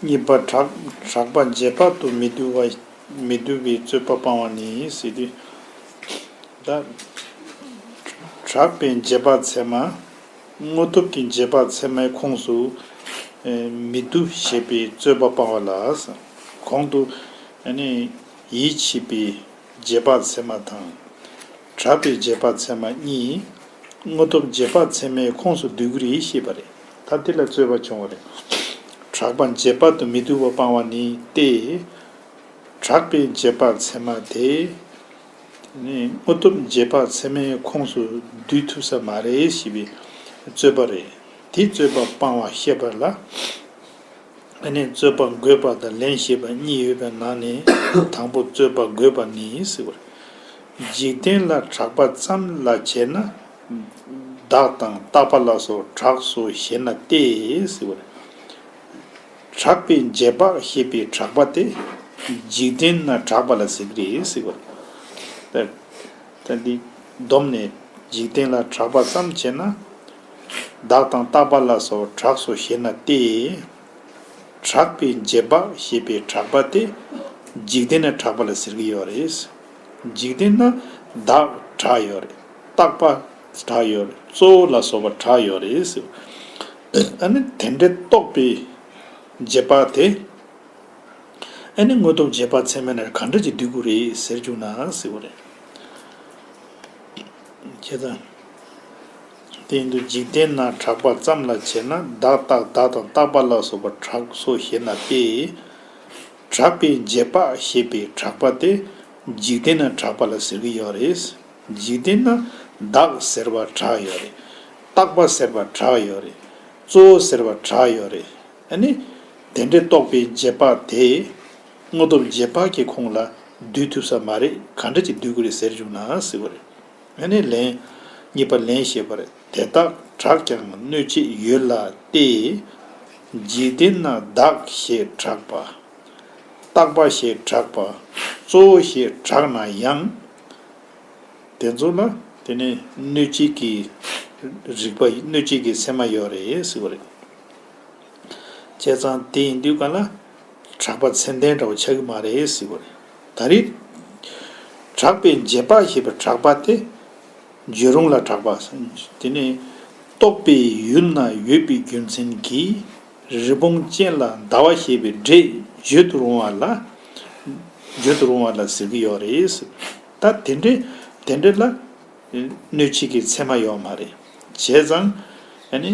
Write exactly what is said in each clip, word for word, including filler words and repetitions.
གཉིས་པ་གྲགས་གྲགས་པ་རྗེས་དཔག་ཏུ་མི་འདུ་བ་མི་འདུ་བའི་རྩོད་པ་སྤང་བ་ནི་ཟེར་དུས། ད་གྲགས་པའི་རྗེས་དཔག་ཚད་མ། དངོས་སྟོབས་ཀྱི་རྗེས་དཔག་ཚད་མའི་ཁོངས་སུ་མི་འདུ་ཞེས་པའི་རྩོད་པ་སྤང་བ་ལ། གོང་དུ་ཡིད་ཆེས་པའི་རྗེས་དཔག་ཚད་མ་དང་། གྲགས་པའི་རྗེས་དཔག་ཚད་མ་གཉིས་དངོས་སྟོབས་རྗེས་དཔག་ཚད་མའི་ཁོངས་སུ་འདུ་གི་རེད་ཞེས་པ་རེད། ད་དེ་ལ་རྩོད་པ་བྱུང་བ་རེད། གྲགས་པ་རྗེས་དཔག་ཏུ་མི་འདུ་བ་སྤང་བ་ནི་སྟེ། གྲགས་པའི་རྗེས་དཔག་ཚད་མ་དེ་ནི་དངོས་སྟོབས་རྗེས་དཔག་ཚད་མའི་ཁོངས་སུ་འདུ་ཐུབ་ས་མ་རེད་ཞེས་པའི་རྩོད་པ་རེད། དེ་རྩོད་པ་སྤང་བ་བཤད་པ་ལ། ཨ་ནི་རྩོད་པ་འགོད་པ་དང་ལན་ཞེས་པ་གཉིས་ཡོད་པའི་ནང་ནས་དང་པོ་རྩོད་པ་འགོད་པ་ནི་ཟེར་བ་རེད། འཇིག་རྟེན་ལ་གྲགས་པ་ཙམ་ལ་བྱས་ན། བདག་དང་རྟག་པ་ལ་སོགས་གྲགས་སོ་ཞེ་ན་སྟེ་ཟེར་བ་རེད། གྲགས་པའི་རྗེས་དཔག་ཞེས་པའི་གྲགས་པ་དེ་འཇིག་རྟེན་ན་གྲགས་པ་ལ་ཟེར་གི་རེད་ཟེར་བ་རེད། ད་འདི་བསྡོམས་ནས་འཇིག་རྟེན་ལ་གྲགས་པ་ཙམ་བྱས་ན། བདག་དང་རྟག་པ་ལ་སོགས་གྲགས་སོ་ཞེ་ན་སྟེ། གྲགས་པའི་རྗེས་དཔག་ཞེས་པའི་གྲགས་པ་དེ་འཇིག་རྟེན་ན་གྲགས་པ་ལ་ཟེར་གྱི་ཡོད་རེད། འཇིག་རྟེན་ན་བདག་གྲགས་ཡོད་རེད། རྟག་པ་གྲགས་ཡོད་རེད། གཙོ་བོ་ལ་སོགས་པ་གྲགས་ཡོད་རེད་ཟེར། ཨ་ནི་དེ་འདྲའི་རྟོགས་པའི་རྗེས་དཔག་དེ། ཨ་ནི་དངོས་སྟོབས་རྗེས་དཔག་ཚད་མའི་ནང་གང་འདྲ་ཅིག་འདུས་དགོས་རེད་ཟེར་བྱུང་ན་ཟེར་བ་རེད། བྱས་ཙང་། དེ་ཡིན་དུས་འཇིག་རྟེན་ན་གྲགས་པ་ཙམ་ལ་བྱས་ན་བདག་རྟག་བདག་དང་རྟག་པ་ལ་སོགས་པ་གྲགས་སོ་ཞེ་ན་སྟེ། གྲགས་པའི་རྗེས་དཔག་ཞེས་པའི་གྲགས་པ་དེ་འཇིག་རྟེན་ན་གྲགས་པ་ལ་ཟེར་གྱི་ཡོད་རེད། འཇིག་རྟེན་ན་བདག་ཟེར་བ་གྲགས་ཡོད་རེད། རྟག་པ་ཟེར་བ་གྲགས་ཡོད་རེད། གཙོ་བོ་ཟེར་བ་གྲགས་ཡོད་རེད། ཨ་ནི། དེ་འདྲའི་རྟོགས་པའི་རྗེས་དཔག་དེ། དངོས་སྟོབས་རྗེས་དཔག་གི་ཁོངས་ལ་འདུས་ཐུབ་ས་མ་རེད། ག་འདྲ་ཅིག་འདུས་དགོས་རེད་ཟེར་བྱུང་ན་ཟེར་བ་རེད། ཨ་ནི་ལན། གཉིས་པ་ལན་ཞེས་པ་རེད། དེ་དག་གྲགས་ཀྱང་གནོད་བྱེད་ཡོད་ལ་སྟེ། འཇིག་རྟེན་ན་བདག་ཞེས་གྲགས་པ། རྟག་པ་ཞེས་གྲགས་པ། གཙོ་བོ་ཞེས་གྲགས་ན་ཡང་། དེ་ཚོ་ལ་དེ་ནི་གནོད་བྱེད་ཀྱི་རིགས་པ་གནོད་བྱེད་ཀྱི་ཚད་མ་ཡོད་རེད་ཟེར་བ་རེད། བྱས་ཙང་དེ་ཡིན་དུས་ག་ལ་གྲགས་པ་ཚད་ལྡན་འདྲ་བོ་ཆགས་ཀྱི་མ་རེད་ཟེར་བ་རེད། ད་རེས་གྲགས་པའི་རྗེས་དཔག་ཞེས་པའི་གྲགས་པ་དེ་བརྗོད་རུང་ལ་གྲགས་པ། དེ་ནི་རྟོག་པའི་ཡུལ་ན་ཡོད་པའི་རྒྱུ་མཚན་གྱིས་རི་བོང་ཅན་ལ་ཟླ་བ་ཞེས་པའི་སྒྲས་བརྗོད་དུ་རུང་བ་ལ། བརྗོད་དུ་རུང་བ་ལ་ཟེར་གྱི་ཡོད་རེད། ད་དེ་འདྲའི་དེ་འདྲ་ལ་གནོད་བྱེད་ཀྱི་ཚད་མ་ཡོད་མ་རེད། བྱས་ཙང་ཨ་ནི།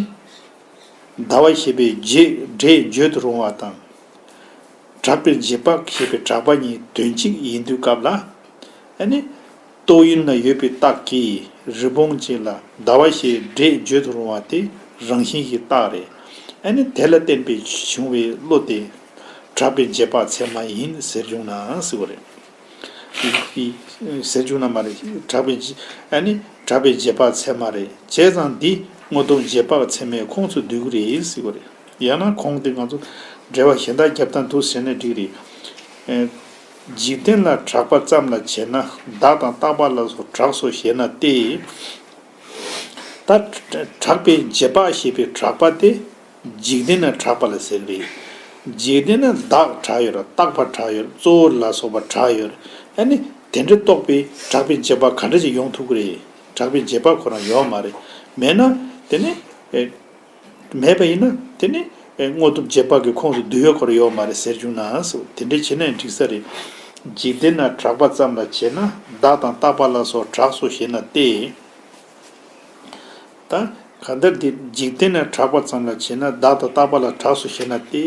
ཟླ་བ་ཞེས་པའི་རྗེས་སྒྲས་བརྗོད་དུ་རུང་བ་དང་། གྲགས་པའི་རྗེས་དཔག་ཞེས་པའི་གྲགས་པ་གཉིས་དོན་གཅིག་ཡིན་དུས་སྐབས་ལ། ཨ་ནི། རྟོག་ཡུལ་ན་ཡོད་པའི་རྟགས་ཀྱིས་རི་བོང་ཅན་ལ་ཟླ་བ་ཞེས་སྒྲས་བརྗོད་དུ་རུང་བ་དེ་རང་བཞིན་གྱི་རྟགས་རེད། ཨ་ནི་དེ་ལ་བརྟེན་པའི་བྱུང་བའི་བློ་དེ་གྲགས་པའི་རྗེས་དཔག་ཚད་མ་ཡིན་ཟེར་བྱུང་ན་ཟེར་བ་རེད། ཟེར་བྱུང་ན་མ་རེད། གྲགས་པའི་རྗེས་ཨ་ནི་གྲགས་པའི་རྗེས་དཔག་ཚད་མ་རེད། བྱས་ཙང་འདི་དངོས་སྟོབས་རྗེས་དཔག་ཚད་མའི་ཁོངས་སུ་འདུས་ཀྱི་རེད་ཟེར་བ་རེད། ཡང་ན་གོང་དེ་ང་ཚོ་འགྲེལ་པ་གཞན་དག་རྒྱབ་སྟངས་འདུག་ཟེར་ན་འགྲིག་རེད། འཇིག་རྟེན་ལ་གྲགས་པ་ཙམ་ལ་བྱས་ན་བདག་དང་རྟག་པ་ལ་སོགས་གྲགས་སོ་ཞེ་ན་སྟེ། ད་གྲགས་པའི་རྗེས་དཔག་ཞེས་པའི་གྲགས་པ་དེ་འཇིག་རྟེན་ན་གྲགས་པ་ལ་ཟེར་གི་རེད། འཇིག་རྟེན་ན་བདག་གྲགས་ཡོད་རེད། རྟག་པ་གྲགས་ཡོད་རེད། གཙོ་བོ་ལ་སོགས་པ་གྲགས་ཡོད་རེད། ཨ་ནི་དེ་འདྲ་རྟོགས་པའི་གྲགས་པའི་རྗེས་དཔག་ག་འདྲ་ཞིག་ཡོང་ཐུབ་ཀྱི་རེད། གྲགས་པའི་རྗེས་དཔག་ཁོ་རང་ཡོད་མ་རེད། མེད་ན་དེ་ནི། མེད་པ་ཡིན་ན་དེ་ནི་དངོས་སྟོབས་རྗེས་དཔག་གི་ཁོངས་སུ་འདུས་ཡོད་ཁོ་རང་ཡོད་མ་རེད་ཟེར་བྱུང་ན་སོ། དེ་འདྲ་བྱས་ན་འགྲིག་ས་རེད། འཇིག་རྟེན་ན་གྲགས་པ་ཙམ་ལ་བྱས་ན་བདག་དང་རྟག་པ་ལ་སོགས་གྲགས་སོ་ཞེ་ན་སྟེ། ད་གང་ལྟར་དེ་འཇིག་རྟེན་ན་གྲགས་པ་ཙམ་ལ་བྱས་ན་བདག་དང་རྟག་པ་ལ་གྲགས་སོ་ཞེ་ན་སྟེ།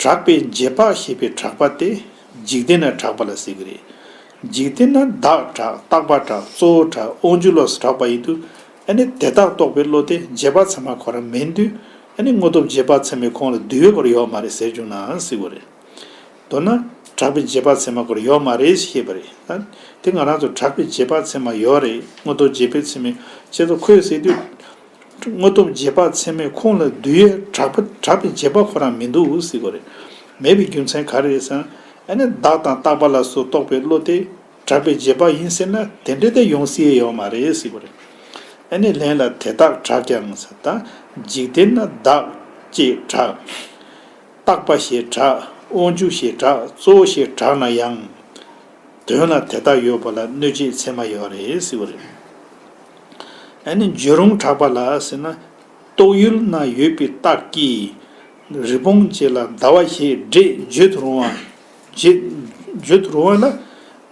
གྲགས་པའི་རྗེས་དཔག་ཞེས་པའི་གྲགས་པ་དེ་འཇིག་རྟེན་ན་གྲགས་པ་ལ་ཟེར་གི་རེད། འཇིག་རྟེན་ན་བདག་གྲགས། རྟག་པ་གྲགས། གཙོ་བོ་གྲགས། དབང་འབྱོར་ལ་སོགས་གྲགས་པ་ཡིན་དུས། ཨ་ནི་དེ་དག་རྟོགས་པའི་བློ་དེ་རྗེས་དཔག་ཚད་མ་ཁོ་རང་མིན་དུས། ཨ་ནི་དངོས་སྟོབས་རྗེས་དཔག་ཚད་མའི་ཁོངས་ལ་འདུས་ཡོད་ཁོ་རང་ཡོད་མ་རེད་ཟེར་བྱུང་ན་ཟེར་བ་རེད། མདོར་ན་གྲགས་པའི་རྗེས་དཔག་ཚད་མ་ཁོ་རང་ཡོད་མ་རེད་ཞེས་པ་རེད། ད་དེ་ང་རང་ཚོ་གྲགས་པའི་རྗེས་དཔག་ཚད་མ་ཡོད་རེད། དངོས་སྟོབས་རྗེས་དཔག་ཚད་མའི་ཆེད་དུ་ཁོས་ཟེར་དུས། དངོས་སྟོབས་རྗེས་དཔག་ཚད་མའི་ཁོངས་ལ་འདུས་ཡོད་གྲགས་པ་གྲགས་པའི་རྗེས་དཔག་ཁོ་རང་མི་འདུག་ཟེར་གོ་རེད། མེད་པའི་རྒྱུ་མཚན་ག་རེ་རེད་ཟེར་ན། ཨ་ནི་བདག་དང་རྟག་པ་ལ་སོགས་རྟོགས་པའི་བློ་དེ་གྲགས་པའི་རྗེས་དཔག་ཡིན་ཟེར་ན་དེ་འདྲ་དེ་ཡོང་སྲིད་ཡོད་མ་རེད་ཟེར་གོ་རེད། ཨ་ནི་ལན་ལ་དེ་དག་གྲགས་ཀྱང་ཟེར། ད་འཇིག་རྟེན་ན་བདག་ཅེས་གྲགས། བརྟག་པ་ཞེས་གྲགས། དབང་ཕྱུག་ཞེས་གྲགས། གཙོ་བོ་ཞེས་གྲགས་ན་ཡང་། དོན་ལ་དེ་དག་ཡོད་པ་ལ་གནོད་བྱེད་ཚད་མ་ཡོད་རེད་ཟེར་བ་རེད། ཨ་ནི་བརྗོད་རུང་གྲགས་པ་ལ་ཟེར་ན། རྟོག་ཡུལ་ན་ཡོད་པའི་རྟགས་ཀྱིས་རི་བོང་ཅན་ལ་ཟླ་བ་ཞེས་སྒྲས་བརྗོད་དུ་རུང་བ། བརྗོད་བརྗོད་དུ་རུང་བ་ལ་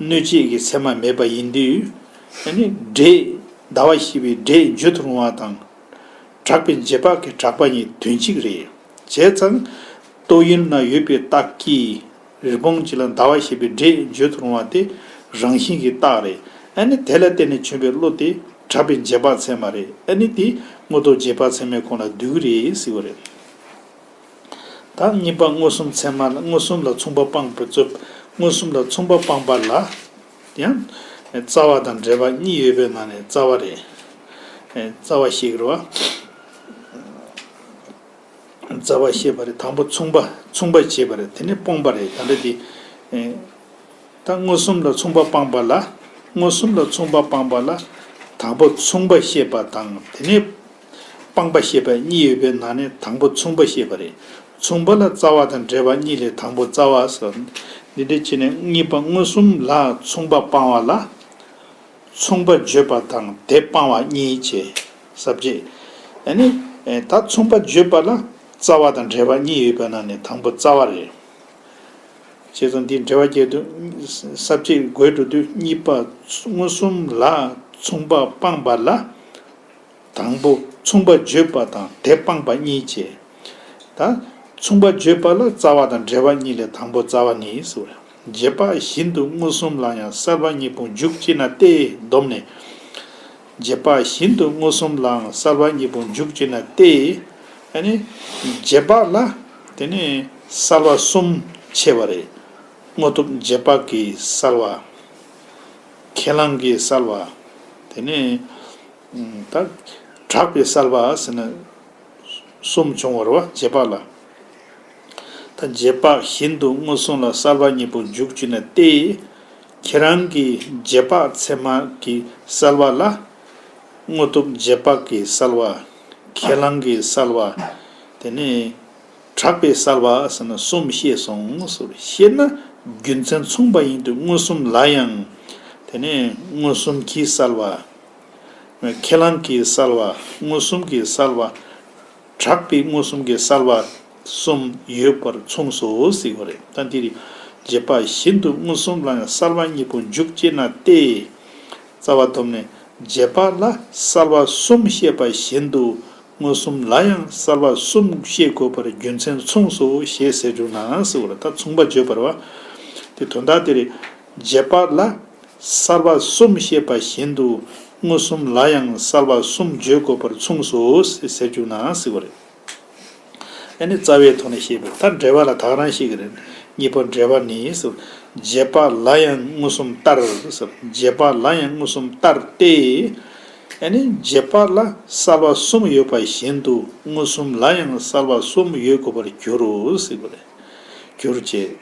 གནོད་བྱེད་ཀྱི་ཚད་མ་མེད་པ་ཡིན་དུས། ཨ་ནི་སྒྲས་ཟླ་བ་ཞེས་པའི་སྒྲས་བརྗོད་དུ་རུང་བ་དང་། གྲགས་པའི་རྗེས་དཔག་གི་གྲགས་པ་གཉིས་དོན་གཅིག་རེད། བྱས་ཙང་། རྟོག་ཡུལ་ན་ཡོད་པའི་རྟགས་ཀྱིས་རི་བོང་ཅན་ལ་ཟླ་བ་ཞེས་པའི་སྒྲས་བརྗོད་དུ་རུང་བ་དེ་རང་བཞིན་གྱི་རྟགས་རེད། ཨ་ནི་དེ་ལ་བརྟེན་ནས་བྱུང་བའི་བློ་དེ་གྲགས་པའི་རྗེས་དཔག་ཚད་མ་རེད། ཨ་ནི་དེ་དངོས་སྟོབས་རྗེས་དཔག་ཚད་མའི་ཁོངས་ལ་འདུས་ཀྱི་རེད་ཟེར་བ་རེད། ད་གཉིས་པ་མངོན་སུམ་ཚད་མ་ལ། མངོན་སུམ་ལ་མཚུངས་པ་སྤངས་པ་རྩོད། མངོན་སུམ་ལ་མཚུངས་པ་སྤངས་པ་ལ། ཡང་། རྩ་བ་དང་འབྲེལ་བ་གཉིས་ཡོད་པའི་ནང་ནས་རྩ་བ་རེད། རྩ་བ་ཤེས་ཀྱི་རེད་བ། རྩ་བ་ཤེས་པ་རེད། དང་པོ་མཚུངས་པ་མཚུངས་པ་བྱས་པ་རེད། དེ་ནས་སྤངས་པ་རེད། ད་འདྲ་དེ། ད་མངོན་སུམ་ལ་མཚུངས་པ་སྤངས་པ་ལ། མངོན་སུམ་ལ་མཚུངས་པ་སྤངས་པ་ལ། དང་པོ་མཚུངས་པ་བཤད་པ་དང་དེ་ནས་སྤངས་པ་བཤད་པ་གཉིས་ཡོད་པའི་ནང་ནས་དང་པོ་མཚུངས་པ་བཤད་པ་རེད། མཚུངས་པ་ལ་རྩ་བ་དང་འབྲེལ་བ་གཉིས་ལས་དང་པོ་རྩ་བ་ཟེར། འདི་འདྲ་བྱས་ནས་གཉིས་པ་མངོན་སུམ་ལ་མཚུངས་པ་སྤངས་པ་ལ། མཚུངས་པ་བརྗོད་པ་དང་དེ་སྤངས་པ་གཉིས་བྱས། ས་བཅད། ཨ་ནི། ད་མཚུངས་པ་བརྗོད་པ་ལ་རྩ་བ་དང་འབྲེལ་བ་གཉིས་ཡོད་པ་ནང་ནས་དང་པོ་རྩ་བ་རེད། བྱས་ཙང་འདིའི་འགྲེལ་བ་རྒྱག་དུས། ས་བཅད་འགོད་འགྲོ་དུས་གཉིས་པ་མངོན་སུམ་ལ་མཚུངས་པ་སྤངས་པ་ལ། དང་པོ་མཚུངས་པ་བརྗོད་པ་དང་དེ་སྤངས་པ་གཉིས་བྱས། ད་མཚུངས་པ་བརྗོད་པ་ལ་རྩ་བ་དང་འབྲེལ་བ་གཉིས་ལས་དང་པོ་རྩ་བ་ནི་ཟེར། རྗེས་དཔག་བཞིན་དུ་མངོན་སུམ་ལའང་གསལ་བ་གཉིས་པོ་འཇུག་ཅེ་ན་སྟེ། བསྡོམས་ནས། རྗེས་དཔག་བཞིན་དུ་མངོན་སུམ་ལའང་གསལ་བ་གཉིས་པོ་འཇུག་ཅེ་ན་སྟེ། ཨ་ནི། རྗེས་དཔག་ལ། དེ་ནས་གསལ་བ་གསུམ་ཕྱེ་བ་རེད། དངོས་སྟོབས་རྗེས་དཔག་གི་གསལ་བ། ཁས་བླངས་ཀྱི་གསལ་བ། དེ་ནས། ད་གྲགས་པའི་གསལ་བ་ཟེར་ན་གསུམ་བྱུང་བ་རེད་བ། རྗེས་དཔག་ལ། ད་རྗེས་དཔག་བཞིན་དུ་མངོན་སུམ་ལ་གསལ་བ་གཉིས་པོ་འཇུག་ཅེ་ན་སྟེ། ཁྱེད་རང་གི་རྗེས་དཔག་ཚད་མ་གི་གསལ་བ་ལ། དངོས་སྟོབས་རྗེས་དཔག་གི་གསལ་བ། ཁས་བླངས་ཀྱི་གསལ་བ། དེ་ནས། གྲགས་པའི་གསལ་བ་ཟེར་ན་གསུམ་བཤད་སོང་ཟེར། བཤད་ན་རྒྱུ་མཚན་མཚུངས་པ་ཡིན་དུས་མངོན་སུམ་ལ་ཡང་། དེ་ནས་མངོན་སུམ་གྱི་གསལ་བ། ཁས་བླངས་ཀྱི་གསལ་བ། མངོན་སུམ་གྱི་གསལ་བ། གྲགས་པའི་མངོན་སུམ་གྱི་གསལ་བ་གསུམ་ཡོད་པར་མཚུངས་སོ་ཟེར་བ་རེད། ད་འདིར་རྗེས་དཔག་བཞིན་དུ་མངོན་སུམ་ལ་ཡང་གསལ་བ་གཉིས་པོ་འཇུག་ཅེ་ན་སྟེ། རྩ་བ་བསྡོམས་ནས་རྗེས་དཔག་ལ་གསལ་བ་གསུམ་བཤད་པ་བཞིན་དུ། མངོན་སུམ་ལ་ཡང་གསལ་བ་གསུམ་བཤད་དགོས་པར་རྒྱུ་མཚན་མཚུངས་སོ་ཞེས་ཟེར་བཅུག་ན་ཟེར་བ་ལ། ད་མཚུངས་པ་བརྗོད་པར་བ། དེ་དོན་དག་དེ་རེད། རྗེས་དཔག་ལ་གསལ་བ་གསུམ་བཤད་པ་བཞིན་དུ་མངོན་སུམ་ལ་ཡང་གསལ་བ་གསུམ་བརྗོད་དགོས་པར་མཚུངས་སོ་ཟེར་བཅུག་ན་ཟེར་བ་རེད། ཨ་ནི་རྩ་བའི་ཐོག་ནས་བཤད་པ་ད་འགྲེལ་པ་ལ་ད་ག་རང་བཤད་ཀྱི་རེད། གཉིས་པ་འགྲེལ་པ་ནི་ཟེར། རྗེས་དཔག་ལ་ཡང་མངོན་སུམ་ལྟར་ཟེར། རྗེས་དཔག་ལ་ཡང་མངོན་སུམ་ལྟར་ཏེ། ཨ་ནི་རྗེས་དཔག་ལ་གསལ་བ་གསུམ་ཡོད་པ་བཞིན་དུ་མངོན་སུམ་ལ་ཡང་གསལ་བ་གསུམ་ཡོད་དགོས་པར་འགྱུར་རོ་ཟེར་བ་རེད། འགྱུར་བྱེད།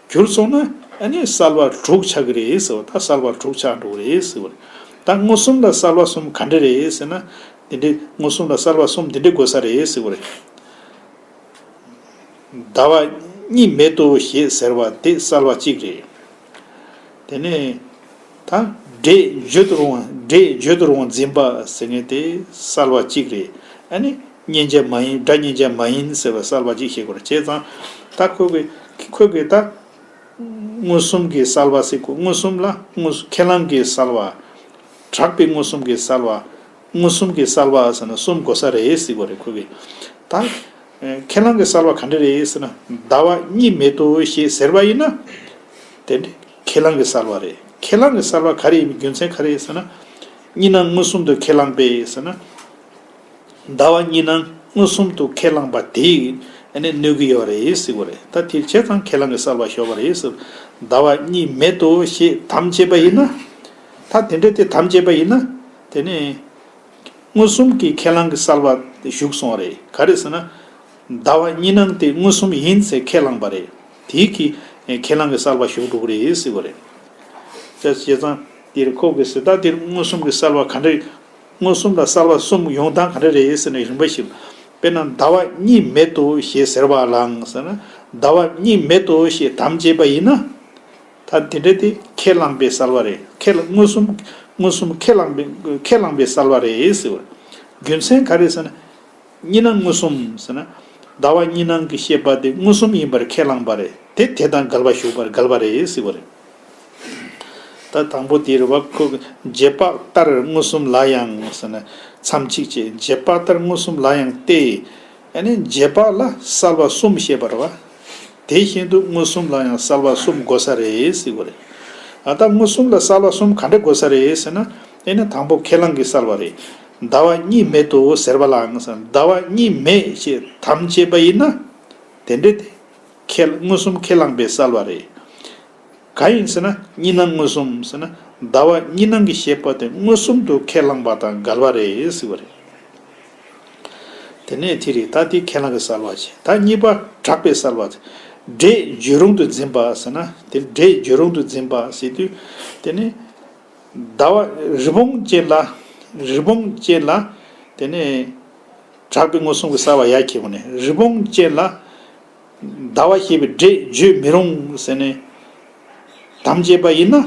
འགྱུར་སོང་ན་ཨ་ནི་གསལ་བ་དྲུག་ཆགས་ཀྱི་རེད་ཟེར་བ། ད་གསལ་བ་དྲུག་ཆགས་འགྲོ་གི་རེད་ཟེར་བ་རེད། ད་མངོན་སུམ་ལ་གསལ་བ་གསུམ་ག་འདྲ་རེད་ཟེར་ན། འདི་འདྲའི་མངོན་སུམ་ལ་གསལ་བ་གསུམ་འདི་འདྲའི་དགོས་ས་རེད་ཟེར་བ་རེད། ཟླ་བ་གཉིས་མེད་དོ་ཞེས་ཟེར་བ་དེ་གསལ་བ་གཅིག་རེད། དེ་ནས་ད་སྒྲས་བརྗོད་དུ་རུང་བ། སྒྲས་བརྗོད་དུ་རུང་བ་འཛིན་པ་ཟེར་མཁན་དེ་གསལ་བ་གཅིག་རེད། ཨ་ནི་མཉན་བྱ་མ་ཡིན། སྒྲ་མཉན་བྱ་མ་ཡིན་ཟེར་བ་གསལ་བ་གཅིག་བཤད་དགོས་རེད། བྱས་ཙང་ད་ཁོ་གི་ཁོ་གི་ད་མངོན་སུམ་གྱི་གསལ་བ་ཟེར་གོ། མངོན་སུམ་ལ་མངོན་སུམ་ཁས་བླངས་ཀྱི་གསལ་བ། གྲགས་པའི་མངོན་སུམ་གྱི་གསལ་བ། མངོན་སུམ་གྱི་གསལ་བ་ཟེར་ན་གསུམ་དགོས་ས་རེད་ཟེར་བ་རེད་ཁོ་གིས། ད། ཁས་བླངས་ཀྱི་གསལ་བ་ག་འདྲ་རེད་ཟེར་ན། ཟླ་བ་གཉིས་མེད་དོ་ཞེས་ཟེར་བ་ཡིན་ན། དེ་ནི་ཁས་བླངས་ཀྱི་གསལ་བ་རེད། ཁས་བླངས་ཀྱི་གསལ་བ་ག་རེ་ཡིན་པའི་རྒྱུ་མཚན་ག་རེ་ཟེར་ན། གཉིས་སྣང་མངོན་སུམ་དུ་ཁས་བླངས་པས་ཟེར་ན། ཟླ་བ་གཉིས་སྣང་མངོན་སུམ་དུ་ཁས་བླངས་པ་དེས་ཨ་ནི་གནོད་ཀྱི་ཡོད་རེད་ཟེར་བ་རེད། ད་དེ་བྱས་ཙང་ཁས་བླངས་ཀྱི་གསལ་བ་ཤོར་བ་རེད་ཟེར། ཟླ་བ་གཉིས་མེད་དོ་ཞེས་དམ་བཅས་པ་ཡིན་ན། ད་དེ་འདྲ་དེ་དམ་བཅས་པ་ཡིན་ན། དེ་ནི། མངོན་སུམ་གྱི་ཁས་བླངས་ཀྱི་གསལ་བ་ཞུགས་སོང་བ་རེད། ག་རེ་ཟེར་ན། ཟླ་བ་གཉིས་སྣང་དེ་མངོན་སུམ་ཡིན་ཟེར་ཁས་བླངས་པ་རེད། དེའི་གི་ཁས་བླངས་ཀྱི་གསལ་བ་ཞུགས་འགྲོ་གི་རེད་ཟེར་བ་རེད། བྱས་བྱས་ཙང་དེར་ཁོ་གི་ཟེར་ད་དེར་མངོན་སུམ་གྱི་གསལ་བ་ག་འདྲ། མངོན་སུམ་ལ་གསལ་བ་གསུམ་ཡོང་སྟངས་ག་འདྲ་རེད་ཟེར་ནས་རིམ་པ་ཞིག་དཔེར་ན་ཟླ་བ་གཉིས་མེད་དོ་ཞེས་ཟེར་བ་ལའང་ཟེར་ན། ཟླ་བ་གཉིས་མེད་དོ་ཞེས་དམ་བཅས་པ་ཡིན་ན། ད་དེ་འདྲ་དེ་ཁས་བླངས་པའི་གསལ་བ་རེད། ཁས་བླ་མངོན་སུམ། མངོན་སུམ་ཁས་བླངས་པའི་ཁས་བླངས་པའི་གསལ་བ་རེད་ཟེར་བ་རེད། རྒྱུ་མཚན་ག་རེ་ཟེར་ན། གཉིས་སྣང་མངོན་སུམ་ཟེར་ན། ཟླ་བ་གཉིས་སྣང་གི་ཤེས་པ་དེ་མངོན་སུམ་ཡིན་པར་ཁས་བླངས་པ་རེད། དེ་དེ་དང་འགལ་བ་ཞུགས་པར་འགལ་བ་རེད་ཟེར་བ་རེད། ད་དང་པོ་དེ་རེད་བ། ཁོ་རྗེས་དཔག་ལྟར་མངོན་སུམ་ལ་ཡང་ཟེར་ན། མཚམས་གཅིག་བྱས། རྗེས་དཔག་ལྟར་མངོན་སུམ་ལ་ཡང་སྟེ། ཨ་ནི་རྗེས་དཔག་ལ་གསལ་བ་གསུམ་བཤད་པ་རེད་བ། དེ་བཞིན་དུ་མངོན་སུམ་ལ་ཡང་གསལ་བ་གསུམ་དགོས་ས་རེད་ཟེར་བ་རེད། ཨ་ད་མངོན་སུམ་ལ་གསལ་བ་གསུམ་ག་འདྲ་དགོས་ས་རེད་ཟེར་ན། ཨ་ནི་དང་པོ་ཁས་བླངས་ཀྱི་གསལ་བ་རེད། ཟླ་བ་གཉིས་མེད་དོ་ཟེར་བ་ལའང་ཟེར་ན། ཟླ་བ་གཉིས་མེད་ཅེས་དམ་བཅས་པ་ཡིན་ན། དེ་འདྲ་དེ། ཁས་མངོན་སུམ་ཁས་བླངས་པའི་གསལ་བ་རེད། གང་ཡིན་ཟེར་ན། གཉིས་སྣང་མངོན་སུམ་ཟེར་ན། ཟླ་བ་གཉིས་སྣང་གི་ཤེས་པ་དེ་མངོན་སུམ་དུ་ཁས་བླངས་པ་དང་འགལ་བ་རེད་ཟེར་བ་རེད། དེ་ནས་དེ་རེད། ད་དེ་ཁས་བླངས་ཀྱི་གསལ་བ་བྱས། ད་གཉིས་པ་གྲགས་པའི་གསལ་བ་དེ། སྒྲས་བརྗོད་རུང་དུ་འཛིན་པ་ཟེར་ན། དེ་སྒྲས་བརྗོད་རུང་དུ་འཛིན་པ་ཟེར་དུས། དེ་ནི་ཟླ་བ་རི་བོང་ཅན་ལ། རི་བོང་ཅན་ལ། དེ་ནི་གྲགས་པའི་མངོན་སུམ་གྱི་གསལ་བ་ཡར་ཁྱེར་བ་ནས། རི་བོང་ཅན་ལ་ཟླ་བ་ཞེས་པའི་སྒྲས་བརྗོད་མི་རུང་ཟེར་ནས་དམ་བཅས་པ་ཡིན་ན།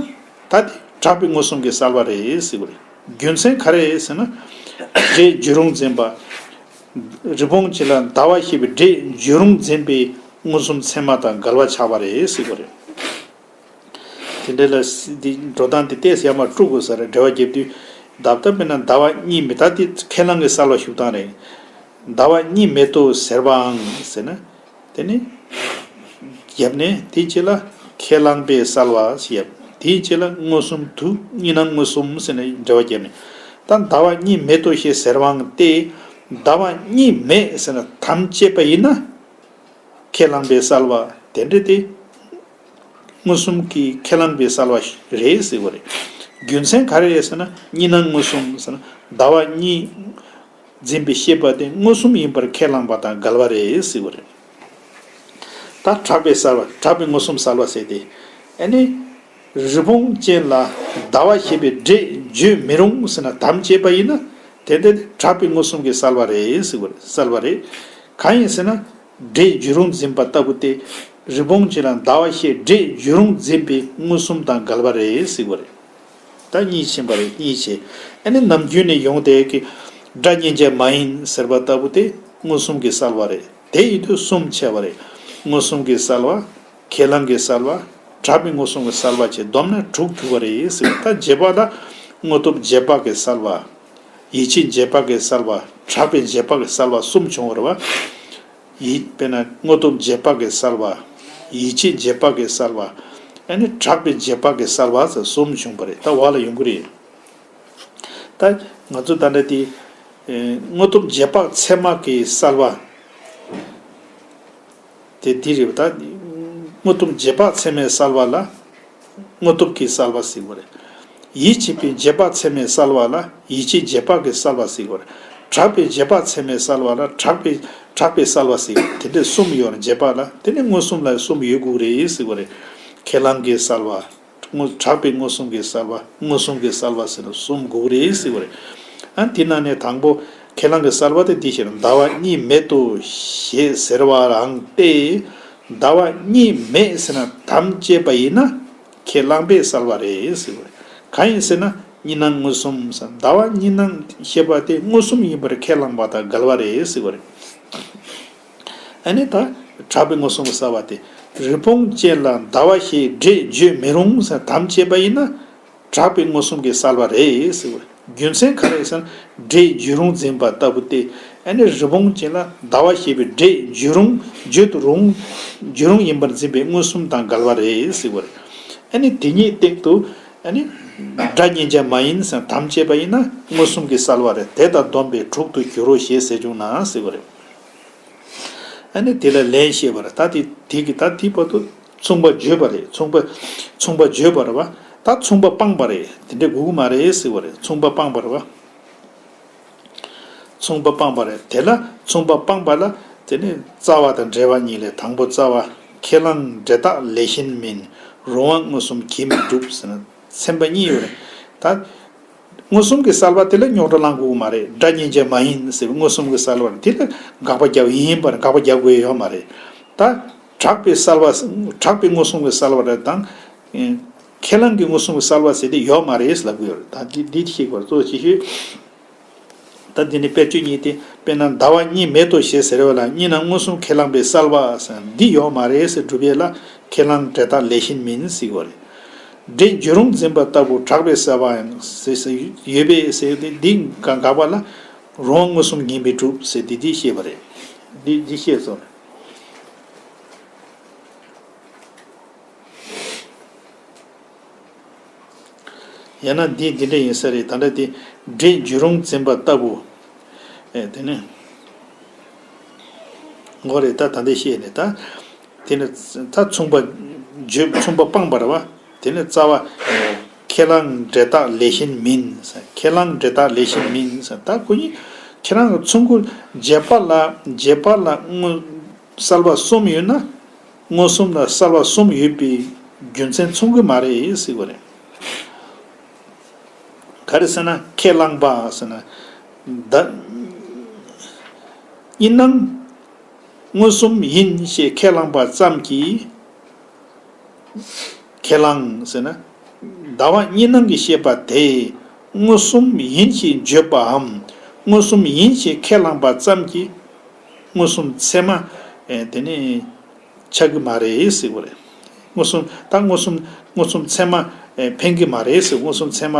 ད་དེ་གྲགས་པའི་མངོན་སུམ་གྱི་གསལ་བ་རེད་ཟེར་བ་རེད། རྒྱུ་མཚན་ག་རེ་ཟེར་ན། སྒྲས་བརྗོད་རུང་འཛིན་པ། རི་བོང་ཅན་ལ་ཟླ་བ་ཞེས་པའི་སྒྲས་བརྗོད་རུང་འཛིན་པའི་མངོན་སུམ་ཚད་མ་དང་འགལ་བ་ཆགས་པ་རེད་ཟེར་བ་རེད། དེ་འདྲ་ལ་སི་འདི་འགྲོ་སྟངས་དེ་ཏོག་ཙམ་ཡར་མར་དཀྲུག་དགོས་ས་རེད། འགྲེལ་བ་རྒྱབ་དུས། ད་ལྟ་དཔེར་ན་ཟླ་བ་གཉིས་མེད། ད་དེ་ཁས་བླངས་ཀྱི་གསལ་བ་ཞུགས་སྟངས་རེད། ཟླ་བ་གཉིས་མེད་དོ་ཟེར་བའང་ཟེར་ན། དེ་ནི་རྒྱབ་ནས་དེའི་རྗེས་ལ་ཁས་བླངས་པའི་གསལ་བ་ཞེས། དེའི་རྗེས་ལ་མངོན་སུམ་དུ་གཉིས་སྣང་མངོན་སུམ་ཟེར་ནས་འགྲེལ་བ་བརྒྱབ་ནས། ད་ཟླ་བ་གཉིས་མེད་དོ་ཞེས་ཟེར་བའང་སྟེ། ཟླ་བ་གཉིས་མེད་ཟེར་ན་དམ་བཅས་པ་ཡིན་ན། ཁས་བླངས་པའི་གསལ་བ་དེ་འདྲ་དེ། མངོན་སུམ་གྱིས་ཁས་བླངས་པའི་གསལ་བ་རེད་ཟེར་བ་རེད། རྒྱུ་མཚན་ག་རེ་རེད་ཟེར་ན། གཉིས་སྣང་མངོན་སུམ་ཟེར་ན། ཟླ་བ་གཉིས་འཛིན་པའི་ཤེས་པ་དེ་མངོན་སུམ་ཡིན་པར་ཁས་བླངས་པ་དང་འགལ་བ་རེད་ཟེར་བ་རེད། ད་གྲགས་པའི་གསལ་བ། གྲགས་པའི་མངོན་སུམ་གསལ་བ་ཟེར་ཏེ། ཨ་ནི། རི་བོང་ཅན་ལ་ཟླ་བ་ཞེས་པའི་སྒྲས་བརྗོད་མི་རུང་ཟེར་ན་དམ་བཅས་པ་ཡིན་ན། དེ་འདི་གྲགས་པའི་མངོན་སུམ་གྱི་གསལ་བ་རེད་ཟེར་བ་རེད། གསལ་བ་རེད། གང་ཡིན་ཟེར་ན། སྒྲས་བརྗོད་རུང་འཛིན་པ་ལྟ་བུ་སྟེ། རི་བོང་ཅན་ལ་ཟླ་བ་ཞེས་སྒྲས་བརྗོད་རུང་འཛིན་པའི་མངོན་སུམ་དང་འགལ་བ་རེད་ཟེར་བ་རེད། ད་གཉིས་ཕྱིན་པ་རེད། གཉིས་བྱས། ཨ་ནི་ནམ་རྒྱུན་ནས་ཡོང་བསྡད་ཀྱི། སྒྲ་མཉན་བྱ་མ་ཡིན་ཟེར་བ་ལྟ་བུ་སྟེ་མངོན་སུམ་གྱི་གསལ་བ་རེད། དེ་ཡིན་དུས་གསུམ་ཕྱེ་བ་རེད། མངོན་སུམ་གྱི་གསལ་བ། ཁས་བླངས་ཀྱི་གསལ་བ། གྲགས་པའི་མངོན་སུམ་གྱི་གསལ་བ་བཅས་བསྡོམས་ན་དྲུག་གྱུར་པ་རེད་ཟེར་བ། ད་རྗེས་དཔག་ལ་དངོས་སྟོབས་རྗེས་དཔག་གི་གསལ་བ། ཡིད་ཆེས་རྗེས་དཔག་གི་གསལ་བ། གྲགས་པའི་རྗེས་དཔག་གི་གསལ་བ་གསུམ་བྱུང་བ་རེད་བ། ཡིད་དཔེར་ན་དངོས་སྟོབས་རྗེས་དཔག་གི་གསལ་བ། ཡིད་ཆེས་རྗེས་དཔག་གི་གསལ་བ། ཨ་ནི་གྲགས་པའི་རྗེས་དཔག་གི་གསལ་བ་ཟེར་གསུམ་བྱུང་བ་རེད། ད་འོག་ལ་ཡོང་གི་རེད། ད་ང་ཚོ་ད་ལྟ་དེ། ཨེ། དངོས་སྟོབས་རྗེས་དཔག་ཚད་མ་གི་གསལ་བ། དེ་འདི་རེད་པ། ད་དངོས་སྟོབས་རྗེས་དཔག་ཚད་མའི་གསལ་བ་ལ་དངོས་སྟོབས་ཀྱི་གསལ་བ་ཟེར་བ་རེད། ཡིད་ཆེས་པའི་རྗེས་དཔག་ཚད་མའི་གསལ་བ་ལ་ཡིད་ཆེས་རྗེས་དཔག་གི་གསལ་བ་ཟེར་བ་རེད། གྲགས་པའི་རྗེས་དཔག་ཚད་མའི་གསལ་བ་ལ་གྲགས་པའི་གྲགས་པའི་གསལ་བ་ཟེར་བ་དེ་འདྲ་གསུམ་ཡོད་རེད། རྗེས་དཔག་ལ། དེ་ནི་མངོན་སུམ་ལ་གསུམ་ཡོད་དགོས་རེད་ཟེར་བ་རེད། ཁས་བླངས་ཀྱི་གསལ་བ། དངོས། གྲགས་པའི་མངོན་སུམ་གྱི་གསལ་བ། མངོན་སུམ་གྱི་གསལ་བ་ཟེར་ན་གསུམ་དགོས་རེད་ཟེར་བ་རེད། ཨ། དེ་ནང་ནས་དང་པོ་ཁས་བླངས་ཀྱི་གསལ་བ་དེ་འདི་ཞེ་ན། ཟླ་བ་གཉིས་མེད་དོ་ཞེས་ཟེར་བ་རང་སྟེ། ཟླ་བ་གཉིས་མེད་ཟེར་ན་དམ་བཅས་པ་ཡིན་ན་ཁས་བླངས་པའི་གསལ་བ་རེད་ཟེར་བ་རེད། གང་ཡིན་ཟེར་ན་གཉིས་སྣང་མངོན་སུམ་ཟེར། ཟླ་བ་གཉིས་སྣང་ཤེས་པ་དེ་མངོན་སུམ་ཡིན་པར་ཁས་བླངས་པ་དང་འགལ་བ་རེད་ཟེར་བ་རེད། ཨ་ནི་ད་གྲགས་པའི་མངོན་སུམ་གྱི་གསལ་བ་དེ། རི་བོང་ཅན་ལ་ཟླ་བ་ཞེས་སྒྲས་བརྗོད་མི་རུང་ཟེར་དམ་བཅས་པ་ཡིན་ན། གྲགས་པའི་མངོན་སུམ་གྱི་གསལ་བ་རེད་ཟེར་བ་རེད། རྒྱུ་མཚན་ག་རེ་ཟེར་ན། སྒྲས་བརྗོད་རུང་འཛིན་པ་ལྟ་བུ་སྟེ། ཨ་ནི་རི་བོང་ཅན་ལ་ཟླ་བ་ཞེས་པའི་སྒྲས་བརྗོད་རུང་། བརྗོད་རུང་། བརྗོད་རུང་ཡིན་པར་འཛིན་པའི་མངོན་སུམ་དང་འགལ་བ་རེད་ཟེར་བ་རེད། ཨ་ནི་དེ་ཉིད་སྟེང་དུ། ཨ་ནི་སྒྲ་མཉན་བྱ་མ་ཡིན་ཟེར་དམ་བཅས་པ་ཡིན་ན་མངོན་སུམ་གྱི་གསལ་བ་རེད། དེ་དང་བསྡོམས་པས་དྲུག་ཏུ་འགྱུར་རོ་ཞེས་ཟེར་བྱུང་ན་ཟེར་བ་རེད། ཨ་ནི་དེ་ལ་ལན་བཤད་པ་རེད། ད་དེ་དེ་གི་ད་དེ་བར་དུ་མཚུངས་པ་བརྗོད་པ་རེད། མཚུངས་པ། མཚུངས་པ་བརྗོད་པ་རེད་བ། ད་མཚུངས་པ་སྤངས་པ་རེད། དེ་འདྲ་དགོས་ཀྱི་མ་རེད་ཟེར་བ་རེད། མཚུངས་པ་སྤངས་པ་རེད་བ། མཚུངས་པ་སྤངས་པ་རེད། དེ་ལ་མཚུངས་པ་སྤངས་པ་ལ་དེ་ནི་རྩ་བ་དང་འབྲེལ་བ་གཉིས་ལས། དང་པོ་རྩ་བ། ཁས་བླངས་འབྲེལ་ཐག་ལས་གཞན་མིན། རུང་བ་མངོན་སུམ་གྱིས་མི་འགྲུབ་ཟེར་ན་ཚན་པ་གཉིས་ཡོད་རེད། ད། མངོན་སུམ་གྱི་གསལ་བ་དེ་ལ་རྙོག་དྲ་ལངས་དགོས་ཀྱི་མ་རེད། སྒྲ་སྙན་ཅན་མ་ཡིན་ཟེར་བའི་མངོན་སུམ་གྱི་གསལ་བ་དེ་ལ་དགག་པ་རྒྱག་ཡིན་པར་དགག་པ་རྒྱག་དགོས་ཡོད་མ་རེད། ད་གྲགས་པའི་གསལ་བ། གྲགས་པའི་མངོན་སུམ་གྱི་གསལ་བ་རེད་དང་། ཁས་བླངས་ཀྱི་མངོན་སུམ་གྱི་གསལ་བ་ཟེར་དེ་ཡོད་མ་རེད་ལབ་ཀྱི་ཡོད་རེད། ད་འདི་འདི་ཤེས་དགོས་གཙོ་ཆེ་ཤོས། ད་འདི་ནི་དཔེར་བརྗོད་གཉིས་ཏེ། དཔེར་ན་ཟླ་བ་གཉིས་མེད་དོ་ཞེས་ཟེར་བ་ལ་གཉིས་ན་མངོན་སུམ་ཁས་བླངས་པའི་གསལ་བ་ཟེར་འདི་ཡོད་མ་རེད་ཟེར་སྒྲུབ་ཡས་ལ་ཁས་བླངས་འབྲས་རྟགས་ལས་གཞན་མིན་ཟེར་གྱི་ཡོད་རེད། འབྲས་བརྗོད་རུང་འཛིན་པ་ལྟ་བུ་གྲགས་པའི་གསལ་བའང་ཟེར་ཟེར་ཡོད་པས་ཟེར་ཏེ་འདི་དགག་པ་ལ་རུང་བ་མངོན་སུམ་ཡིན་པས་གྲུབ་ཟེར་འདི་འདི་བཤད་པ་རེད། འདི་འདི་བཤད་སོང་། ཡང་ན་འདི་འདི་འདྲ་ཡིན་ས་རེད། ད་ལྟ་དེ་འབྲས་བརྗོད་རུང་འཛིན་པ་ལྟ་བུ། ཨེ་དེ་ནི་འགོ་རེད། ད་ད་འདི་བཤད་ནས་ད་དེ་ནི་ད་མཚུངས་པ་བརྗོད་མཚུངས་པ་སྤངས་པ་རེད་བ། དེ་ནི་རྩ་བ་ཁས་བླངས་འབྲས་རྟགས་ལས་གཞན་མིན། ཁས་བླངས་འབྲས་རྟགས་ལས་གཞན་མིན། ད་ཁོ་གཉིས་ཁྱེད་རང་གི་ཚུར་འགུལ་རྗེས་དཔག་ལ་རྗེས་དཔག་ལ་དངོས་གསལ་བ་གསུམ་ཡོད་ན། མངོན་སུམ་ལ་གསལ་བ་གསུམ་ཡོད་པའི་རྒྱུ་མཚན་མཚུངས་ཀྱི་མ་རེད་ཟེར་བ་རེད། ག་རེ་ཟེར་ན་ཁས་བླངས་པ་ཟེར་ན། ད་གཉིས་སྣང་མངོན་སུམ་ཡིན་ཞེས་ཁས་བླངས་པ་ཙམ་གྱིས། ཁས་བླངས་ཟེར་ན། ཟླ་བ་གཉིས་སྣང་གི་ཤེས་པ་དེ་མངོན་སུམ་ཡིན་ཞེས་བརྗོད་པའམ་མངོན་སུམ་ཡིན་ཞེས་ཁས་བླངས་པ་ཙམ་གྱིས་མངོན་སུམ་ཚད་མ་དེ་ནི་ཆགས་ཀྱི་མ་རེད་ཟེར་བ་རེད། མངོན་སུམ་ད་མངོན་སུམ་མངོན་སུམ་ཚད་མ་ཕན་གྱི་མ་རེད་ཟེར། མངོན་སུམ་ཚད་མ་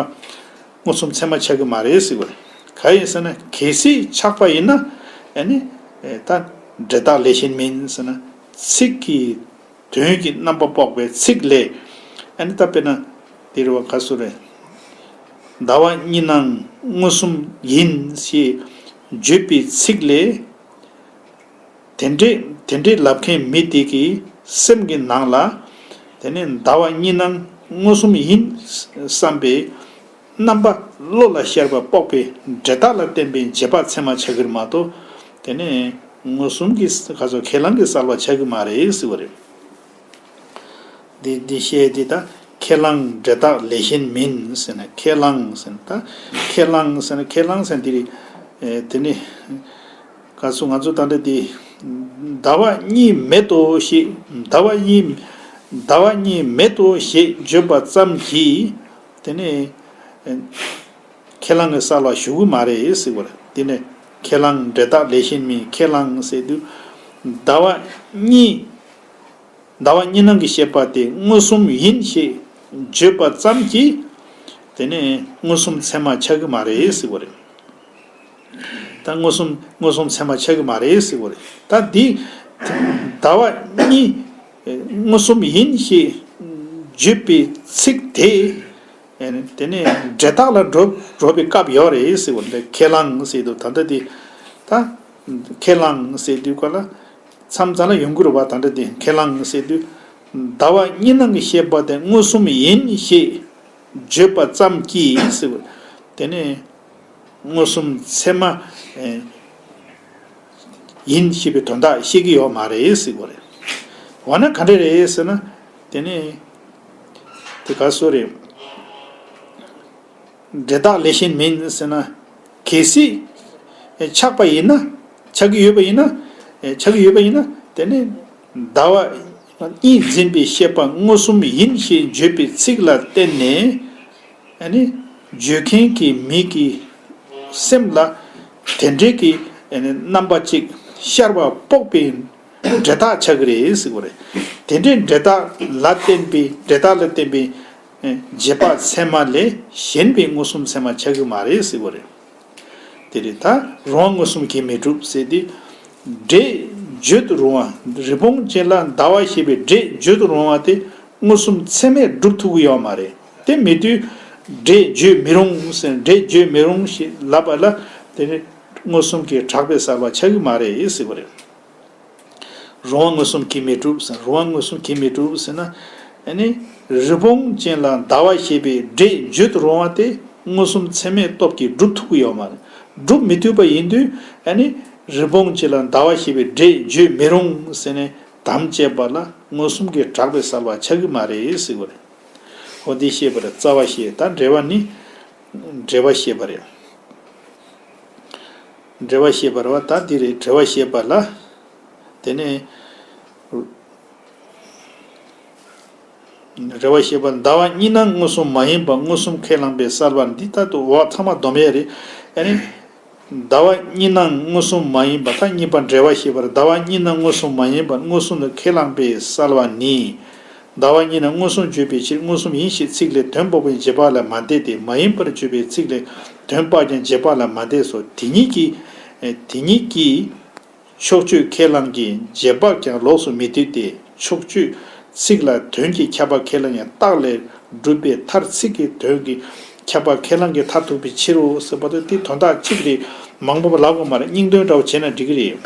མངོན་སུམ་ཚད་མ་ཆགས་ཀྱི་མ་རེད་ཟེར་བ་རེད། གང་ཡིན་ཟེར་ན་གལ་སྲིད་ཆགས་པ་ཡིན་ན་ཨ་ནི་ད་འབྲས་རྟགས་ལས་གཞན་མིན་ཟེར་ན་ཚིག་གི་དོན་གྱི་རྣམ་པ་དཔོག་པའི་ཚིག་ལས། ཨ་ནི་ད་དཔེར་ན་དེ་རུ་བ་ག་སུ་རེད། ཟླ་བ་གཉིས་སྣང་མངོན་སུམ་ཡིན་ཞེས་བརྗོད་པའི་ཚིག་ལས། དེ་འདྲའི་དེ་འདྲའི་ལབ་མཁན་མི་དེ་གི་སེམས་ཀྱི་ནང་ལ་དེ་ནས་ཟླ་བ་གཉིས་སྣང་མངོན་སུམ་ཡིན་བསམ་པའི་རྣམ་པ་བློ་ལ་ཤར་བ་དཔོག་པའི་འབྲས་རྟགས་ལ་བརྟེན་པའི་རྗེས་དཔག་ཚད་མ་ཆགས་ཀྱི་རེད་མ་གཏོགས། དེ་ནས་མངོན་སུམ་གྱི་ག་ཚོད་ཁས་བླངས་ཀྱི་གསལ་བ་ཆགས་ཀྱི་མ་རེད་ཟེར་བ་རེད། འདི་འདི་བཤད་དེ་ད་ཁས་བླངས་འབྲས་རྟགས་ལས་གཞན་མིན་ཟེར་ན་ཁས་བླངས་ཟེར་ན་ད་ཁས་བླངས་ཟེར་ན་ཁས་བླངས་ཟེར་ན་འདི་རེད། དེ་ནི་ག་སུ་ང་ཚོ་ད་ལྟ་འདི་ཟླ་བ་གཉིས་མེད་དོ་ཞེས་ཟླ་བ་གཉིས་ཟླ་བ་གཉིས་མེད་དོ་ཞེས་བརྗོད་པ་ཙམ་གྱིས་དེ་ནི་ཁས་བླངས་ཀྱི་གསལ་བ་ཞུ་གི་མ་རེད་ཟེར་བ་རེད། དེ་ནི་ཁས་བླངས་འབྲས་རྟགས་ལས་གཞན་མིན། ཁས་བླངས་ཟེར་དུས་ཟླ་བ་གཉིས། ཟླ་བ་གཉིས་སྣང་གི་ཤེས་པ་དེ་མངོན་སུམ་ཡིན་ཞེས་བརྗོད་པ་ཙམ་གྱིས་དེ་ནས་མངོན་སུམ་ཚད་མ་ཆགས་ཀྱི་མ་རེད་ཟེར་བ་རེད། ད་མངོན་སུམ་མངོན་སུམ་ཚད་མ་ཆགས་ཀྱི་མ་རེད་ཟེར་བ་རེད། ད་འདི་ཟླ་བ་གཉིས་མངོན་སུམ་ཡིན་ཞེས་བརྗོད་པའི་ཚིག་དེ་དེ་ནས་འབྲས་རྟགས་ལ་འགྲོ་འགྲོ་བའི་སྐབས་ཡོད་རེད་ཟེར་བ་རེད། ཁས་བླངས་ཟེར་དུས་ད་ལྟ་འདི་ད་ཁས་བླངས་ཟེར་དུས་ག་ལ། མཚམས་མཚམས་ལ་ཡོང་གི་རེད་བ། ད་འདྲ་དེ་ཁས་བླངས་ཟེར་དུས། ཟླ་བ་གཉིས་སྣང་གི་ཤེས་པ་དེ་མངོན་སུམ་ཡིན་ཞེས་བརྗོད་པ་ཙམ་གྱིས་ཟེར་བ། དེ་ནས་མངོན་སུམ་ཚད་མ་ཨེ་ཡིན་ཞེས་པའི་དོན་དག་ཤེས་ཀྱི་ཡོད་མ་རེད་ཟེར་བ་རེད། འོ་ན་ག་འདྲ་རེད་ཟེར་ན། དེ་ནས་དེ་ག་སོ་རེད། འབྲས་རྟགས་ལས་གཞན་མིན་ཟེར་ན། གལ་སྲིད་ཆགས་པ་ཡིན་ན། ཆགས་ཀྱི་ཡོད་པ་ཡིན་ན། ཆགས་ཀྱི་ཡོད་པ་ཡིན་ན་དེ་ནི་ཟླ་བ་གཉིས་འཛིན་པའི་ཤེས་པ་མངོན་སུམ་ཡིན་ཞེས་བརྗོད་པའི་ཚིག་ལ་བརྟེན་ནས། ཨ་ནི་བརྗོད་མཁན་གྱི་མི་གི་སེམས་ལ་དེ་འདྲའི་གི་ཨ་ནི་རྣམ་པ་གཅིག་ཤར་བ་དཔོག་པའི་འབྲས་རྟགས་ཆགས་ཀྱི་རེད་ཟེར་གྱི་རེད། དེ་འདྲའི་འབྲས་རྟགས་ལ་བརྟེན་པའི་འབྲས་རྟགས་ལ་བརྟེན་པའི་རྗེས་དཔག་ཚད་མ་ལས་གཞན་པའི་མངོན་སུམ་ཚད་མ་ཆགས་ཀྱི་མ་རེད་ཟེར་གྱི་རེད། དེ་རེད། ད་རུང་བ་མངོན་སུམ་གྱིས་མི་གྲུབ་ཟེར་ཏེ། འབྲས་བརྗོད་དུ་རུང་བ། རི་བོང་ཅན་ལ་ཟླ་བ་ཞེས་པའི་འབྲས་བརྗོད་དུ་རུང་བ་དེ་མངོན་སུམ་ཚད་མས་གྲུབ་ཐུབ་ཀྱི་ཡོད་མ་རེད། དེ་མེད་དུས་འབྲས་བརྗོད་མི་རུང་ཟེར། འབྲས་བརྗོད་མི་རུང་ཞེས་ལབ་པ་ལ་དེ་ནི་མངོན་སུམ་གྱི་གྲགས་པའི་གསལ་བ་ཆགས་ཀྱི་མ་རེད་ཟེར་བ་རེད། རུང་བ་མངོན་སུམ་གྱིས་མི་གྲུབ་ཟེར། རུང་བ་མངོན་སུམ་གྱིས་མི་གྲུབ་ཟེར་ན། ཨ་ནི་རི་བོང་ཅན་ལ་ཟླ་བ་ཞེས་པའི་འབྲས་བརྗོད་དུ་རུང་བ་དེ་མངོན་སུམ་ཚད་མའི་སྟོབས་ཀྱིས་སྒྲུབ་ཐུབ་ཀྱི་ཡོད་མ་རེད། སྒྲུབ་མི་ཐུབ་པ་ཡིན་དུས་ཨ་ནི་རི་བོང་ཅན་ལ་ཟླ་བ་ཞེས་པའི་འབྲས་བརྗོད་མི་རུང་ཟེར་ནས་དམ་བཅས་པ་ལ་མངོན་སུམ་གྱི་གྲགས་པའི་གསལ་བ་ཆགས་ཀྱི་མ་རེད་ཟེར་བ་རེད། འོ་འདི་ཤེས་པར་རྩ་བ་ཤེས། ད་འགྲེལ་བ་ནི། འགྲེལ་པ་བཤད་པ་རེད། འགྲེལ་པ་བཤད་པ་རེད་བ། ད་འདི་རེད། འགྲེལ་པ་བཤད་པ་ལ། དེ་ནས། འགྲེལ་པ་བཤད་པ། ཟླ་བ་གཉིས་སྣང་མངོན་སུམ་མ་ཡིན་པ་མངོན་སུམ་ཁས་བླངས་པའི་བསལ་བ་འདི་ལྟར་དུ། འོ་ཚང་མ་སྡོམ་ཡས་རེད། ཨ་ནི། ཟླ་བ་གཉིས་སྣང་མངོན་སུམ་མ་ཡིན་པ། ད་གཉིས་པ་འགྲེལ་པ་བཤད་པར། ཟླ་བ་གཉིས་སྣང་མངོན་སུམ་མ་ཡིན་པར་མངོན་སུམ་དུ་ཁས་བླངས་པའི་བསལ་བ་ནི། ཟླ་བ་གཉིས་སྣང་མངོན་སུམ་བརྗོད་པའི་ཕྱིར་མངོན་སུམ་ཡིན་ཞེས་ཚིག་ལས་དོན་དཔོག་པའི་རྗེས་དཔག་ལས་མ་འདས་ཏེ། མ་ཡིན་པར་བརྗོད་པའི་ཚིག་ལས་དོན་དཔག་ཀྱང་རྗེས་དཔག་ལས་མ་འདས་སོ། དེ་ཉིད་ཀྱིས། དེ་ཉིད་ཀྱིས། ཕྱོགས་ཆོས་ཁས་བླངས་ཀྱི་རྗེས་དཔག་ཀྱང་ལོགས་སུ་མི་འཐད་དེ། ཕྱོགས་ཆོས་ཚིག་ལ་དོན་གྱི་ཁྱབ་པ་ཁས་བླངས་ཀྱང་རྟགས་ལས་གྲུབ་པའི་མཐར་ཚིག་གི་དོན་གྱི་ཁྱབ་པ་ཁས་བླངས་ཀྱི་མཐར་ཐུག་པའི་ཕྱིར་རོ་ཟེར་བ་དེ། དེ་དོན་དག་གཅིག་རེད། མང་པོ་ལབ་དགོས་མ་རེད། སྙིང་དོན་འདྲ་བོ་བྱས་ན་འགྲིག་གི་རེད།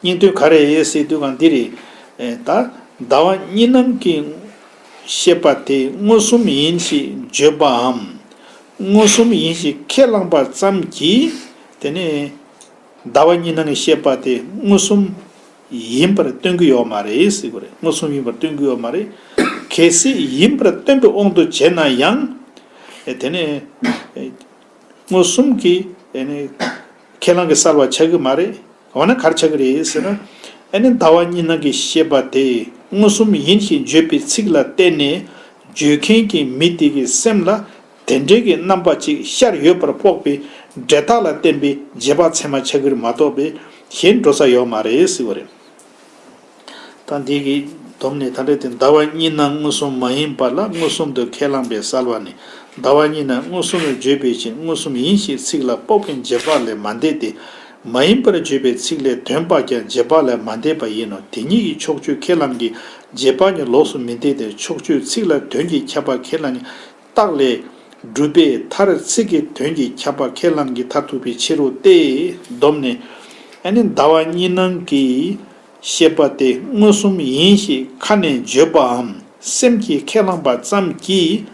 སྙིང་དོན་ག་རེ་ཡོད་ཟེར་དུས་གང་འདི་རེད། ཨེ། ད་ཟླ་བ་གཉིས་སྣང་གི་ཤེས་པ་དེ་མངོན་སུམ་ཡིན་ཞེས་བརྗོད་པའམ། མངོན་སུམ་ཡིན་ཞེས་ཁས་བླངས་པ་ཙམ་གྱིས། དེ་ནས། ཟླ་བ་གཉིས་སྣང་གི་ཤེས་པ་དེ་མངོན་སུམ་ཡིན་པར་སྟོན་གྱི་ཡོད་མ་རེད་ཟེར་གྱི་རེད། མངོན་སུམ་ཡིན་པར་སྟོན་གྱི་ཡོད་མ་རེད། གལ་སྲིད་ཡིན་པར་སྟོན་པའི་དབང་དུ་བྱས་ན་ཡང་། ཨེ། དེ་ནས། ཨེ། མངོན་སུམ་གྱི། ཨེ་ནི། ཁས་བླངས་ཀྱི་བསལ་བ་ཆགས་ཀྱི་མ་རེད། འོ་ན་ག་རེ་ཆགས་ཀྱི་རེད་ཟེར་ན། ཨེ་ནི་ཟླ་བ་གཉིས་སྣང་གི་ཤེས་པ་དེ་མངོན་སུམ་ཡིན་ཞེས་བརྗོད་པའི་ཚིག་ལ་བརྟེན་ནས་བརྗོད་མཁན་གྱི་མི་དེ་གི་སེམས་ལ་དེ་འདྲའི་གི་རྣམ་པ་ཅིག་ཤར་ཡོད་པར་དཔོག་པའི་འབྲས་རྟགས་ལ་བརྟེན་པའི་རྗེས་དཔག་ཚད་མ་ཆགས་ཀྱི་རེད་མ་གཏོགས་པའི་གཞན་འགྲོ་ས་ཡོད་མ་རེད་ཟེར་བ་རེད། ད་འདི་གི་སྡོམ་ནས་ད་རེས་དེ། ཟླ་བ་གཉིས་སྣང་མངོན་སུམ་མ་ཡིན་པ་ལ་མངོན་སུམ་དུ་ཁས་བླངས་པའི་བསལ་བ་ནི། ཟླ་བ་གཉིས་སྣང་མངོན་སུམ་དུ་བརྗོད་པའི་ཕྱིར་མངོན་སུམ་ཡིན་ཞེས་ཚིག་ལ་དཔོག་པའི་རྗེས་དཔག་ལས་མ་འདས་ཏེ། མ་ཡིན་པར་བརྗོད་པའི་ཚིག་ལས་དོན་དཔག་ཀྱང་རྗེས་དཔག་ལས་མ་འདས་པ་ཡིན་ནོ། དེ་ཉིད་ཀྱིས་ཕྱོགས་ཆོས་ཁས་བླངས་ཀྱི་རྗེས་དཔག་ནི་ལོགས་སུ་མི་འཐད་དེ། ཕྱོགས་ཆོས་ཚིག་ལ་དོན་གྱི་ཁྱབ་པ་ཁས་བླངས་ནི་རྟགས་ལས་གྲུབ་པའི་མཐར་ཚིག་གི་དོན་གྱི་ཁྱབ་པ་ཁས་བླངས་ཀྱི་མཐར་ཐུག་པའི་ཕྱིར་རོ་སྟེ། སྡོམ་ནས། ཨ་ནི་ཟླ་བ་གཉིས་སྣང་གི་ཤེས་པ་དེ་མངོན་སུམ་ཡིན་ཞེས་ཁ་ནས་བརྗོད་པའམ་སེམས་ཀྱིས་ཁས་བླངས་པ་ཙམ་གྱིས།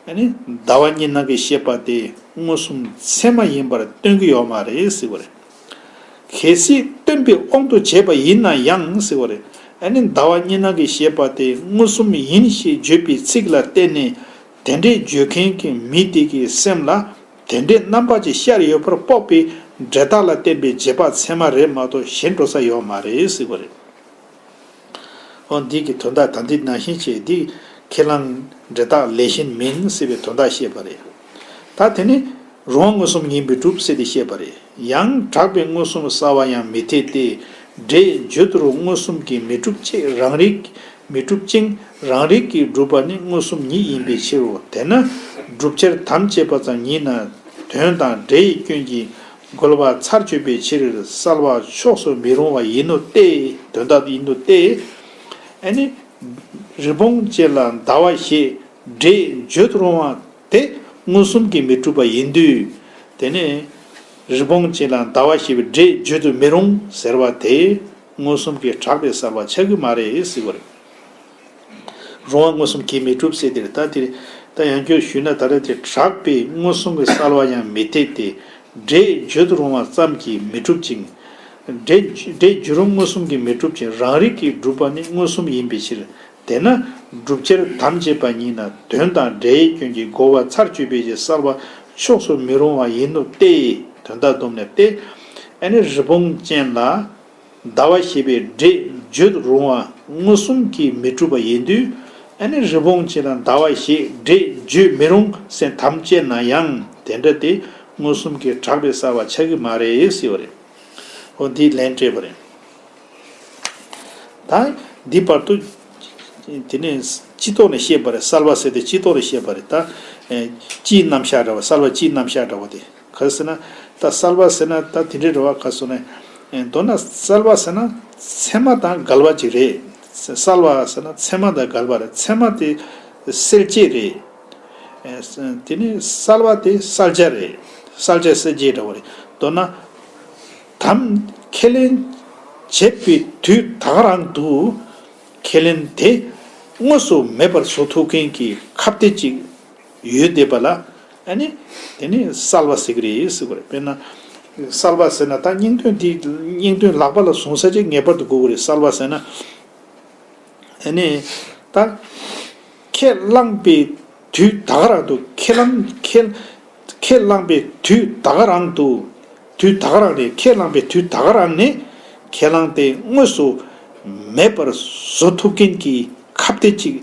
ཨ་ནི་ཟླ་བ་གཉིས་སྣང་གི་ཤེས་པ་དེ་མངོན་སུམ་ཚད་མ་ཡིན་པར་སྟོན་གྱི་ཡོད་མ་རེད་ཟེར་བ་རེད། གལ་སྲིད་སྟོན་པའི་དབང་དུ་བྱས་པ་ཡིན་ན་ཡང་ཟེར་བ་རེད། ཨ་ནི་ཟླ་བ་གཉིས་སྣང་གི་ཤེས་པ་དེ་མངོན་སུམ་ཡིན་ཞེས་བརྗོད་པའི་ཚིག་ལ་བརྟེན་ནས་དེ་འདྲའི་བརྗོད་མཁན་གྱི་མི་དེ་གི་སེམས་ལ་དེ་འདྲའི་རྣམ་པ་ཅིག་ཤར་ཡོད་པར་དཔོག་པའི་འབྲས་རྟགས་ལ་བརྟེན་པའི་རྗེས་དཔག་ཚད་མ་རེད་མ་གཏོགས་གཞན་འགྲོ་ས་ཡོད་མ་རེད་ཟེར་བ་རེད། འོ། འདི་གི་དོན་དག་ད་འདི་ནང་བཞིན་བྱས། འདི་ཁས་བླངས་འབྲས་རྟགས་ལས་གཞན་མིན་ཟེར་བའི་དོན་དག་བཤད་པ་རེད། ད་དེ་ནི་རུང་བ་མངོན་སུམ་ཡིན་པས་གྲུབ་ཟེར་ཏེ་བཤད་པ་རེད། ཡང་གྲགས་པའི་མངོན་སུམ་གསལ་བ་ཡང་མི་འཐད་དེ། སྒྲས་བརྗོད་རུང་མངོན་སུམ་གྱིས་མི་གྲུབ་ཅེས་རང་རིག་མི་གྲུབ་ཅིང་། རང་རིག་གིས་གྲུབ་པ་ནི་མངོན་སུམ་ཉིད་ཡིན་པའི་ཕྱིར་རོ། དེས་ན་བསྒྲུབ་བྱར་དམ་བཅས་པ་ཙམ་ཉིད་ན་དོན་དང་སྒྲ་ཡི་སྐྱོན་གྱིས་རྒོལ་བ་ཚར་གཅོད་པའི་ཕྱིར་བསལ་བ་ཕྱོགས་སུ་མི་རུང་བ་ཡིན་ནོ་སྟེ། དོན་དག་ཡིན་ནོ་སྟེ། ཨ་ནི། རི་བོང་ཅན་ལ་ཟླ་བ་ཞེས་སྒྲས་བརྗོད་རུང་བ་དེ་མངོན་སུམ་གྱིས་མི་གྲུབ་པ་ཡིན་དུས། དེ་ནས་རི་བོང་ཅན་ལ་ཟླ་བ་ཞེས་པའི་སྒྲས་བརྗོད་དུ་མི་རུང་ཟེར་བ་དེ་མངོན་སུམ་གྱིས་གྲགས་པའི་བསལ་བ་ཆགས་ཀྱི་མ་རེད་ཟེར་བ་རེད། རུང་བ་མངོན་སུམ་གྱིས་མི་གྲུབ་ཟེར་དེ་རེད། ད་དེ་ད་ཡང་བསྐྱར་ཞུས་ན། ད་རེས་དེ་གྲགས་པའི་མངོན་སུམ་གྱི་བསལ་བ་ཡང་མི་འཐད་དེ། སྒྲས་བརྗོད་རུང་བ་ཙམ་གྱིས་མི་གྲུབ་ཅིང་། སྒྲས་སྒྲས་བརྗོད་རུང་མངོན་སུམ་གྱིས་མི་གྲུབ་ཅིང་། རང་རིག་གིས་གྲུབ་པ་ནི་མངོན་སུམ་ཡིན་པའི་ཕྱིར། དེས་ན་བསྒྲུབ་བྱར་དམ་བཅས་པ་ཉིད་ན་དོན་དང་སྒྲ་ཡི་སྐྱོན་གྱིས་རྒོལ་བ་ཚར་གཅོད་པའི་ཕྱིར་བསལ་བ་ཕྱོགས་སུ་མི་རུང་བ་ཡིན་ནོ་སྟེ། དོན་དག་སྡོམ་ནས་ཏེ། ཨ་ནི་རི་བོང་ཅན་ལ་ཟླ་བ་ཞེས་པའི་སྒྲས་བརྗོད་རུང་བ་མངོན་སུམ་གྱིས་མི་གྲུབ་པ་ཡིན་དུས། ཨ་ནི་རི་བོང་ཅན་ལ་ཟླ་བ་ཞེས་སྒྲས་བརྗོད་མི་རུང་ཟེར་དམ་བཅས་ན་ཡང་། དེ་འདྲ་དེ་མངོན་སུམ་གྱིས་གྲགས་པའི་བསལ་བ་ཆགས་ཀྱི་མ་རེད་ཟེར་བ་རེད། འོ། འདི་ལན་སྤྲད་པ་རེད། ད་འདི་བར་དུ་དེ་ནས་སྤྱི་ལྡོག་ནས་བཤད་པ་རེད། བསལ་བ་ཟེར་དེ་སྤྱི་ལྡོག་ནས་བཤད་པ་རེད། ད་ཨེ་སྤྱིའི་རྣམ་གཞག་འདྲ་བ། བསལ་བ་སྤྱིའི་རྣམ་གཞག་འདྲ་བ་དེ། ག་རེ་ཟེར་ན། ད་བསལ་བ་ཟེར་ན་ད་དེ་འདྲའི་འདྲ་བ་ག་རེ་ཟེར་ན། ཨེ་མདོར་ན་བསལ་བ་ཟེར་ན་ཚད་མ་དང་འགལ་བ་ཅིག་རེད། བསལ་བ་ཟེར་ན་ཚད་མ་དང་འགལ་བ་རེད། ཚད་མ་དེ་སེལ་བྱེད་རེད། ཨེ་དེ་ནས་བསལ་བ་དེ་བསལ་བྱ་རེད། བསལ་བྱ་སེལ་བྱེད་འདྲ་བ་རེད། མདོར་ན། དམ། ཁས་ལེན་བྱེད་པའི་དུས་ད་ག་རང་དུ་ཁས་ལེན་དེ་དངོས་སུ་མེད་པར་བཟོ་ཐུབ་མཁན་གྱི་ཁ་གཏད་ཅིག་ཡོད་བསྡད་པ་ལ། ཨ་ནི་དེ་ནི་བསལ་བ་ཟེར་གྱི་རེད་ཟེར་བ་རེད། དཔེར་ན། བསལ་བ་ཟེར་ན་ད་སྙིང་དོན་འདི། སྙིང་དོན་ལག་པ་ལ་བཟུང་ས་ཅིག་ངེས་པར་དུ་དགོས་ཀྱི་རེད། བསལ་བ་ཟེར་ན། ཨ་ནི་ད་ཁས་བླངས་པའི་ དུས་ད་ག་རང་དུ་ཁས་བླངས་ཁས་ཁས་བླངས་པའི་དུས་ད་ག་རང་དུ། དུས་ད་ག་རང་ནས་ཁས་བླངས་པའི་དུས་ད་ག་རང་ནས་ཁས་བླངས་དེ་དངོས་སུ་མེད་པར་བཟོ་ཐུབ་མཁན་གྱི་ཁ་གཏད་ཅིག་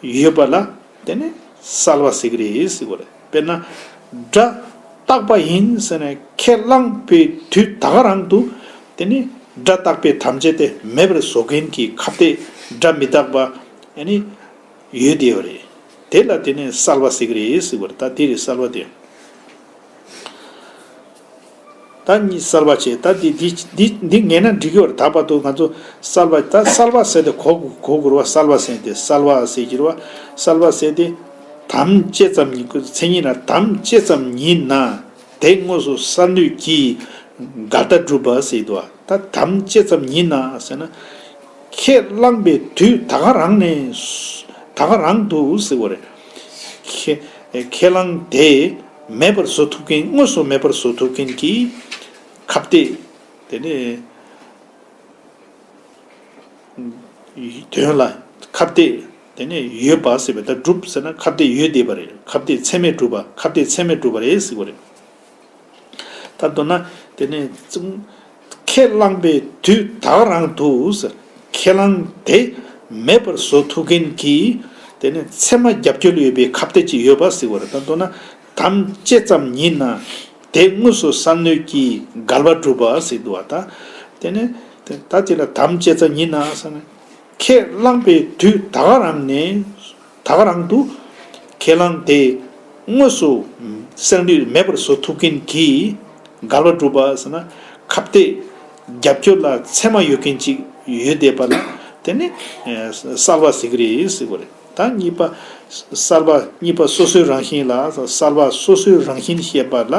ཡོད་པ་ལ་དེ་ནི་གསལ་བ་ཟེར་གྱི་རེད་ཟེར་གྱི་རེད། དཔེར་ན་སྒྲ་རྟག་པ་ཡིན་ཟེར་ནས་ཁས་བླངས་པའི་དུས་ད་ག་རང་དུ་དེ་ནི་སྒྲ་རྟག་པའི་དམ་བཅའ་དེ་མེད་པར་བཟོ་མཁན་གྱི་ཁ་གཏད་སྒྲ་མི་རྟག་པ་ཨ་ནི་ཡོད་བསྡད་པ་རེད། དེ་ལ་དེ་ནི་གསལ་བ་ཟེར་གྱི་རེད་ཟེར་གྱི་རེད། ད་དེ་རེད་གསལ་བ་དེ། ད་གཉིས་གསལ་བ་བྱས། ད་འདི་འདི་འདི་འདི་ངེས་ན་འགྲིག་གི་བར། ད་བར་དུ་ང་ཚོ་གསལ་བ། ད་གསལ་བ་ཟེར་ཏེ་གོ་གོ་དགོས་རེད་བ། གསལ་བ་ཟེར་ཏེ་གསལ་བ་ཟེར་གྱི་རེད་བ། གསལ་བ་ཟེར་ཏེ་དམ་བཅས་ཙམ་ཉིད། མཚན་ཉིད་ན་དམ་བཅས་ཙམ་ཉིད་ན་དེ་དངོས་སུ་གསལ་ནུས་ཀྱི་འགལ་ཟླ་སྒྲུབ་པ་ཟེར་འདུག་བ། ད་དམ་བཅས་ཙམ་ཉིད་ན་ཟེར་ན་ཁས་བླངས་པའི་དུས་ད་ག་རང་ནས་ད་ག་རང་དུ་ཟེར་བ་རེད། ཁས་ཁས་བླངས་དེ་མེད་པར་བཟོ་ཐུབ་མཁན། དངོས་སུ་མེད་པར་བཟོ་ཐུབ་མཁན་གྱི་ཁ་གཏད་དེ་ནས་དོན་ལ་ཁ་གཏད་དེ་ནས་ཡོད་པ་ཟེར་བས། ད་སྒྲུབ་ཟེར་ན་ཁ་གཏད་ཡོད་བསྡད་པ་རེད། ཁ་གཏད་ཚད་མས་གྲུབ་པ། ཁ་གཏད་ཚད་མས་གྲུབ་པ་རེད་ཟེར་བ་རེད། ད་མདོར་ན་དེ་ནས་ཁས་བླངས་པའི་དུས་ད་ག་རང་དུ་ཟེར། ཁས་བླངས་དེ་མེད་པར་བཟོ་ཐུབ་མཁན་གྱི་དེ་ནས་ཚད་མ་རྒྱབ་སྐྱོར་ཡོད་པའི་ཁ་གཏད་ཅིག་ཡོད་པ་ཟེར་བ་རེད། ད་མདོར་ན་དམ་བཅས་ཙམ་ཉིད་ན་དེ་དངོས་སུ་གསལ་ནུས་ཀྱི་འགལ་བ་སྒྲུབ་པ་ཟེར་འདུག་བ། ད་དེ་ནས་ད་དེ་ལ་དམ་བཅས་ཙམ་ཉིད་ན་ཟེར་ན། ཁས་བླངས་པའི་དུས་ད་ག་རང་ནས་ད་ག་རང་དུ་ཁས་བླངས་དེ་དངོས་སུ་གསལ་ནུས་མེད་པར་བཟོ་ཐུབ་མཁན་གྱི་འགལ་བ་སྒྲུབ་པ་ཟེར་ན། ཁ་གཏད་རྒྱབ་སྐྱོར་ལ་ཚད་མ་ཡོད་མཁན་ཅིག་ཡོད་བསྡད་པ་ལ་དེ་ནི་གསལ་བ་ཟེར་གྱི་རེད་ཟེར་གྱི་རེད། ད་གཉིས་པ་གསལ་བ་གཉིས་པ་སོ་སོའི་རང་བཞིན་ལ། གསལ་བ་སོ་སོའི་རང་བཞིན་བཤད་པ་ལ་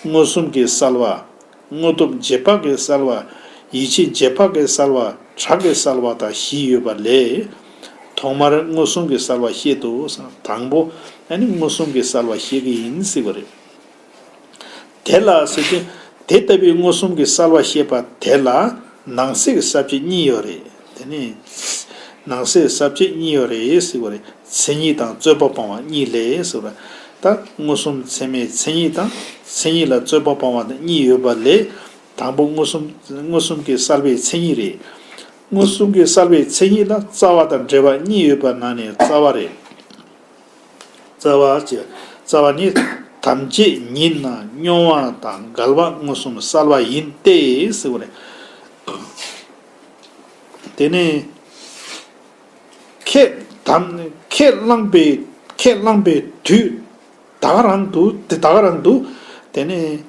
མངོན་སུམ་གྱི་གསལ་བ། དངོས་སྟོབས་རྗེས་དཔག་གི་གསལ་བ། ཡིད་ཆེས་རྗེས་དཔག་གི་གསལ་བ། གྲགས་ཀྱི་གསལ་བ་དང་བཞི་ཡོད་པ་ལས། ཐོག་མར་མངོན་སུམ་གྱི་གསལ་བ་བཤད་དོ། དང་པོ་ཨ་ནི་མངོན་སུམ་གྱི་གསལ་བ་བཤད་ཀྱི་ཡིན་ཟེར་བ་རེད། དེ་ལ་ཟེར་དུས་དེ་ལྟ་བུའི་མངོན་སུམ་གྱི་གསལ་བ་བཤད་པ་དེ་ལ་ནང་གསེས་ཀྱི་ས་བཅད་གཉིས་ཡོད་རེད། དེ་ནི་ནང་གསེས་ས་བཅད་གཉིས་ཡོད་རེད་ཟེར་བ་རེད། མཚན་ཉིད་དང་རྩོད་པ་སྤང་བ་གཉིས་ལས་ཟེར་བ། ད་མངོན་སུམ་ཚད་མའི་མཚན་ཉིད་དང་མཚན་ཉིད་ལ་རྩོད་པ་སྤང་བ་གཉིས་ཡོད་པ་ལས། དང་པོ་མངོན་སུམ་མངོན་སུམ་གྱི་གསལ་བའི་མཚན་ཉིད་རེད། མངོན་སུམ་གྱི་གསལ་བའི་མཚན་ཉིད་ལ་རྩ་བ་དང་འབྲེལ་བ་གཉིས་ཡོད་པ་ནང་ནས་རྩ་བ་རེད། རྩ་བ་ཅེས། རྩ་བ་ནི་དམ་བཅས་ཉིད་ན་སྨྱོ་བ་དང་འགལ་བ་མངོན་སུམ་གསལ་བ་ཡིན་ཏེ་ཟེར་བ་རེད། དེ་ནས་ཁས་དམ་ཁས་བླངས་པའི་ཁས་བླངས་པའི་དུས་ད་ག་རང་དུ་དེ་ད་ག་རང་དུ་དེ་ནས་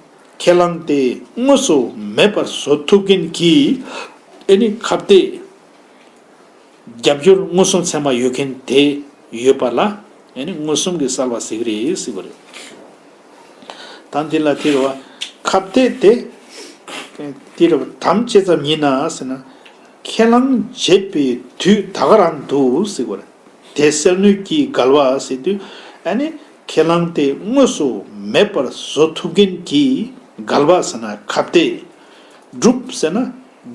ཁས་བླངས་དེ་དངོས་སུ་མེད་པར་བཟོ་ཐུབ་མཁན་གྱི་ཨེ་ནི་ཁ་གཏད་རྒྱབ་སྐྱོར་མངོན་སུམ་ཚད་མ་ཡོད་མཁན་དེ་ཡོད་པ་ལ་ཨེ་ནི་མངོན་སུམ་གྱི་གསལ་བ་ཟེར་གྱི་རེད་ཟེར་བ་རེད། ད་འདི་ལ་དེ་རེད་བ། ཁ་གཏད་དེ་དེ་རེད་བ། དམ་བཅས་ཙམ་ཡིན་ན་ཟེར་ན། ཁས་བླངས་བྱས་པའི་དུས་ད་ག་རང་དུ་ཟེར་བ་རེད། དེ་གསལ་ནུས་ཀྱི་འགལ་བ་ཟེར་དུས་ཨ་ནི་ཁས་བླངས་དེ་དངོས་སུ་མེད་པར་བཟོ་ཐུབ་མཁན་གྱི་འགལ་བ་ཟེར་ན་ཁ་གཏད། སྒྲུབ་ཟེར་ན་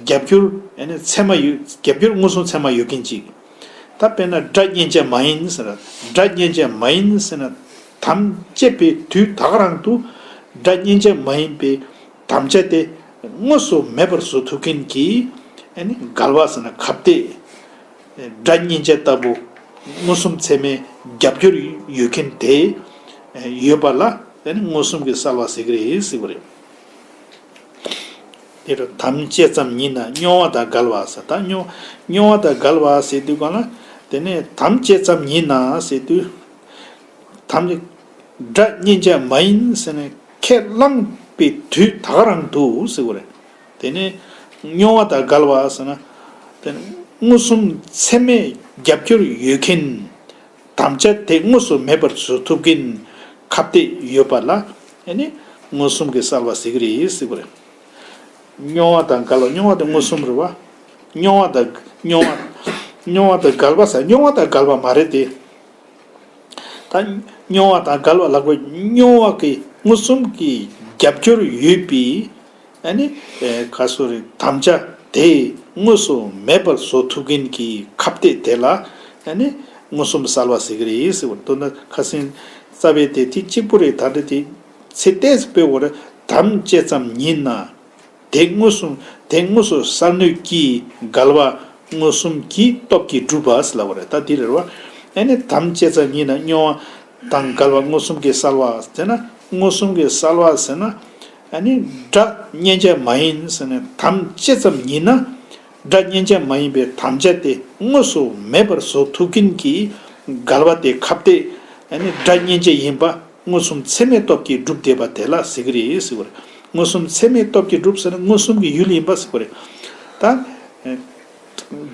རྒྱབ་སྐྱོར་ཨ་ནི་ཚད་མ་ཡོད། རྒྱབ་སྐྱོར་མངོན་སུམ་ཚད་མ་ཡོད་མཁན་ཅིག་ད་དཔེར་ན་སྒྲ་མཉན་བྱ་མ་ཡིན་ཟེར་ན། སྒྲ་མཉན་བྱ་མ་ཡིན་ཟེར་ན། དམ་བཅས་པའི་དུས་ད་ག་རང་དུ་སྒྲ་མཉན་བྱ་མ་ཡིན་པའི་དམ་བཅའ་དེ་དངོས་སུ་མེད་པར་བཟོ་ཐུབ་མཁན་གྱི་ཨ་ནི་འགལ་བ་ཟེར་ན་ཁ་གཏད། སྒྲ་མཉན་བྱ་ལྟ་བུ་མངོན་སུམ་ཚད་མའི་རྒྱབ་སྐྱོར་ཡོད་མཁན་དེ་ཡོད་པ་ལ་ཨ་ནི་མངོན་སུམ་གྱི་གསལ་བ་ཟེར་གྱི་རེད་ཟེར་བ་རེད། དེ་རུ་དམ་བཅས་ཙམ་ཉིད་ན་སྨྱོ་བ་དང་འགལ་བ་ཟེར། ད་སྨྱོ་སྨྱོ་བ་དང་འགལ་བ་ཟེར་དུས་གང་ལ། དེ་ནས་དམ་བཅས་ཙམ་ཉིད་ན་ཟེར་དུས། དམ་སྒྲ་མཉན་བྱ་མ་ཡིན་ཟེར་ནས་ཁས་བླངས་པའི་དུས་ད་ག་རང་དུ་ཟེར་བ་རེད། དེ་ནས་སྨྱོ་བ་དང་འགལ་བ་ཟེར་ན། དེ་ནས་མངོན་སུམ་ཚད་མས་རྒྱབ་སྐྱོར་ཡོད་མཁན། དམ་བཅའ་དེ་དངོས་སུ་མེད་པར་བཟོ་ཐུབ་མཁན་ཁ་གཏད་ཡོད་པ་ལ་ཨེ་ནི་མངོན་སུམ་གྱི་གསལ་བ་ཟེར་གྱི་རེད་ཟེར་བ་རེད། སྨྱོ་བ་དང་འགལ་བ། སྨྱོ་བ་དེ་མངོན་སུམ་རེད་བ། སྨྱོ་བ་དང་སྨྱོ་བ་སྨྱོ་བ་དང་འགལ་བ་ཟེར། སྨྱོ་བ་དང་འགལ་བ་མ་རེད་དེ། ད་སྨྱོ་བ་དང་འགལ་བ་ལབ་དགོས། སྨྱོ་བ་གི་མངོན་སུམ་གྱི་རྒྱབ་སྐྱོར་ཡོད་པའི་ཨ་ནི་ཨེ་ག་སོ་རེད། དམ་བཅའ་དེ་དངོས་སུ་མེད་པར་བཟོ་ཐུབ་མཁན་གྱི་ཁ་གཏད་དེ་ལ་ཨ་ནི་ མངོན་སུམ་གསལ་བ་ཟེར་གྱི་རེད་ཟེར་བ། མདོར་ན་ཁ་སང་རྩ་བའི་དེ་དེ་གཅིག་པུ་རེད། ད་འདི་དེ་ཚིག་ཏོག་ཙམ་སྤེལ་བར་དམ་བཅས་ཙམ་ཉིད་ན། དེ་མངོན་སུམ་དེ་མངོན་སུམ་གསལ་ནུས་ཀྱིས་འགལ་བ་མངོན་སུམ་གྱི་སྟོབས་ཀྱིས་གྲུབ་པ་ཟེར་ལབ་པ་རེད། ད་འདི་རེད་བ། ཨ་ནི་དམ་བཅས་ཙམ་ཉིད་ན་སྙོམས་པ་དང་འགལ་བ་མངོན་སུམ་གྱིས་གསལ་བ་ཟེར་ན། མངོན་སུམ་གྱིས་གསལ་བ་ཟེར་ན། ཨ་ནི་སྒྲ་མཉན་བྱ་མ་ཡིན་ཟེར་ན། དམ་བཅས་ཙམ་ཉིད་ན་སྒྲ་མཉན་བྱ་མ་ཡིན་པའི་དམ་བཅས་དེ་དངོས་སུ་མེད་པར་བཟོ་ཐུབ་མཁན་གྱི་འགལ་བ་དེ་ཁ་གཏད། ཨ་ནི་སྒྲ་མཉན་བྱ་ཡིན་པ་མངོན་སུམ་ཚད་མའི་སྟོབས་ཀྱིས་གྲུབ་བསྡད་པ་དེ་ལ་ཟེར་གྱི་རེད་ཟེར་བ་རེད། མངོན་སུམ་ཚད་མའི་སྟོབས་ཀྱིས་གྲུབ་ཟེར་ན་མངོན་སུམ་གྱི་ཡུལ་ཡིན་པ་ཟེར་བ་རེད། ད།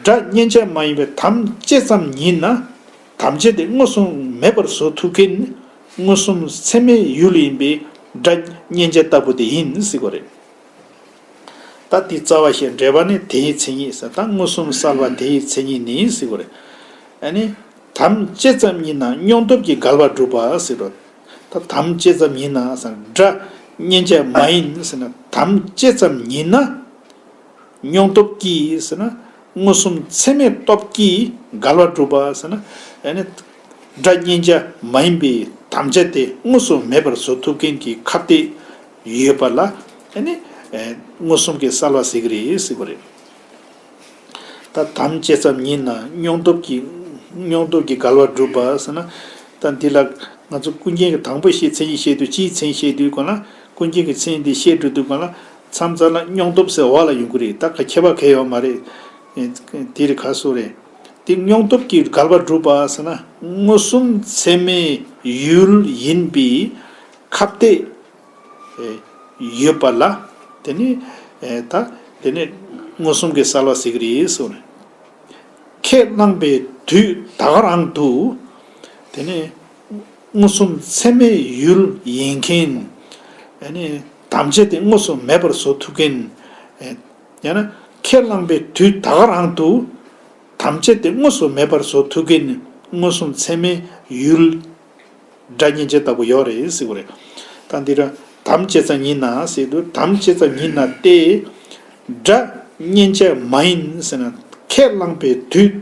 སྒྲ་མཉན་བྱ་མ་ཡིན་པའི་དམ་བཅས་ཙམ་ཉིད་ན། དམ་བཅས་དེ་མངོན་སུམ་མེད་པར་བཟོ་ཐུབ་མཁན་མངོན་སུམ་ཚད་མའི་ཡུལ་ཡིན་པའི་སྒྲ་མཉན་བྱ་ལྟ་བུ་དེ་ཡིན་ཟེར་བ་རེད། ད་དེའི་རྩ་བ་ཞེས་འགྲེལ་པ་ནི་དེའི་མཚན་ཉིད་ཟེར། ད་མངོན་སུམ་གསལ་བ་དེའི་མཚན་ཉིད་ནི་ཟེར་བ་རེད། ཨ་ནི་དམ་བཅས་ཙམ་ཉིད་ན་སྙོམས་སྟོབས་ཀྱིས་འགལ་བ་གྲུབ་པ་ཟེར་རོ། ད་དམ་བཅས་ཙམ་ཉིད་ན་ཟེར་ན་སྒྲ་མཉན་བྱ་མ་ཡིན་ཟེར་ན། དམ་བཅས་ཙམ་ཉིད་ན། སྙོམས་སྟོབས་ཀྱིས་ཟེར་ན། མངོན་སུམ་ཚད་མའི་སྟོབས་ཀྱིས་འགལ་བ་གྲུབ་པ་ཟེར་ན། ཨ་ནི་སྒྲ་མཉན་བྱ་མ་ཡིན་པའི་དམ་བཅས་དེ་དངོས་སུ་མེད་པར་བཟོ་ཐུབ་མཁན་གྱི་ཁ་གཏད་ཡོད་པ་ལ། ཨ་ནི་མངོན་སུམ་གྱི་གསལ་བ་ཟེར་གྱི་རེད་ཟེར་བ་རེད། ད་དམ་བཅས་ཙམ་ཉིད་ན་སྙོམས་སྟོབས་ཀྱིས་སྙོམས་སྟོབས་ཀྱིས་འགལ་བ་གྲུབ་པ་ཟེར་ན། ད་འདི་ལ་ང་ཚོ་ཀུན་མཁྱེན་གྱི་དང་པོ་ཞེས་མཚན་ཉིད་བཤད་དུས། སྤྱིའི་མཚན་ཉིད་བཤད་དུས་གོང་ལ། ཀུན་མཁྱེན་གྱི་མཚན་ཉིད་འདི་བཤད་འགྲོ་དུས་གོང་ལ། མཚམས་མཚམས་ལ་སྙོམས་སྟོབས་ཟེར་འོག་ལ་ཡོང་གི་རེད། ད་ག་ཁྱད་པར་གང་ཡོད་མ་རེད། དེ་རེད། ག་སུ་རེད། དེ་སྙོམས་སྟོབས་ཀྱིས་འགལ་བ་གྲུབ་པ་ཟེར་ན། མངོན་སུམ་ཚད་མའི་ཡུལ་ཡིན་པའི་ཁ་གཏད་ཡོད་པ་ལ། དེ་ནི་ད་དེ་ནི་མངོན་སུམ་གྱི་གསལ་བ་ཟེར་གྱི་རེད་ཟེར་བ་རེད། ཁས་བླངས་པའི་དུས་ད་ག་རང་དུ། དེ་ནི་མངོན་སུམ་ཚད་མའི་ཡུལ་ཡིན་མཁན། ཨ་ནི་དམ་བཅས་དེ་དངོས་སུ་མེད་པར་བཟོ་ཐུབ་མཁན། ཡང་ན་ཁས་བླངས་པའི་དུས་ད་ག་རང་དུ། དམ་བཅས་དེ་དངོས་སུ་མེད་པར་བཟོ་ཐུབ་མཁན་མངོན་སུམ་ཚད་མའི་ཡུལ། སྒྲ་མཉན་བྱ་ལྟ་བུ་ཡོད་རེད་ཟེར་བ་རེད། ད་འདི་ར་དམ་བཅས་ཙམ་ཉིད་ན་ཟེར་དུས། དམ་བཅས་ཙམ་ཉིད་ན་སྟེ། སྒྲ་མཉན་བྱ་མ་ཡིན་ཟེར་ན། ཁས་བླངས་པའི་དུས།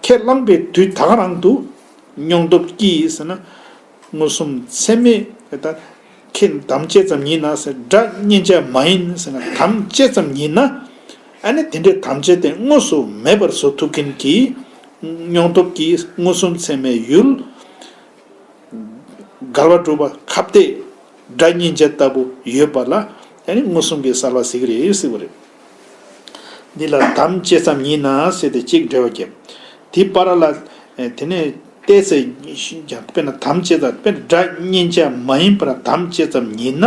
ཁས་བླངས་པའི་དུས་ད་ག་རང་དུ། སྙོམས་སྟོབས་ཀྱིས་ཟེར་ན། མངོན་སུམ་ཚད་མའི། ད་ཁས་དམ་བཅས་ཙམ་ཉིད་ན་ཟེར། སྒྲ་མཉན་བྱ་མ་ཡིན་ཟེར་ན། དམ་བཅས་ཙམ་ཉིད་ན། ཨ་ནི་དེ་འདྲའི་དམ་བཅས་དེ་དངོས་སུ་མེད་པར་བཟོ་ཐུབ་མཁན་གྱི་སྙོམས་སྟོབས་ཀྱིས་མངོན་སུམ་ཚད་མའི་ཡུལ། འགལ་བ་གྲུབ་པ་ཁ་གཏད་སྒྲ་མཉན་བྱ་ལྟ་བུ་ཡོད་པ་ལ། ཨ་ནི་མངོན་སུམ་གྱི་གསལ་བ་ཟེར་གྱི་རེད་ཟེར་བ་རེད། འདི་ལ་དམ་བཅས་ཙམ་ཉིད་ན་ཟེར་ཏེ་གཅིག་འགྲེལ་བ་བརྒྱབ། དེའི་བར་ལ། དེ་ནས་ཏོག་ཙམ་ཀྱང་། དཔེར་ན་དམ་བཅས་ཙམ། དཔེར་ན་སྒྲ་མཉན་བྱ་མ་ཡིན་པར་དམ་བཅས་ཙམ་ཉིད་ན།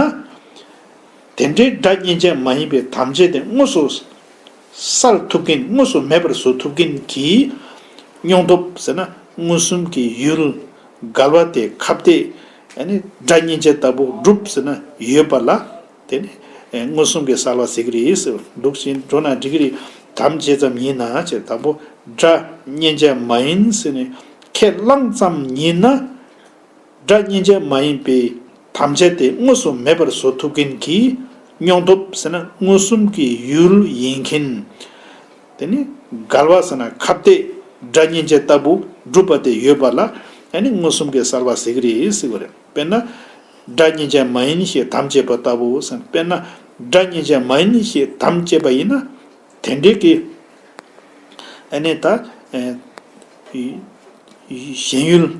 དེ་འདྲའི་སྒྲ་མཉན་བྱ་མ་ཡིན་པའི་དམ་བཅས་དེ་དངོས་སུ་གསལ་ཐུབ་མཁན། དངོས་སུ་མེད་པར་བཟོ་ཐུབ་མཁན་གྱི་སྙོམས་སྟོབས་ཟེར་ན། མངོན་སུམ་གྱི་ཡུལ་འགལ་བ་དེ་ཁ་གཏད། ཨ་ནི་སྒྲ་མཉན་བྱ་ལྟ་བུ་གྲུབ་ཟེར་ན་ཡོད་པ་ལ། དེ་ནི་མངོན་སུམ་གྱི་གསལ་བ་ཟེར་གྱི་རེད་ཟེར། འདུག་ཅིང་འགྲོ་ན་འགྲིག་གི་རེད། དམ་བཅས་ཙམ་ཉིད་ན་ཅེས། དང་པོ་སྒྲ་མཉན་བྱ་མ་ཡིན་ཟེར་ནས་ཁས་བླངས་ཙམ་ཉིད་ན། སྒྲ་མཉན་བྱ་མ་ཡིན་པའི་དམ་བཅས་དེ་དངོས་སུ་མེད་པར་བཟོ་ཐུབ་མཁན་གྱི་སྙོམས་སྟོབས་ཟེར་ན། མངོན་སུམ་གྱི་ཡུལ་ཡིན་མཁན། དེ་ནི་འགལ་བ་ཟེར་ན་ཁ་གཏད་སྒྲ་མཉན་བྱ་ལྟ་བུ་གྲུབ་པ་དེ་ཡོད་པ་ལ། ཨ་ནི་མངོན་སུམ་གྱི་གསལ་བ་ཟེར་གྱི་རེད་ཟེར་བ་རེད། དཔེར་ན་སྒྲ་མཉན་བྱ་མ་ཡིན་ཞེས་དམ་བཅས་པ་ལྟ་བུ་ཟེར། དཔེར་ན་སྒྲ་མཉན་བྱ་མ་ཡིན་ཞེས་དམ་བཅས་པ་ཡིན་ན། དེ་འདྲའི་གི། ཨ་ནི་ད། ཨེ། ཞེན་ཡུལ།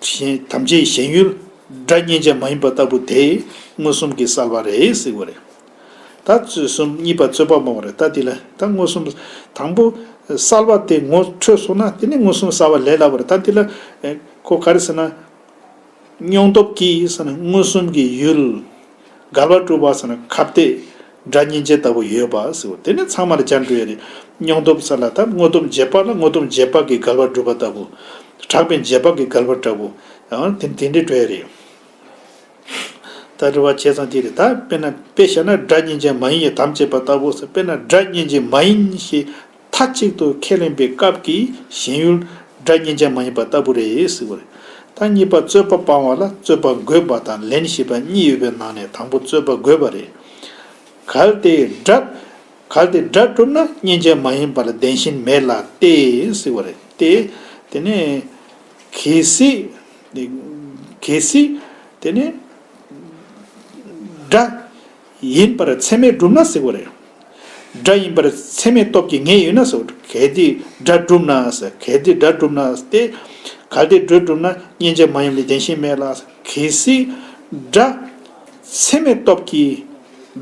ཞེན། དམ་བཅས་ཞེན་ཡུལ་སྒྲ་མཉན་བྱ་མ་ཡིན་པ་ལྟ་བུ་དེ་མངོན་སུམ་གྱི་གསལ་བ་རེད་ཟེར་བ་རེད། ད་རྩོད་གསུམ་གཉིས་པ་རྩོད་པ་སྤོང་བ་རེད། ད་འདི་ལ་ད་མངོན་སུམ། དང་པོ་གསལ་བ་དེ་ངོ་འཕྲོད་སོང་ན་དེ་ནི་མངོན་སུམ་གསལ་བ་ལས་སླ་བ་རེད། ད་འདི་ལ་ཁོ་ག་རེ་ཟེར་ན། སྙོམས་སྟོབས་ཀྱིས་ཟེར་ན་མངོན་སུམ་གྱི་ཡུལ། འགལ་བ་གྲུབ་པ་ཟེར་ན་ཁ་གཏད་སྒྲ་མཉན་བྱ་ལྟ་བུ་ཡོད་པ་ཟེར་བ། དེ་ནི་ཚང་མ་ལ་སྦྱར་འགྲོ་ཡ་རེད། སྙོམས་སྟོབས་ཟེར་ལ་ད་དངོས་སྟོབས་རྗེས་དཔག་ལ་དངོས་སྟོབས་རྗེས་དཔག་གི་འགལ་བ་གྲུབ་པ་ལྟ་བུ། གྲགས་པའི་རྗེས་དཔག་གི་འགལ་བ་འདྲ་བོ། ཡང་དེ་དེ་འདྲའི་འགྲོ་ཡ་རེད། ད་རེ་བ་བྱས་ཙང་དེ་རེད། ད་དཔེར་ན་དཔེ་བཞག་ན་སྒྲ་མཉན་བྱ་མ་ཡིན་ཡང་དམ་བཅས་པ་ལྟ་བུ་ཟེར། དཔེར་ན་སྒྲ་མཉན་བྱ་མ་ཡིན་ཞེས་མཐའ་གཅིག་ཏུ་ཁས་ལེན་པའི་སྐབས་ཀྱི་ཞེན་ཡུལ་སྒྲ་མཉན་བྱ་མ་ཡིན་པ་ལྟ་བུ་རེད་ཟེར་བ་རེད། ད་གཉིས་པ་རྩོད་པ་སྤང་བ་ལ་རྩོད་པ་འགོད་པ་དང་ལན་ཞེས་པ་གཉིས་ཡོད་པའི་ནང་ནས་དང་པོ་རྩོད་པ་འགོད་པ་རེད། གལ་ཏེ་སྒྲ། གལ་ཏེ་སྒྲ་གྲུབ་ན་མཉན་བྱ་མ་ཡིན་པ་ལ་བདེན་ཞེན་མེད་ལ་སྟེ་ཟེར་བ་རེད་དེ། དེ་ནས་གལ་སྲིད། གལ་སྲིད་དེ་ནས་སྒྲ་ཡིན་པར་ཚད་མས་གྲུབ་ན་ཟེར་བ་རེད། སྒྲ་ཡིན་པར་ཚད་མའི་སྟོབས་ཀྱིས་ངེས་ཡོད་ན་ཟེར་བ་རེད། གལ་ཏེ་སྒྲ་གྲུབ་ན་ཟེར། གལ་ཏེ་སྒྲ་གྲུབ་ན་སྟེ། གལ་ཏེ་སྒྲ་གྲུབ་ན་མཉན་བྱ་མ་ཡིན་པ་ལ་བདེན་ཞེན་མེད་ལ། གལ་སྲིད་སྒྲ་ཚད་མའི་སྟོབས་ཀྱིས་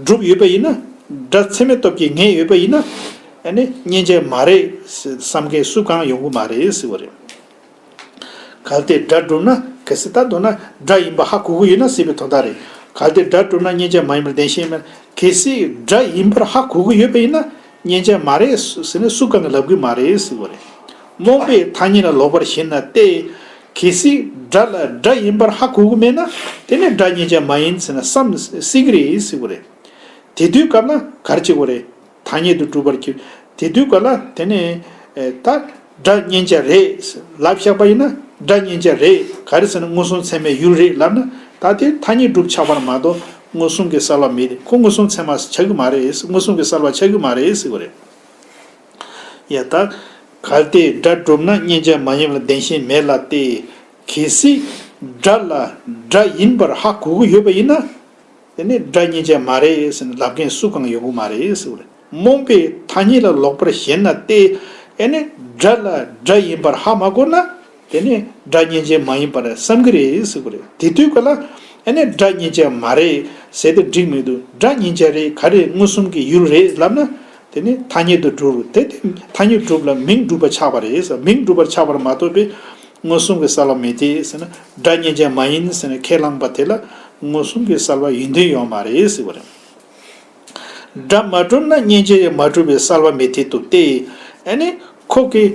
གྲུབ་ཡོད་པ་ཡིན་ན། སྒྲ་ཚད་མའི་སྟོབས་ཀྱིས་ངེས་ཡོད་པ་ཡིན་ན། ཨ་ནི་མཉན་བྱ་མ་རེད་བསམ་མཁན་སུ་གང་ཡོང་གི་མ་རེད་ཟེར་བ་རེད། གལ་ཏེ་སྒྲ་གྲུབ་ན། གལ་སྲིད་ད་མདོར་ན་སྒྲ་ཡིན་པ་ཧ་གོ་གི་ཡོད་ན་ཟེར་བའི་དོན་དག་རེད། གལ་ཏེ་སྒྲ་གྲུབ་ན་མཉན་བྱ་མ་ཡིན་པར་བདེན་ཞེན་མེད། གལ་སྲིད་སྒྲ་ཡིན་པར་ཧ་གོ་གི་ཡོད་པ་ཡིན་ན། མཉན་བྱ་མ་རེད་ཟེར་ནས་སུ་གང་གིས་ལབ་གི་མ་རེད་ཟེར་བ་རེད། རྨོངས་པས་ཐ་སྙད་ལ་ལོག་པར་ཞེན་ན་སྟེ། གལ་སྲིད་སྒྲ་ལ་སྒྲ་ཡིན་པར་ཧ་གོ་གི་མེད་ན། དེ་ནས་སྒྲ་མཉན་བྱ་མ་ཡིན་ཟེར་ན་བསམ་སྲིད་ཀྱི་རེད་ཟེར་བ་རེད། དེ་དུས་སྐབས་ན་ག་རེ་བྱེད་དགོས་རེད། ཐ་སྙད་དུ་གྲུབ་པར་གྱུར། དེ་དུས་ག་ལ་དེ་ནས་ཨེ་ད་སྒྲ་མཉན་བྱ་རེད་ལབ་བཞག་པ་ཡིན་ན། སྒྲ་མཉན་བྱ་རེད། ག་རེ་ཟེར་ན་མངོན་སུམ་ཚད་མའི་ཡུལ་རེད་ལབ་ན། ད་དེ་ཐ་སྙད་གྲུབ་ཆགས་པར་མ་གཏོགས་མངོན་སུམ་གྱི་གསལ་བ་མེད་དེ། ཁོ་མངོན་སུམ་ཚད་མ་ཆགས་ཀྱི་མ་རེད། མངོན་སུམ་གྱི་གསལ་བ་ཆགས་ཀྱི་མ་རེད་ཟེར་བ་རེད། ཡ་ད། གལ་ཏེ་སྒྲ་གྲུབ་ན་མཉན་བྱ་མ་ཡིན་པ་ལ་བདེན་ཞེན་མེད་ལ་སྟེ། གལ་སྲིད་སྒྲ་ལ་སྒྲ་ཡིན་པར་ཧ་གོ་གི་ཡོད་པ་ཡིན་ན། དེ་ནི་སྒྲ་མཉན་བྱ་མ་རེད་ཟེར་ནས་ལབ་མཁན་སུ་གང་ཡོང་གི་མ་རེད་ཟེར་བ་རེད། རྨོངས་པས་ཐ་སྙད་ལ་ལོག་པར་ཞེན་ན་སྟེ། ཨེ་ནི་སྒྲ་ལ་སྒྲ་ཡིན་པར་ཧ་མ་གོ་ན། དེ་ནི་སྒྲ་མཉན་བྱ་མ་ཡིན་པར་བསམ་གྱི་རེད་ཟེར་བ་རེད། དེ་དུས་ག་ལ་ཨེ་ནི་སྒྲ་མཉན་བྱ་མ་རེད་ཟེར་ཏེ་འགྲིག་མི་འདུག་སྒྲ་མཉན་བྱ་རེད། ག་རེ་མངོན་སུམ་གྱི་ཡུལ་རེད་ལབ་ན། དེ་ནི་ཐ་སྙད་དུ་གྲུབ། དེ་དེ་ཐ་སྙད་གྲུབ་ལ་མིང་གྲུབ་པ་ཆགས་པ་རེད་ཟེར། མིང་གྲུབ་པར་ཆགས་པར་མ་གཏོགས་པའི་མངོན་སུམ་གྱི་གསལ་བ་མེད་དེ་ཟེར་ན། སྒྲ་མཉན་བྱ་མ་ཡིན་ཟེར་ནས་ཁས་བླངས་པ་དེ་ལ་མངོན་སུམ་གྱི་གསལ་བ་ཡོན་ཏན་ཡོད་མ་རེད་ཟེར་བ་རེད། སྒྲ་མ་གྲུབ་ན་མཉན་བྱ་ཡང་མ་གྲུབ་པའི་གསལ་བ་མི་འཐད་དོ་སྟེ། ཨ་ནི་ཁོ་གིས་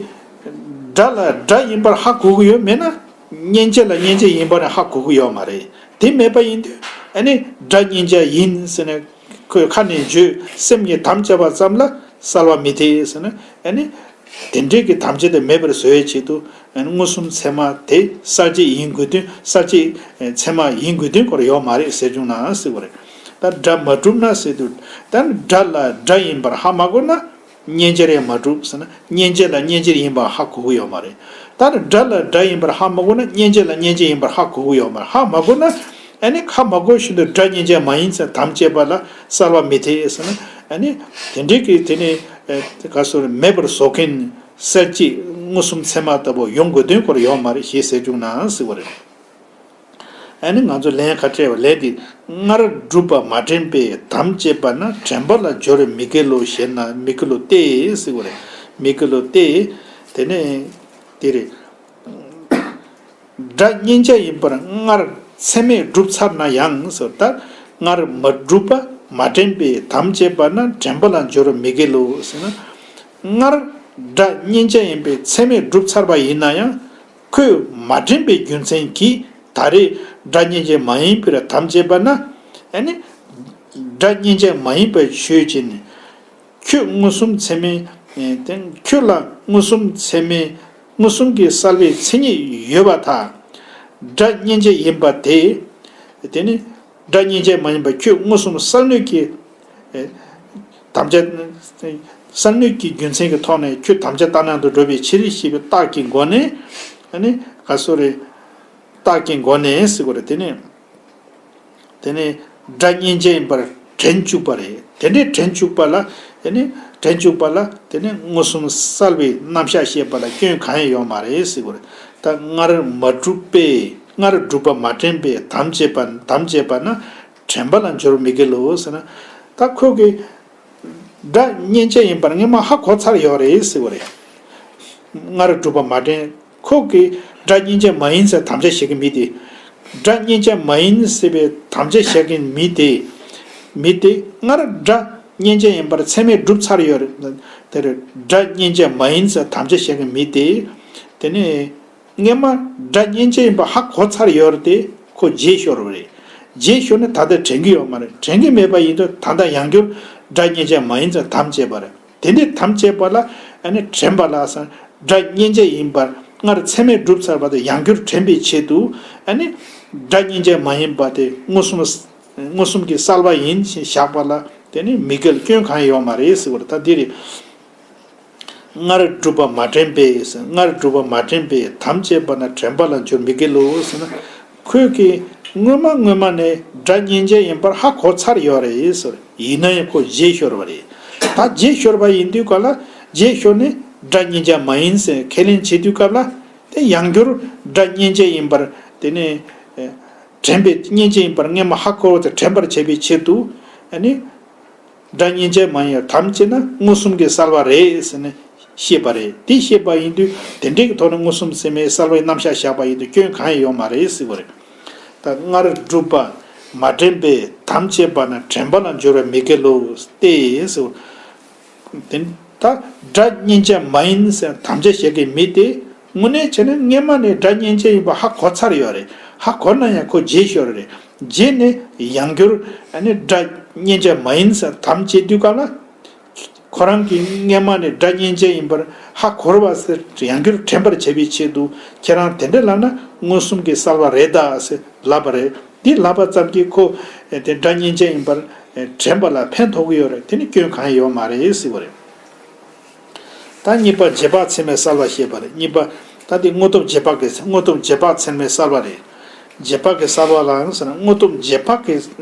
སྒྲ་ལ་སྒྲ་ཡིན་པར་ཧ་གོ་གི་ཡོད་མེད་ན། མཉན་བྱ་ལ་མཉན་བྱ་ཡིན་པར་ཧ་གོ་གི་ཡོད་མ་རེད། དེ་མེད་པ་ཡིན་དུས་ཨ་ནི་སྒྲ་མཉན་བྱ་ཡིན་ཟེར་ནས་ཁོས་ཁ་ནས་བརྗོད། སེམས་ཀྱིས་དམ་བཅས་པ་ཙམ་ལ་གསལ་བ་མི་འཐད་ཟེར་ན། ཨ་ནི་དེ་འདྲའི་གི་དམ་བཅས་དེ་མེད་པར་བཟོ་བའི་ཆེད་དུ། ཨ་ནི་མངོན་སུམ་ཚད་མ་དེ་གསལ་བྱེད་ཡིན་དགོས་དོན། གསལ་བྱེད་ཚད་མ་ཡིན་དགོས་དོན་སྐོར་ཡོད་མ་རེད་ཟེར་བྱུང་ན་ཟེར་བ་རེད། ད་སྒྲ་མ་གྲུབ་ན་ཟེར་དུས། ད་སྒྲ་ལ་སྒྲ་ཡིན་པར་ཧ་མ་གོ་ན། མཉན་བྱར་ཡང་མ་གྲུབ་ཟེར་ན། མཉན་བྱ་ལ་མཉན་བྱ་ཡིན་པ་ཧ་གོ་གི་ཡོད་མ་རེད། ད་ནི་སྒྲ་ལ་སྒྲ་ཡིན་པར་ཧ་མ་གོ་ན། མཉན་བྱ་ལ་མཉན་བྱ་ཡིན་པར་ཧ་གོ་གི་ཡོད་མ་རེད། ཧ་མ་གོ་ན། ཨ་ནི་ཧ་མ་གོ་བཞིན་དུ་སྒྲ་མཉན་བྱ་མ་ཡིན་ཟེར་དམ་བཅས་པ་ལ་གསལ་བ་མི་འཐད་ཟེར་ན། ཨ་ནི་དེ་འདྲའི་གི་དེ་ནི་ག་སོ་མེད་པར་བཟོ་མཁན་གསལ་བྱེད་མངོན་སུམ་ཚད་མ་ལྟ་བུ་ཡོང་དགོས་དོན་སྐོར་ཡོད་མ་རེད་ཞེས་ཟེར་བྱུང་ན་ཟེར་བ་རེད། ཨ་ནི་ང་ཚོ་ལན་ཁ་བྲལ་བ་ལན་འདི། སྔར་གྲུབ་པ་མ་དྲན་པས་དམ་བཅས་པ་ན། དྲན་པ་ལ་སྦྱོར་མི་འགལ་ལོ་ཞེ་ན། མི་འགལ་ལོ་སྟེ་ཟེར་བ་རེད། མི་འགལ་ལོ་སྟེ། དེ་ནས་དེ་རེད། སྒྲ་མཉན་བྱ་ཡིན་པར་སྔར་ཚད་མས་གྲུབ་ཚར་ན་ཡང་ཟེར། ད་སྔར་མ་གྲུབ་པ་མ་དྲན་པས་དམ་བཅས་པ་ན། དྲན་པ་ལ་སྦྱོར་མི་འགལ་ལོ་ཟེར་ན། སྔར་སྒྲ་མཉན་བྱ་ཡིན་པའི་ཚད་མས་གྲུབ་ཚར་བ་ཡིན་ན་ཡང་། ཁོས་མ་དྲན་པའི་རྒྱུ་མཚན་གྱིས་ད་རེས་སྒྲ་མཉན་བྱ་མ་ཡིན་པར་དམ་བཅས་པ་ན། ཨ་ནི་སྒྲ་མཉན་བྱ་མ་ཡིན་པ་ཆོས་ཅན། ཁྱོད་མངོན་སུམ་ཚད་མའི། ཨེ་དེ་ཁྱོད་ལ་མངོན་སུམ་ཚད་མའི་མངོན་སུམ་གྱི་གསལ་བའི་མཚན་ཉིད་ཡོད་པར་ཐལ། སྒྲ་མཉན་བྱ་ཡིན་པ་དེ། དེ་ནི་སྒྲ་མཉན་བྱ་མ་ཡིན་པ་ཁྱོད་མངོན་སུམ་གསལ་ནུས་ཀྱི། ཨེ་དམ་བཅའ་གསལ་ནུས་ཀྱི་རྒྱུ་མཚན་གྱི་ཐོག་ནས་ཁྱོད་དམ་བཅའ་ལྟར་སྣང་དུ་འགྲོ་བའི་ཕྱིར་ཞེས་པའི་རྟགས་ཀྱི་སྒོ་ནས། ཨ་ནི་ག་སོ་རེ། རྟགས་ཀྱི་སྒོ་ནས་ཟེར་དགོས་རེད། དེ་ནི། དེ་ནི་སྒྲ་མཉན་བྱ་ཡིན་པར་དྲན་བཅུག་པ་རེད། དེ་འདྲའི་དྲན་བཅུག་པ་ལ། དེ་ནི་དྲན་བཅུག་པ་ལ་དེ་ནི་མངོན་སུམ་གསལ་བའི་རྣམ་གཞག་བཤད་པ་ལ་སྐྱོན་གང་ཡང་ཡོད་མ་རེད་ཟེར་དགོས་རེད། ད་སྔར་མ་གྲུབ་པས། སྔར་གྲུབ་པ་མ་དྲན་པས་དམ་བཅས་པ། དམ་བཅས་པ་ན་དྲན་པ་ལ་སྦྱོར་མི་འགལ་ལོ་ཟེར་ན། ད་ཁོ་གིས་སྒྲ་མཉན་བྱ་ཡིན་པར་སྔོན་མ་ཧ་གོ་ཚར་ཡོད་རེད་ཟེར་བ་རེད། སྔར་གྲུབ་པ་མ་དྲན། ཁོ་གིས་སྒྲ་མཉན་བྱ་མ་ཡིན་ཟེར་དམ་བཅའ་བྱེད་ཀྱི་མི་དེ། སྒྲ་མཉན་བྱ་མ་ཡིན་ཟེར་བའི་དམ་བཅའ་བྱེད་ཀྱི་མི་དེ། མི་དེ་སྔར་སྒྲ་མཉན་བྱ་ཡིན་པར་ཚད་མས་གྲུབ་ཚར་ཡོད་རེད། དེར་སྒྲ་མཉན་བྱ་མ་ཡིན་ཟེར་དམ་བཅའ་བྱེད་ཀྱི་མི་དེ། དེ་ནས། སྔོན་མ་སྒྲ་མཉན་བྱ་ཡིན་པ་ཧ་གོ་ཚར་ཡོད་རེད་དེ། ཁོ་བརྗེད་ཤོར་བ་རེད། བརྗེད་ཤོར་ནས་ད་ལྟ་དྲན་གྱི་ཡོད་མ་རེད། དྲན་གྱི་མེད་པ་ཡིན་དུས་ད་ལྟ་ཡང་བསྐྱར་སྒྲ་མཉན་བྱ་མ་ཡིན་ཙང་དམ་བཅས་པ་རེད། དེ་འདྲའི་དམ་བཅས་པ་ལ་ཨ་ནི་དྲན་པ་ལ་སང་སྒྲ་མཉན་བྱ་ཡིན་པར་སྔར་ཚད་མས་གྲུབ་ཚར་བ་དེ་ཡང་བསྐྱར་དྲན་པའི་ཆེད་དུ། ཨ་ནི་སྒྲ་མཉན་བྱ་མ་ཡིན་པ་དེ་མངོན་སུམ་མངོན་སུམ་གྱི་གསལ་བ་ཡིན་ཞེས་བཞག་པ་ལ་དེ་ནི་མི་འགལ། སྐྱོན་གང་ཡང་ཡོད་མ་རེད་ཟེར་བ་རེད། ད་འདི་རེད། སྔར་བསྒྲུབས་པ་མ་དྲན་པས། སྔར་བསྒྲུབས་པ་མ་དྲན་པས་དམ་བཅས་པ་ན་དྲན་པ་ལ་འགྱུར་མི་འགལ་ལོ་ཟེར་ན། ཁོས་ཀྱིས་སྔོན་མ་སྔོན་མ་ནས་སྒྲ་སྙན་ཅན་ཡིན་པར་ཧ་གོ་ཚར་ཡོད་རེད་ཟེར། ཡིན་ན་ཡང་ཁོ་བརྗེད་ཤོར་བ་རེད། ད་བརྗེད་ཤོར་བ་ཡིན་དུས་ག་ལ། བརྗེད་ཤོར་ནས་སྒྲ་སྙན་ཅན་མ་ཡིན་ཟེར་ཁས་ལེན་བྱེད་དུས་སྐབས་ལ། དེ་ཡང་བསྐྱར་སྒྲ་སྙན་ཅན་ཡིན་པར། དེ་ནས་དྲན་པའི་སྙན་ཅན་ཡིན་པར་སྔོན་མ་ཧ་གོ་བ་དེ་དྲན་པར་བྱེད་པའི་ཆེད་དུ། ཨ་ནི། སྒྲ་སྙན་ཅན་མ་ཡིན་པར་དམ་བཅས་ན་མངོན་སུམ་གྱི་གསལ་བ་རེད་ཟེར་ནས་བཤད་པ་རེད། དེ་བཤད་པ་ཡིན་དུས་དེ་འདྲའི་གི་ཐོག་ནས་མངོན་སུམ་ཚད་མའི་གསལ་བའི་རྣམ་གཞག་བཞག་པ་ཡིན་དུས་སྐྱོན་གང་ཡང་ཡོད་མ་རེད་ཟེར་བ་རེད། ད་སྔར་བསྒྲུབས་པ་མ་དྲན་པས་དམ་བཅས་པ་ན་དྲན་པ་ལ་འགྱུར་བ་མི་འགལ་ལོ་སྟེ་ཟེར། དེ་ད་སྒྲ་སྙན་ཅན་མ་ཡིན་ཟེར་དམ་བཅས་བྱེད་ཀྱི་མི་དེ་དངོས་གནས་བྱས་ན་སྔོན་མ་ནས་སྒྲ་སྙན་ཅན་ཡིན་པ་ཧ་གོ་ཚར་ཡོད་རེད། ཧ་གོ་ན་ཡང་ཁོ་བརྗེད་ཤོར་རེད། རྗེས་ནས་ཡང་བསྐྱར་ཨ་ནི་སྒྲ་སྙན་ཅན་མ་ཡིན་ཟེར་དམ་བཅས་དུས་སྐབས་ལ། ཁོ་རང་གིས་སྔོན་མ་ནས་སྒྲ་སྙན་ཅན་ཡིན་པར་ཧ་གོ་བ་ཟེར་ཡང་བསྐྱར་དྲན་པར་བྱེད་པའི་ཆེད་དུ་ཁྱེད་རང་དེ་འདྲ་ལབ་ན་མངོན་སུམ་གྱི་གསལ་བ་རེད་ད་ཟེར་ལབ་པ་རེད། འདི་ལབ་པ་ཙམ་གྱིས་ཁོ་དེ་སྒྲ་སྙན་ཅན་ཡིན་པར་དྲན་པ་ལ་ཕན་ཐོགས་ཀྱི་ཡོད་རེད། དེ་ནི་སྐྱོན་གང་ཡང་ཡོད་མ་རེད་ཟེར་བ་རེད། ད་གཉིས་པ་རྗེས་དཔག་ཚད་མའི་གསལ་བ་བཤད་པ་རེད། གཉིས་པ། ད་འདི་དངོས་སྟོབས་རྗེས་དཔག་གི་དངོས་སྟོབས་རྗེས་དཔག་ཚད་མའི་གསལ་བ་རེད། རྗེས་དཔག་གི་གསལ་བ་ལའང་ཟེར་ན་དངོས་སྟོབས་རྗེས་དཔག་གི་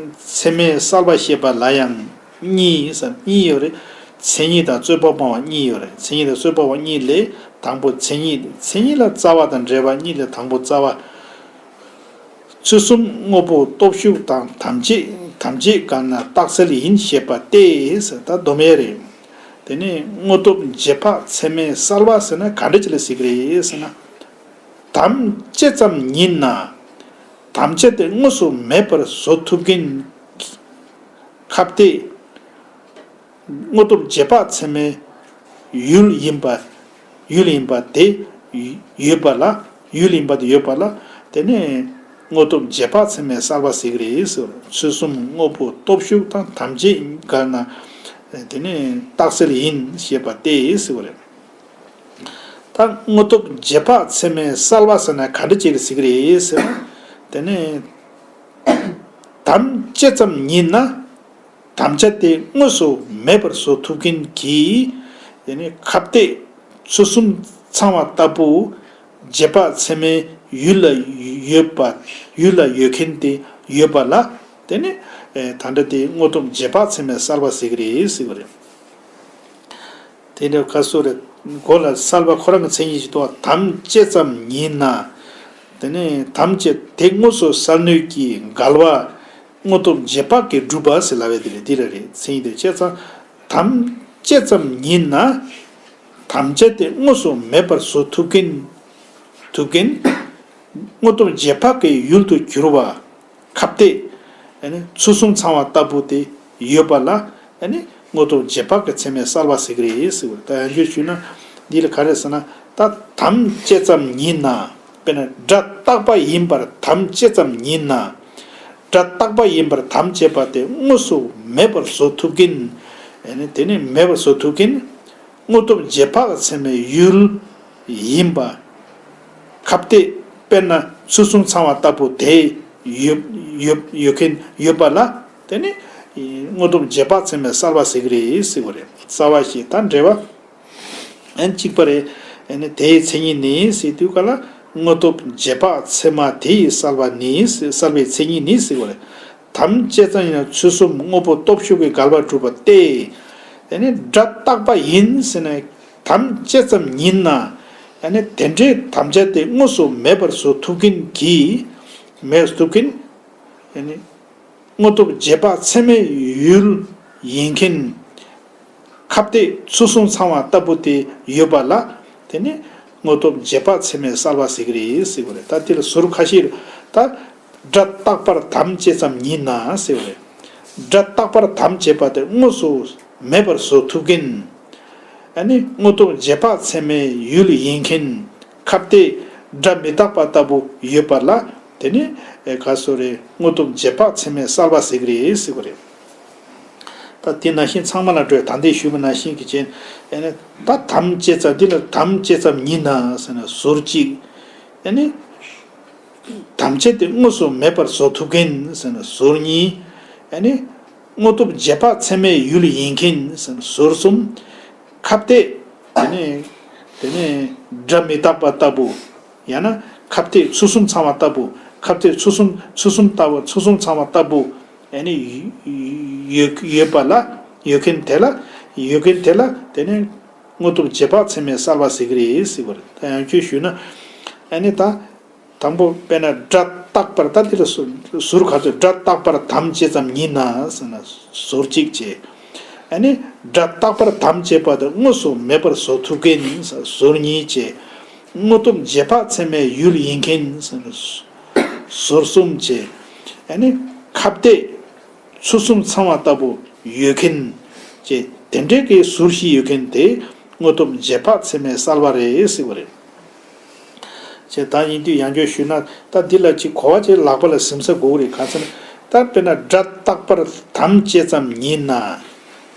ཚད་མའི་གསལ་བ་བཤད་པ་ལ་ཡང་གཉིས་ཟེར་གཉིས་ཡོད་རེད། མཚན་ཉིད་དང་རྩོད་པ་སྤང་བ་གཉིས་ཡོད་རེད། མཚན་ཉིད་དང་རྩོད་པ་སྤང་བ་གཉིས་ལས་དང་པོ་མཚན་ཉིད། མཚན་ཉིད་ལ་རྩ་བ་དང་འབྲེལ་བ་གཉིས་ལས་དང་པོ་རྩ་བ། ཚུལ་གསུམ་དངོས་པོ་སྟོབས་ཞུགས་དང་དམ་བཅས། དམ་བཅས་དགར་ན་རྟགས་གསལ་ཡིན་ཞེས་པ་སྟེ་ཟེར། ད་སྡོམ་ཡས་རེད། དེ་ནས་དངོས་སྟོབས་རྗེས་དཔག་ཚད་མའི་གསལ་བ་ཟེར་ན་ག་འདྲ་ཅིག་ལ་ཟེར་གི་རེད་ཟེར་ན། དམ་བཅས་ཙམ་ཉིད་ན། དམ་བཅས་དེ་དངོས་སུ་མེད་པར་བཟོ་ཐུབ་མཁན་ཁ་གཏད། དངོས་སྟོབས་རྗེས་དཔག་ཚད་མའི་ཡུལ་ཡིན་པ། ཡུལ་ཡིན་པ་དེ་ཡོད་པ་ལ། ཡུལ་ཡིན་པ་དེ་ཡོད་པ་ལ། དེ་ནས་དངོས་སྟོབས་རྗེས་དཔག་ཚད་མའི་གསལ་བ་ཟེར་གི་རེད་ཟེར། ཚུལ་གསུམ་དངོས་པོ་སྟོབས་ཞུགས་དང་དམ་བཅས་དགར་ན། དེ་ནས་རྟགས་གསལ་ཡིན་ཞེས་པ་སྟེ་ཟེར་བ་རེད། ད་དངོས་སྟོབས་རྗེས་དཔག་ཚད་མའི་གསལ་བ་ཟེར་ན་ག་འདྲ་ཅིག་ཟེར་གི་རེད་ཟེར་ན། དེ་ནས་དམ་བཅས་ཙམ་ཉིད་ན། དམ་བཅས་དེ་དངོས་སུ་མེད་པར་བཟོ་ཐུབ་མཁན་གྱི། དེ་ནི་ཁ་གཏད་ཚུལ་གསུམ་ཚང་བ་ལྟ་བུ། རྗེས་དཔག་ཚད་མའི་ཡུལ་ལ་ཡོད་པ། ཡུལ་ལ་ཡོད་མཁན་དེ་ཡོད་པ་ལ། དེ་ནི་ད་ལྟ་དེ་དངོས་སྟོབས་རྗེས་དཔག་ཚད་མའི་གསལ་བ་ཟེར་གི་རེད་ཟེར་བ་རེད། དེ་འདྲ་ག་སོ་རེད། གོ་ལ་གསལ་བ་ཁོ་རང་གི་མཚན་ཉིད་ཅིག་ཏུ་དམ་བཅས་ཙམ་ཉིད་ན། དེ་ནི་དམ་བཅས་དེ་དངོས་སུ་གསལ་ནུས་ཀྱི་འགལ་བ། དངོས་སྟོབས་རྗེས་དཔག་གིས་སྒྲུབ་པ་ཟེར་ལབ་པའི་དེ་རེད། འདི་ར་རེད། མཚན་ཉིད་དེ་བཅས་ཙམ། དམ་བཅས་ཙམ་ཉིད་ན། དམ་བཅས་དེ་དངོས་སུ་མེད་པར་བཟོ་ཐུབ་མཁན། ཐུབ་མཁན། དངོས་སྟོབས་རྗེས་དཔག་གི་ཡུལ་དུ་གྱུར་པ། ཁ་གཏད། ཨ་ནི་ཚུལ་གསུམ་ཚང་བ་ལྟ་བུ་དེ་ཡོད་པ་ལ། ཨ་ནི་དངོས་སྟོབས་རྗེས་དཔག་གི་ཚད་མའི་གསལ་བ་ཟེར་གི་རེད་ཟེར་བ་རེད། ད་ཡང་བསྐྱར་ཞུས་ན། འདི་ལ་ག་རེ་ཟེར་ན། ད་དམ་བཅས་ཙམ་ཉིད་ན། དཔེར་ན་སྒྲ་རྟག་པ་ཡིན་པར་དམ་བཅས་ཙམ་ཉིད་ན། སྒྲ་རྟག་པ་ཡིན་པར་དམ་བཅས་པ་དེ་དངོས་སུ་མེད་པར་བཟོ་ཐུབ་མཁན། ཨ་ནི་དེ་ནི་མེད་པར་བཟོ་ཐུབ་མཁན། དངོས་སྟོབས་རྗེས་དཔག་ཚད་མའི་ཡུལ་ཡིན་པ། ཁ་གཏད། དཔེར་ན་ཚུལ་གསུམ་ཚང་བ་ལྟ་བུ་དེ་ཡོད་ཡོད་ཡོད་མཁན་ཡོད་པ་ལ། དེ་ནི་དངོས་སྟོབས་རྗེས་དཔག་ཚད་མའི་གསལ་བ་ཟེར་གི་རེད་ཟེར་བ་རེད། རྩ་བ་ཞེས་ད་འགྲེལ་བ། ཨན་གཅིག་པ་རེད། ཨ་ནི་དེའི་མཚན་ཉིད་ནི་ཟེར་དུས་ག་ལ། དངོས་སྟོབས་རྗེས་དཔག་ཚད་མ་དེ་ཡི་གསལ་བ་ནི་གསལ་བའི་མཚན་ཉིད་ནི་ཟེར་བ་རེད། དམ་བཅས་ཙམ་ཡིན་ན་ཚུལ་གསུམ་དངོས་པོ་སྟོབས་ཞུགས་ཀྱི་འགལ་བ་གྲུབ་པ་སྟེ། དེ་ནི་སྒྲ་རྟག་པ་ཡིན་ཟེར་ནས་དམ་བཅས་ཙམ་ཡིན་ན། ཡང་ན་དེ་འདྲའི་དམ་བཅའ་དེ་དངོས་སུ་མེད་པར་བཟོ་ཐུབ་མཁན་གྱི། མེད་ཐུབ་མཁན། ཡང་ན་དངོས་སྟོབས་རྗེས་དཔག་ཚད་མའི་ཡུལ་ཡིན་མཁན། ཁ་གཏད་ཚུལ་གསུམ་ཚང་བ་ལྟ་བུ་དེ་ཡོད་པ་ལ། དེ་ནི་དངོས་སྟོབས་རྗེས་དཔག་ཚད་མའི་གསལ་བ་ཟེར་གྱི་རེད་ཟེར་བ་རེད། ད་དེ་ལ་ཟུར་ཁ་ཤས་རེད། ད་སྒྲ་རྟག་པར་དམ་བཅས་ཙམ་ཡིན་ན་ཟེར་བ་རེད། སྒྲ་རྟག་པར་དམ་བཅས་པ་དེ་དངོས་སུ་མེད་པར་བཟོ་ཐུབ་མཁན། ཨ་ནི་དངོས་སྟོབས་རྗེས་དཔག་ཚད་མའི་ཡུལ་ཡིན་མཁན། ཁ་གཏད་སྒྲ་མི་རྟག་པ་ལྟ་བུ་ཡོད་པ་ལ། དེ་ནི་ག་སོ་རེད། དངོས་སྟོབས་རྗེས་དཔག་ཚད་མའི་གསལ་བ་ཟེར་གྱི་རེད་ཟེར་བ་རེད། ད་དེ་ནང་བཞིན་ཚང་མ་ལ་འགྲོས་ད་ལྟའི་ཞུས་པ་ནང་བཞིན་གྱི་ཅན། ཨ་ནི་ད་དམ་བཅས་ཙམ་འདི་ལ་དམ་བཅས་ཙམ་ཉིད་ན་ཟེར་ན་ཟུར་གཅིག་ཨ་ནི་དམ་བཅས་དེ་དངོས་སུ་མེད་པར་བཟོ་ཐུབ་མཁན་ཟེར་ན་ཟུར་གཉིས། ཨ་ནི་དངོས་སྟོབས་རྗེས་དཔག་ཚད་མའི་ཡུལ་ཡིན་མཁན་ཟེར་ན་ཟུར་གསུམ། ཁ་གཏད་ དེ་ནས་དེ་ནས་སྒྲ་མི་རྟག་པ་ལྟ་བུ། ཡང་ན་ཁ་གཏད་ཚུལ་གསུམ་ཚང་བ་ལྟ་བུ། ཁ་གཏད་ཚུལ་གསུམ་ཚུལ་གསུམ་ལྟ་བུ། ཚུལ་གསུམ་ཚང་བ་ལྟ་བུ། ཨ་ནི་ཡོད་ཡོད་པ་ལ། ཡོད་མཁན་དེ་ལ། ཡོད་མཁན་དེ་ལ་དེ་ནས་དངོས་སྟོབས་རྗེས་དཔག་ཚད་མས་གསལ་བ་ཟེར་གྱི་རེད་ཟེར་བ་རེད། ད་ཡང་བསྐྱར་ཞུས་ན། ཨ་ནི་ད། དང་པོ་དཔེར་ན་སྒྲ་རྟག་པར། ད་འདི་ལ་ཟུ་ཟུར་ག་ཚོད། སྒྲ་རྟག་པར་དམ་བཅས་ཙམ་ཉིད་ན་ཟེར་ན་ཟུར་གཅིག་བྱས། ཨ་ནི་སྒྲ་རྟག་པར་དམ་བཅས་པ་དེ་དངོས་སུ་མེད་པར་བཟོ་ཐུབ་མཁན་ཟུར་གཉིས་བྱས། དངོས་སྟོབས་རྗེས་དཔག་ཚད་མའི་ཡུལ་ཡིན་མཁན་ཟུར་གསུམ་བྱས། ཨ་ནི་ཁ་གཏད་ཚུལ་གསུམ་ཚང་བ་ལྟ་བུ་ཡོད་མཁན་བཅས། དེ་འདྲའི་གི་ཟུར་བཞི་ཡོད་མཁན་དེ་དངོས་སྟོབས་རྗེས་དཔག་ཚད་མས་གསལ་བ་རེད་ཟེར་བ་རེད། ཅེས་ད་ཡིན་དུས་ཡང་བསྐྱར་ཞུས་ན། ད་འདི་ལ་ཅིག་གོ་བ་ཅིག་ལག་པ་ལ་ཟིན་ས་དགོས་རེད། གང་ཟེར་ན། ད་དཔེར་ན་སྒྲ་རྟག་པར་དམ་བཅས་ཙམ་ཉིད་ན།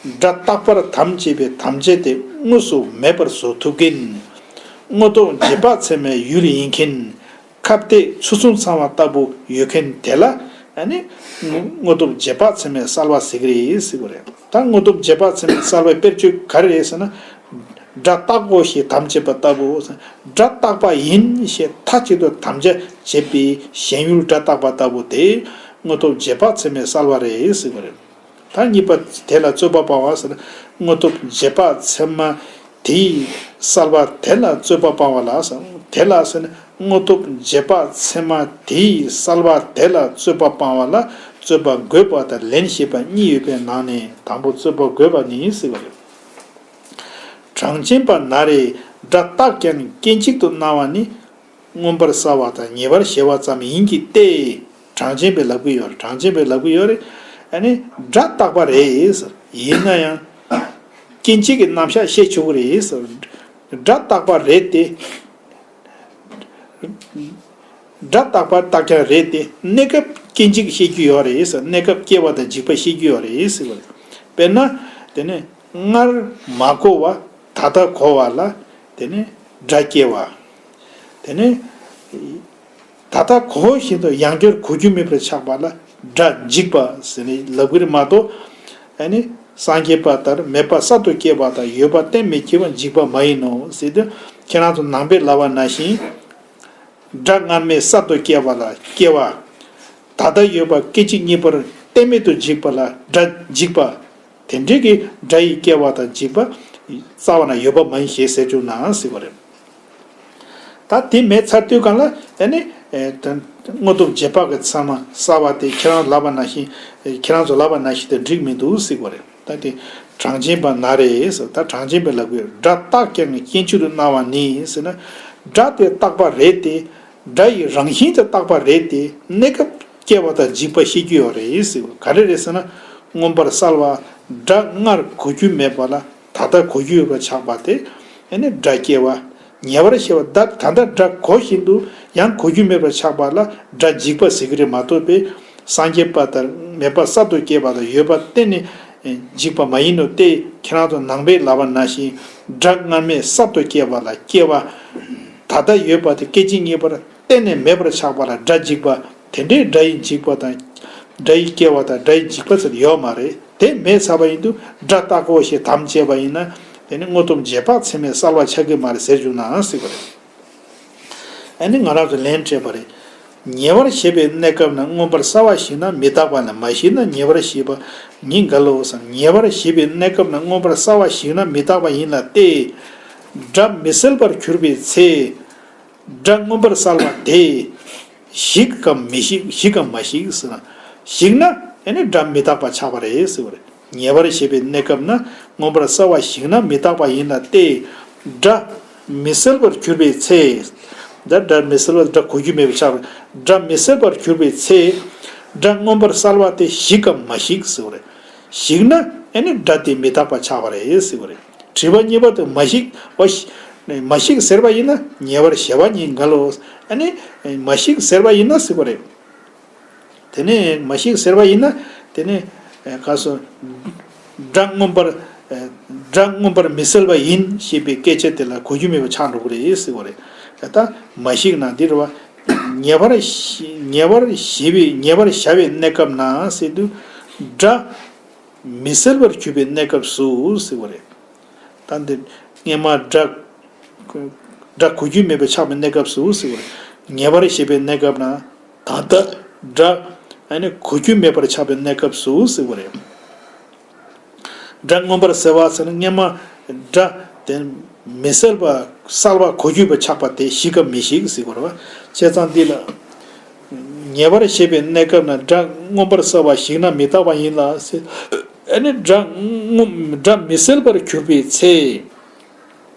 སྒྲ་རྟག་པར་དམ་བཅས་པའི་དམ་བཅས་དེ་དངོས་སུ་མེད་པར་བཟོ་ཐུབ་མཁན། དངོས་སྟོབས་རྗེས་དཔག་ཚད་མའི་ཡུལ་ཡིན་མཁན། ཁ་གཏད་ཚུལ་གསུམ་ཚང་བ་ལྟ་བུ་ཡོད་མཁན་དེ་ལ། ཨ་ནི་དངོས་སྟོབས་རྗེས་དཔག་ཚད་མས་གསལ་བ་ཟེར་གྱི་རེད་ཟེར་བ་རེད། ད་དངོས་སྟོབས་རྗེས་དཔག་ཚད་མས་གསལ་བའི་དཔེར་བརྗོད་ག་རེ་རེད་ཟེར་ན། སྒྲ་རྟག་གོ་ཞེས་དམ་བཅས་པ་ལྟ་བུ། སྒྲ་རྟག་པ་ཡིན་ཞེས་མཐའ་གཅིག་ཏུ་དམ་བཅས་བྱེད་པའི་ཞེན་ཡུལ་སྒྲ་རྟག་པ་ལྟ་བུ་དེ་དངོས་སྟོབས་རྗེས་དཔག་ཚད་མས་གསལ་བ་རེད་ཟེར་བ་རེད། ད་གཉིས་པ་དེ་ལ་རྩོད་པ་སྤང་བ་ཟེར་ན། དངོས་སྟོབས་རྗེས་དཔག་ཚད་མ་དེའི་གསལ་བ་དེ་ལ་རྩོད་པ་སྤང་བ་ལ་ཟེར། དེ་ལ་ཟེར་ན། དངོས་སྟོབས་རྗེས་དཔག་ཚད་མ་དེའི་གསལ་བ་དེ་ལ་རྩོད་པ་སྤང་བ་ལ་རྩོད་པ་འགོད་པ་དང་ལན་ཞེས་པ་གཉིས་ཡོད་པའི་ནང་ནས། དང་པོ་རྩོད་པ་འགོད་པ་ནི་ཟེར་བ་རེད། གྲངས་ཅན་པ་ན་རེ་སྒྲ་རྟག་ཀྱང་སྐྱེ་འཇིག་ཏུ་སྣང་བ་ནི། མངོན་པར་གསལ་བ་དང་ཉེ་བར་ཞི་བ་ཙམ་ཡིན་གྱི་སྟེ། གྲངས་ཅན་པས་ལབ་ཀྱི་ཡོད་རེད། གྲངས་ཅན་པས་ལབ་ཀྱི་ཡོད་རེད། ཨ་ནི་སྒྲ་རྟག་པ་རེད་ཟེར། ཡིན་ན་ཡང་སྐྱེ་འཇིག་གི་རྣམ་གཞག་བཤད་ཆོག་གི་རེད་ཟེར། སྒྲ་རྟག་པ་རེད་དེ། སྒྲ་རྟག་པ་རྟག་ཀྱང་རེད་དེ། གནས་སྐབས་སྐྱེ་འཇིག་བཤད་ཀྱི་ཡོད་རེད་ཟེར། གནས་སྐབས་སྐྱེ་བ་དང་འཇིག་པ་བཤད་ཀྱི་ཡོད་རེད་ཟེར་བ་རེད། དཔེར་ན། དེ་ནི་སྔར་མ་གོ་བ་ད་ལྟ་གོ་བ་ལ་དེ་ནི་སྒྲ་སྐྱེ་བ། དེ་ནི་ད་ལྟ་གོ་བཞིན་དུ་ཡང་བསྐྱར་གོ་རྒྱུ་མེད་པར་ཆགས་པ་ལ་སྒྲ་འཇིག་པ་ཟེར་ནས་ལབ་ཀྱི་རེད་མ་གཏོགས། ཨ་ནི་སངས་རྒྱས་པ་ལྟར་མེད་པ་གསར་དུ་སྐྱེ་བ་དང་ཡོད་པ་གཏན་མེད་སྐྱེ་བ་འཇིག་པ་མ་ཡིན་ནོ་ཟེར་དུས། ཁྱེད་རང་ཚོ་ནང་པས་ལབ་པ་ནང་བཞིན། སྒྲ་སྔར་མེད་གསར་དུ་སྐྱེ་བ་ལ་སྐྱེ་བ། ད་ལྟ་ཡོད་པ་སྐད་ཅིག་གཉིས་པར་གཏན་མེད་དུ་འཇིག་པ་ལ་སྒྲ་འཇིག་པ། དེ་འདྲའི་གི་སྒྲ་ཡི་སྐྱེ་བ་དང་འཇིག་པ་རྩ་བ་ན་ཡོད་པ་མ་ཡིན་ཞེས་ཟེར་བྱུང་ན་ཟེར་བ་རེད། ད་དེ་མེད་ཚར་དུས་གང་ལ། ཨ་ནི་ཨེ་ད་དངོས་སྟོབས་རྗེས་དཔག་གི་ཚད་མ་གསལ་བ་དེ་ཁྱེད་རང་ལབ་པ་ནང་བཞིན། ཁྱེད་རང་ཚོ་ལབ་པ་ནང་བཞིན་དེ་འགྲིག་མི་འདུག་ཟེར་བ་རེད། ད་དེ་གྲངས་ཅན་པ་ན་རེ་ཟེར། ད་གྲངས་ཅན་པས་ལབ་དགོས། སྒྲ་རྟག་ཀྱང་སྐྱེ་འཇིག་ཏུ་སྣང་བ་ནི་ཟེར་ན། སྒྲ་དེ་རྟག་པ་རེད་དེ། སྒྲ་ཡི་རང་བཞིན་དེ་རྟག་པ་རེད་དེ། གནས་སྐབས་སྐྱེ་བ་དང་འཇིག་པ་བཤད་ཀྱི་ཡོད་རེད་ཟེར། ག་རེ་རེད་ཟེར་ན། མངོན་པར་གསལ་བ། སྒྲ་སྔར་གོ་རྒྱུ་མེད་པ་ལ་ད་ལྟ་གོ་རྒྱུ་ཡོད་པར་ཆགས་པ་དེ། ཨ་ནི་སྒྲ་སྐྱེ་བ། ཉེ་བར་ཞི་བ། ད་ད་ལྟ་སྒྲ་གོ་བཞིན་དུ་ཡང་གོ་རྒྱུ་མེད་པར་ཆགས་པ་ལ་སྒྲ་འཇིག་པ་ཟེར་གྱི་རེད་མ་གཏོགས་པའི། སངས་རྒྱས་པ་ལྟར་མེད་པ་གསར་དུ་སྐྱེ་བ་དང་ཡོད་པ་གཏན་ནས་འཇིག་པ་མ་ཡིན་ནོ་སྟེ། ཁྱེད་རང་ཚོ་ནང་པས་ལབ་པ་ནང་བཞིན། སྒྲ་སྔར་མེད་གསར་དུ་སྐྱེ་བ་ལ་སྐྱེ་བ། ད་ལྟ་ཡོད་པ་དེ་སྐད་ཅིག་གཉིས་པར་གཏན་ནས་མེད་པར་ཆགས་པ་ལ་སྒྲ་འཇིག་པ། དེ་འདྲའི་སྒྲ་ཡི་འཇིག་པ་དང་། སྒྲ་ཡི་སྐྱེ་བ་དང་སྒྲ་ཡི་འཇིག་པ་ཟེར་ཡོད་མ་རེད། དེ་མེད་ཚར་བ་ཡིན་དུས་སྒྲ་རྟག་གོ་ཞེས་དམ་བཅས་པ་ཡིན་ན། དེ་ནི་དངོས་སྟོབས་རྗེས་དཔག་ཚད་མས་གསལ་བ་ཆགས་ཀྱི་མ་རེད་ཟེར་བྱུང་ན་ཟེར་བ་རེད། ཨ་ནི་ང་རང་ཚོ་ལན་སྤྲད་པ་རེད། ཉེ་བར་ཞི་བའི་གནས་སྐབས་ན་མངོན་པར་གསལ་བ་ཞིག་ན་མི་རྟག་པ་ལ། མ་ཞིག་ན་ཉེ་བར་ཞི་བ་ཉིད་འགལ་ལོ་ཟེར། ཉེ་བར་ཞི་བའི་གནས་སྐབས་ན་མངོན་པར་གསལ་བ་ཞིག་ན་མི་རྟག་པ་ཡིན་ལ་སྟེ། སྒྲ་མི་གསལ་བར་གྱུར་པའི་ཚེ། སྒྲ་མངོན་པར་གསལ་བ་དེ་ཞིག་གམ་མི་ཞིག་ཞིག་གམ་མ་ཞིག་ཟེར་ན། ཞིག་ན་ཨ་ནི་སྒྲ་མི་རྟག་པ་ཆགས་པ་རེད་ཟེར་བ་རེད། ཉེ་བར་ཞི་བའི་གནས་སྐབས་ན་མངོན་པར་གསལ་བ་ཞིག་ན་མི་རྟག་པ་ཡིན་ལ་སྟེ། སྒྲ་མི་གསལ་བར་གྱུར་པའི་ཚེ། ད་སྒྲ་མི་གསལ་བ། སྒྲ་གོ་རྒྱུ་མེད་པ་ཆགས་པ། སྒྲ་མི་གསལ་བར་གྱུར་པའི་ཚེ། སྒྲ་མངོན་པར་གསལ་བ་དེ་ཞིག་གམ་མ་ཞིག་ཟེར་བ་རེད། ཞིག་ན་ཨ་ནི་སྒྲ་དེ་མི་རྟག་པ་ཆགས་པ་རེད་ཟེར་བ་རེད། དྲི་བ་གཉིས་པ་དེ་མ་ཞིག་འོ་ཞི། མ་ཞིག་ཟེར་བ་ཡིན་ན་ཉེ་བར་ཞི་བ་ཉིད་འགལ་ལོ། ཨ་ནི་མ་ཞིག་ཟེར་བ་ཡིན་ན་ཟེར་བ་རེད། དེ་ནས་མ་ཞིག་ཟེར་བ་ཡིན་ན། དེ་ནས་ག་སོ། སྒྲ་མངོན་པར། སྒྲ་མངོན་པར་མི་གསལ་བ་ཡིན་ཞེས་པའི་སྐད་ཆ་དེ་ལ་གོ་རྒྱུ་མེད་པ་ཆགས་འགྲོ་གི་རེད་ཟེར་བ་རེད། ད་མ་ཞིག་ན་འདི་རེད་བ། ཉེ་བར་ཞི། ཉེ་བར་ཞི་བའི། ཉེ་བར་ཞི་བའི་གནས་སྐབས་ན་ཟེར་དུས། སྒྲ་མི་གསལ་བར་གྱུར་པའི་གནས་སྐབས་སུ་ཟེར་བ་རེད། ད་འདི་ སྔོན་མ་སྒྲ་སྒྲ་གོ་རྒྱུ་མེད་པར་ཆགས་པའི་གནས་སྐབས་སུ་ཟེར་བ་རེད། ངེས་པར་ཞེས་པའི་གནས་སྐབས་ན། ད་ལྟ་སྒྲ་ཨ་ནི་གོ་རྒྱུ་མེད་པར་ཆགས་པའི་གནས་སྐབས་སུ་ཟེར་བ་རེད། སྒྲ་མངོན་པར་གསལ་བ་ཟེར་ན་སྔོན་མ་སྒྲ་དེ་མི་གསལ་བ་གསལ་བ་གོ་རྒྱུ་བ་ཆགས་པ་དེ་ཞིག་གམ་མི་ཞིག་ཟེར་བ་རེད་བ། བྱས་ཙང་འདི་ལ། ངེས་པར་ཞེས་པའི་གནས་སྐབས་ན་སྒྲ་མངོན་པར་གསལ་བ་ཞིག་ན་མི་རྟག་པ་ཡིན་ལ་ཟེར། ཨ་ནི་སྒྲ་མངོན་སྒྲ་མི་གསལ་བར་གྱུར་པའི་ཚེ།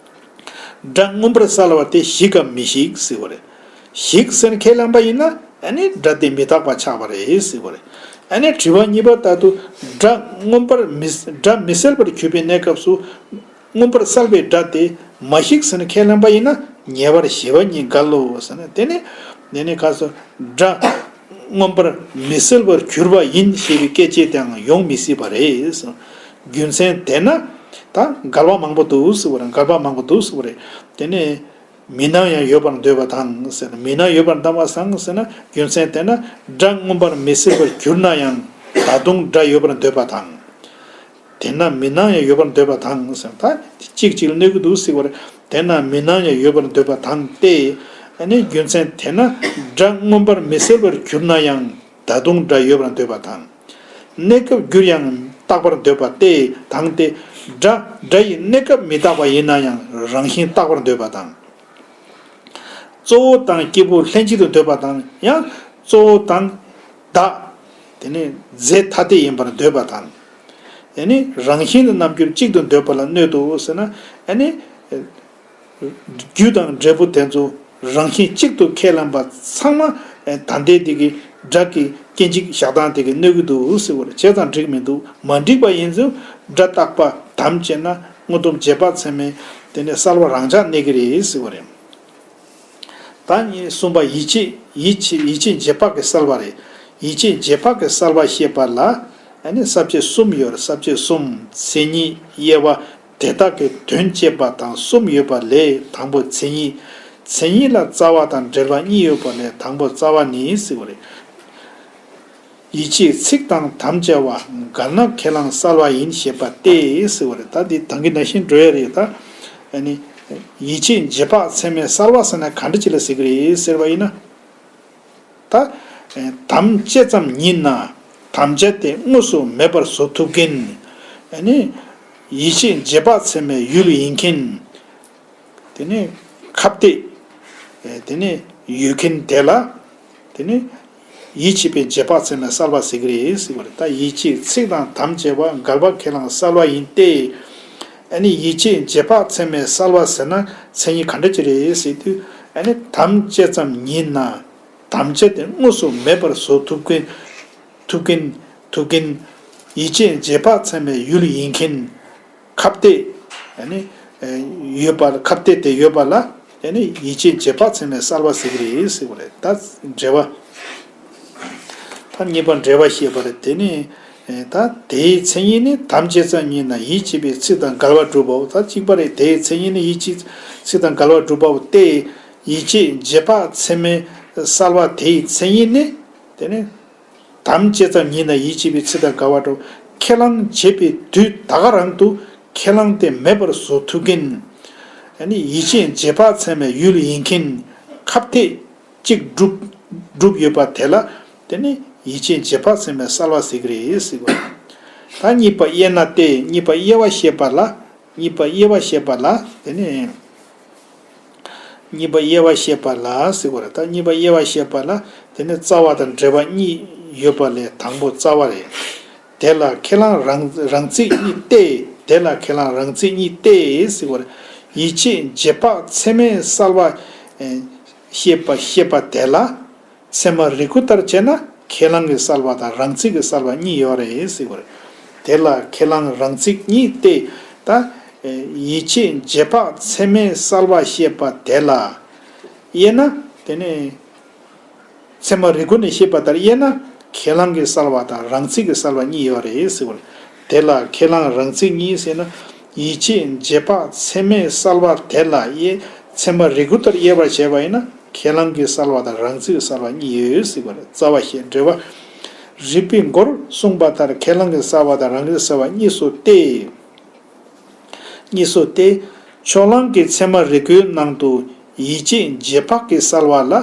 སྒྲ་མངོན་པར་གསལ་བ་དེ་ཞིག་གམ་མི་ཞིག་ཟེར་བ་རེད། ཞིག་ཟེར་ཁས་ལེན་པ་ཡིན་ན་ཨ་ནི་སྒྲ་དེ་མི་རྟག་པ་ཆགས་པ་རེད་ཟེར་བ་རེད། ཨ་ནི་དྲི་བ་གཉིས་པ་ལྟར་དུ་སྒྲ་མངོན་པར་མི་སྒྲ་མི་གསལ་བར་གྱུར་པའི་གནས་སྐབས་སུ་མངོན་པར་གསལ་བའི་སྒྲ་དེ་མ་ཞིག་ཟེར་ཁས་ལེན་པ་ཡིན་ན་ཉེ་བར་ཞེས་པ་གཉིས་འགལ་ལོ་ཟེར་ན། དེ་ནི་དེ་ནི་ག་སོ་སྒྲ་མངོན་པར་མི་གསལ་བར་གྱུར་པ་ཡིན་ཞེས་པའི་སྐད་ཅིག་དེའང་ཡོང་མི་སྲིད་པ་རེད། རྒྱུ་མཚན་དེས་ན་ད་འགལ་བ་མང་པོ་འདུག་ཟེར་བ་རེད། འགལ་བ་མང་པོ་འདུག་ཟེར་བ་རེད། དེ་ནས་མི་སྣང་ཡང་ཡོད་པར་འདོད་པ་དང་ཟེར། མི་སྣང་ཡོད་པར་འདོད་པ་སང་ཟེར་ན་རྒྱུ་མཚན་དེས་ན་སྒྲ་མངོན་པར་མི་གསལ་བར་གྱུར་ན་ཡང་ད་དུང་སྒྲ་ཡོད་པར་འདོད་པ་དང་། དེས་ན་མི་སྣང་ཡང་ཡོད་པར་འདོད་པ་དང་ཟེར། ད་གཅིག་གཅིག་ལ་གནོད་ཀྱི་འདུག་ཟེར་བ་རེད། དེས་ན་མི་སྣང་ཡང་ཡོད་པར་འདོད་པ་དང་སྟེ། ཨ་ནི་རྒྱུ་མཚན་དེས་ན་སྒྲ་མངོན་པར་མི་གསལ་བར་གྱུར་ན་ཡང་། ད་དུང་སྒྲ་ཡོད་པར་འདོད་པ་དང་། གནས་སྐབས་གྱུར་ཡང་རྟག་པར་འདོད་པ་སྟེ་དང་སྟེ། སྒྲ་སྒྲ་ཡི་གནས་སྐབས་མི་རྟག་པ་ཡིན་ན་ཡང་རང་བཞིན་རྟག་པར་འདོད་པ་དང་། གཙོ་བོ་དང་སྐྱེས་བུ་ལྷན་ཅིག་ཏུ་འདོད་པ་དང་ཡང་གཙོ་བོ་དང་བདག་དེ་ནི་རྫས་ཐ་དད་ཡིན་པར་འདོད་པ་དང་། ཡང་ནི་རང་བཞིན་དུ་རྣམ་འགྱུར་གཅིག་ཏུ་འདོད་པ་ལ་གནོད་དོ་ཟེར་ན། ཡང་ནི། རྒྱུ་དང་འབྲས་བུ་དེ་ཚོ་རང་བཞིན་གཅིག་ཏུ་ཁས་ལེན་པ་ཚང་མ་ད་ལྟའི་དེ་གི་སྒྲ་གི་སྐྱེ་འཇིག་བཞག་སྟངས་དེ་གི་གནོད་ཀྱི་འདུག་ཟེར་བ་རེད། བྱས་ཙང་འགྲིག་མི་འདུག་མ་འགྲིག་པ་ཡིན་ཙང་སྒྲ་རྟག་པ་དམ་བཅས་ན་དངོས་སྟོབས་རྗེས་དཔག་ཚད་མས་དེ་ནས་གསལ་བ་རང་འཇགས་གནས་ཀྱི་རེད་ཟེར་བ་རེད། ད་ནི་གསུམ་པ་ཡིད་ཆེས་ཡིད་ཆེས་ཡིད་ཆེས་རྗེས་དཔག་གི་གསལ་བ་རེད། ཡིད་ཆེས་རྗེས་དཔག་གི་གསལ་བ་བཤད་པ་ལ་ཨ་ནི་ས་བཅད་གསུམ་ཡོད་རེད། ས་བཅད་གསུམ་མཚན་ཉིད་དབྱེ་བ། དེ་དག་གི་དོན་བཤད་པ་དང་གསུམ་ཡོད་པ་ལས་དང་པོ་མཚན་ཉིད། མཚན་ཉིད་ལ་རྩ་བ་དང་འབྲེལ་བ་གཉིས་ཡོད་པ་ལས་དང་པོ་རྩ་བ་ནི་ཟེར་བ་རེད། ཡིད་ཆེས་ཚིག་དང་དམ་བཅའ་བ་འགལ་ན་ཁས་བླངས་གསལ་བ་ཡིན་ཞེས་པ་སྟེ་ཟེར་བ་རེད། ད་འདི་དང་གི་ནང་བཞིན་འགྲོ་ཡ་རེད་ད། ཨ་ནི་ཡིད་ཆེས་རྗེས་དཔག་ཚད་མས་གསལ་བ་ཟེར་ན་ག་འདྲ་ཅིག་ལ་ཟེར་གི་རེད་ཟེར་བ་ཡིན་ན། ད་དམ་བཅས་ཙམ་ཉིད་ན་དམ་བཅའ་དེ་དངོས་སུ་མེད་པར་བཟོ་ཐུབ་མཁན། ཨ་ནི་ཡིད་ཆེས་རྗེས་དཔག་ཚད་མའི་ཡུལ་ཡིན་མཁན། དེ་ནས་ཁ་གཏད་དེ་ནས་ཡོད་མཁན་དེ་ལ་དེ་ནས་ཡིད་ཆེས་པའི་རྗེས་དཔག་ཚད་མས་གསལ་བ་ཟེར་གི་རེད་ཟེར་བ་རེད། ད་ཡིད་ཆེས་ཚིག་དང་དམ་བཅས་པ་འགལ་བ་ཁས་བླངས་གསལ་བ་ཡིན་ཏེ། ཨ་ནི་ཡིད་ཆེས་རྗེས་དཔག་ཚད་མས་གསལ་བ་ཟེར་ན་མཚན་ཉིད་ག་འདྲ་ཅིག་རེད་ཟེར་དུས། ཨ་ནི་དམ་བཅས་ཙམ་ཉིད་ན། དམ་བཅའ་དེ་དངོས་སུ་མེད་པར་བཟོ་ཐུབ་མཁན། ཐུབ་མཁན། ཐུབ་མཁན། ཡིད་ཆེས་རྗེས་དཔག་ཚད་མའི་ཡུལ་ཡིན་མཁན། ཁ་གཏད། ཨ་ནི། ཡོད་པ་ཁ་གཏད་དེ་ཡོད་པ་ལ། ཨ་ནི་ཡིད་ཆེས་རྗེས་དཔག་ཚད་མས་གསལ་བ་ཟེར་གི་རེད་ཟེར་བ་རེད། ད་འགྲེལ་བ། ད་གཉིས་པ་འགྲེལ་བ་བཤད་པ་རེད། དེ་ནི། ད་དེའི་མཚན་ཉིད་ནི་དམ་བཅས་ཙམ་ཉིད་ན་ཡིད་ཆེས་པའི་ཚིག་དང་འགལ་བ་སྒྲུབ་པའོ། ད་གཅིག་པ་རེད། དེའི་མཚན་ཉིད་ནི་ཡིད་ཆེས་ཚིག་དང་འགལ་བ་སྒྲུབ་པའོ་སྟེ། ཡིད་ཆེས་རྗེས་དཔག་ཚད་མས་གསལ་བ་དེའི་མཚན་ཉིད་ནི། དེ་ནི། དམ་བཅས་ཙམ་ཉིད་ན་ཡིད་ཆེས་པའི་ཚིག་དང་འགལ་བ་སྒྲུབ། ཁས་བླངས་བྱེད་པའི་དུས་ད་ག་རང་དུ་ཁས་བླངས་དེ་མེད་པར་བཟོ་ཐུབ་མཁན། ཨ་ནི་ཡིད་ཆེས་རྗེས་དཔག་ཚད་མའི་ཡུལ་ཡིན་མཁན། ཁ་གཏད་གཅིག་གྲུབ་གྲུབ་ཡོད་པ་དེ་ལ་དེ་ནི་ཡིད་ཆེས་རྗེས་དཔག་ཚད་མས་གསལ་བ་ཟེར་གི་རེད་ཟེར་བ། ད་གཉིས་པ་དབྱེ་ན་སྟེ། གཉིས་པ་དབྱེ་བ་བཤད་པ་ལ། གཉིས་པ་དབྱེ་བ་བཤད་པ་ལ་དེ་ནི། གཉིས་པ་དབྱེ་བ་བཤད་པ་ལ་ཟེར་བ་རེད། ད་གཉིས་པ་དབྱེ་བ་བཤད་པ་ལ་དེ་ནི་རྩ་བ་དང་འབྲེལ་བ་གཉིས་ཡོད་པ་ལས་དང་པོ་རྩ་བ་རེད། དེ་ལ་ཁས་བླངས་རང་རང་ཚིག་གཉིས་ཏེ། དེ་ལ་ཁས་བླངས་རང་ཚིག་གཉིས་ཏེ་ཟེར་བ་རེད། ཡིད་ཆེས་རྗེས་དཔག་ཚད་མས་གསལ་བ་ཨེ་བཤད་པ་བཤད་པ་དེ་ལ། ཚད་མ་རེ་དགུ་ལྟར་བྱས་ན་ཁས་བླངས་ཀྱི་གསལ་བ་དང་རང་ཚིག་གི་གསལ་བ་གཉིས་ཡོད་རེད་ཟེར་བ་རེད། དེ་ལ་ཁས་བླངས་རང་ཚིག་གཉིས་ཏེ། ད་ཡིད་ཆེས་རྗེས་དཔག་ཚད་མས་གསལ་བ་བཤད་པ་དེ་ལ་དབྱེ་ན། དེ་ནས་ཚད་མ་རེ་དགུ་ནས་བཤད་པ་ལྟར་དབྱེ་ན་ཁས་བླངས་ཀྱི་གསལ་བ་དང་རང་ཚིག་གི་གསལ་བ་གཉིས་ཡོད་རེད་ཟེར་བ་རེད། དེ་ལ་ཁས་བླངས་རང་ཚིག་གཉིས་ཟེར་ན། ཡིད་ཆེས་རྗེས་དཔག་ཚད་མས་གསལ་བ་དེ་ལ་དབྱེ། ཚད་མ་རེ་དགུ་ལྟར་དབྱེ་བར་བྱས་པ་ཡིན་ན་ཁས་བླངས་ཀྱི་གསལ་བ་དང་རང་ཚིག་གི་གསལ་བ་གཉིས་ཡོད་ཟེར་བ་རེད། རྩ་བ་བཤད་འགྲེལ་བ། རིགས་པའི་མགོར་གསུངས་པ་ལྟར་ཁས་བླངས་ཀྱི་གསལ་བ་དང་རང་ཚིག་གསལ་བ་གཉིས་སོ་སྟེ། གཉིས་སོ་སྟེ། ཕྱོགས་གླང་གི་ཚད་མ་རིགས་ཁོའི་ནང་དུ་ཡིད་ཆེས་རྗེས་དཔག་གི་གསལ་བ་ལ་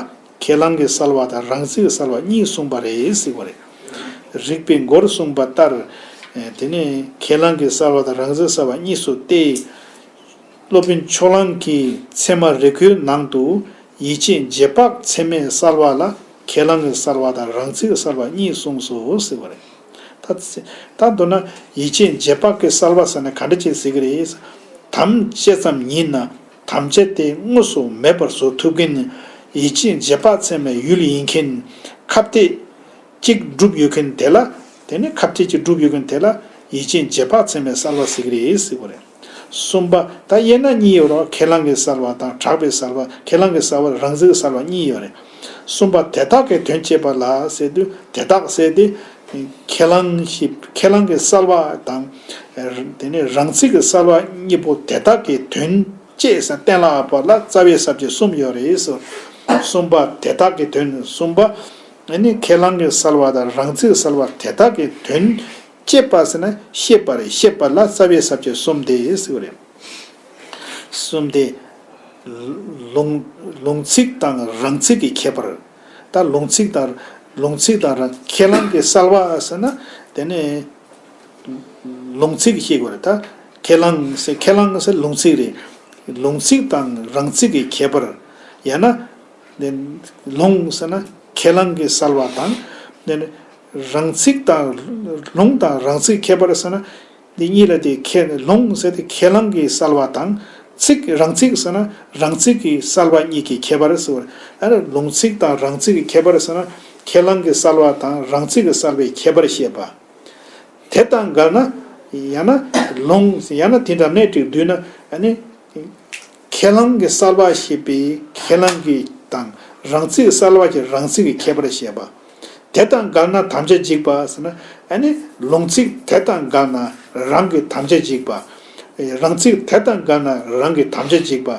ཁས་བླངས་ཀྱི་གསལ་བ་དང་རང་ཚིག་གི་གསལ་བ་གཉིས་གསུངས་པ་རེད་ཟེར་བ་རེད། རིགས་པའི་མགོར་གསུངས་པ་ལྟར། དེ་ནས་ཁས་བླངས་ཀྱི་གསལ་བ་དང་རང་ཚིག་གསལ་བ་གཉིས་སུ་སྟེ། སློབ་དཔོན་ཕྱོགས་གླང་གི་ཚད་མ་རིགས་ཁོའི་ནང་དུ་ཡིད་ཆེས་རྗེས་དཔག་ཚད་མའི་གསལ་བ་ལ་ཁས་བླངས་ཀྱི་གསལ་བ་དང་རང་ཚིག་གི་གསལ་བ་གཉིས་གསུངས་སོ་ཟེར་བ་རེད། ད་ད་མདོར་ན་ཡིད་ཆེས་རྗེས་དཔག་གི་གསལ་བ་ཟེར་ན་ག་འདྲ་ཅིག་ཟེར་གི་རེད། དམ་བཅའ་ཙམ་ཡིན་ན་དམ་བཅའ་དེ་དངོས་སུ་མེད་པར་བཟོ་ཐུབ་མཁན། ཡིད་ཆེས་རྗེས་དཔག་ཚད་མའི་ཡུལ་ཡིན་མཁན། ཁ་གཏད་གཅིག་གྲུབ་ཡོད་མཁན་དེ་ལ། དེ་ནི་ཁ་གཏད་གཅིག་གྲུབ་ཡོད་མཁན་དེ་ལ་ཡིད་ཆེས་རྗེས་དཔག་ཚད་མའི་གསལ་བ་ཟེར་གི་རེད་ཟེར་བ་རེད། གསུམ་པ། ད་དབྱེ་ན་གཉིས་ཡོད་རེད། ཁས་བླངས་ཀྱི་གསལ་བ་དང་གྲགས་པའི་གསལ་བ། ཁས་བླངས་ཀྱི་གསལ་བ་རང་ཚིག་གི་གསལ་བ་གཉིས་ཡོད་རེད། གསུམ་པ། དེ་དག་གི་དོན་བསྐྱེད་པ་ལ་ཟེར་དུས་དེ་དག་ཟེར་ཏེ། ཁས་བླངས་ཤིག་ཁས་བླངས་ཀྱི་གསལ་བ་དང་། དེ་ནས་རང་ཚིག་གི་གསལ་བ་གཉིས་པོ་དེ་དག་གི་དོན་བསྐྱེད་ཟེར་གཏན་ལ་དབབ་པ་ལ་རྩ་བའི་ས་བཅད་གསུམ་ཡོད་རེད་ཟེར། གསུམ་པ། དེ་དག་གི་དོན། གསུམ་པ། ཨ་ནི་ཁས་བླངས་ཀྱི་གསལ་བ་དང་རང་ཚིག་གི་གསལ་བ་དེ་དག་གི་དོན། བསྐྱེད་པ་ཟེར་ན་ཤེས་པ་རེད། ཤེས་པ་ལ་རྩ་བའི་ས་བཅད་གསུམ་སྟེ་ཟེར་བ་རེད། གསུམ་སྟེ། ལུང་ལུང་ཚིག་དང་རང་ཚིག་གི་ཁྱད་པར། ད་ལུང་ཚིག་དང་ལུང་ཚིག་དང་རང་ཁས་བླངས་ཀྱི་གསལ་བ་ཟེར་ན་དེ་ནི་ལུང་ཚིག་ཤེས་དགོས་རེད། ད་ཁས་བླངས་ཟེར་ཁས་བླངས་ཟེར་ལུང་ཚིག་རེད། ལུང་ཚིག་དང་རང་ཚིག་གི་ཁྱད་པར། ཡང་ན། ལུང་ཟེར་ན་ཁས་བླངས་ཀྱི་གསལ་བ་དང་། རང་ཚིག་དང་། ལུང་དང་རང་ཚིག་ཁྱད་པར་ཟེར་ན། འདི་གཉིས་ལ་དེ་ཁས་ལུང་ཟེར་ཏེ་ཁས་བླངས་ཀྱི་གསལ་བ་དང་། ཚིག་རང་ཚིག་ཟེར་ན་རང་ཚིག་གི་གསལ་བ་གཉིས་ཀྱི་ཁྱད་པར་ཟེར་བ། ཨ་ནི་ལུང་ཚིག་དང་རང་ཚིག་གི་ཁྱད་པར་ཟེར་ན་ཁས་བླངས་ཀྱི་གསལ་བ་དང་རང་ཚིག་གི་གསལ་བའི་ཁྱད་པར་བཤད་པ། དེ་དང་འགལ་ན། ཡང་ན་ལུང་ཡང་ན་དེ་འདྲ་གནས་དྲུག་བསྡུས་ན་ཨ་ནི། ཁས་བླངས་ཀྱི་གསལ་བ་ཞེས་པའི་ཁས་བླངས་ཀྱི་དང་རང་ཚིག་གསལ་བ་གྱི་རང་ཚིག་གི་ཁྱད་པར་བཤད་པ། དེ་དང་འགལ་ན་དམ་བཅའ་འཇིག་པ་ཟེར་ན་ཨ་ནི་ལུང་ཚིག་དེ་དང་འགལ་ན་རང་གི་དམ་བཅའ་འཇིག་པ། རང་ཚིག་དེ་དང་འགལ་ན་རང་གི་དམ་བཅའ་འཇིག་པ།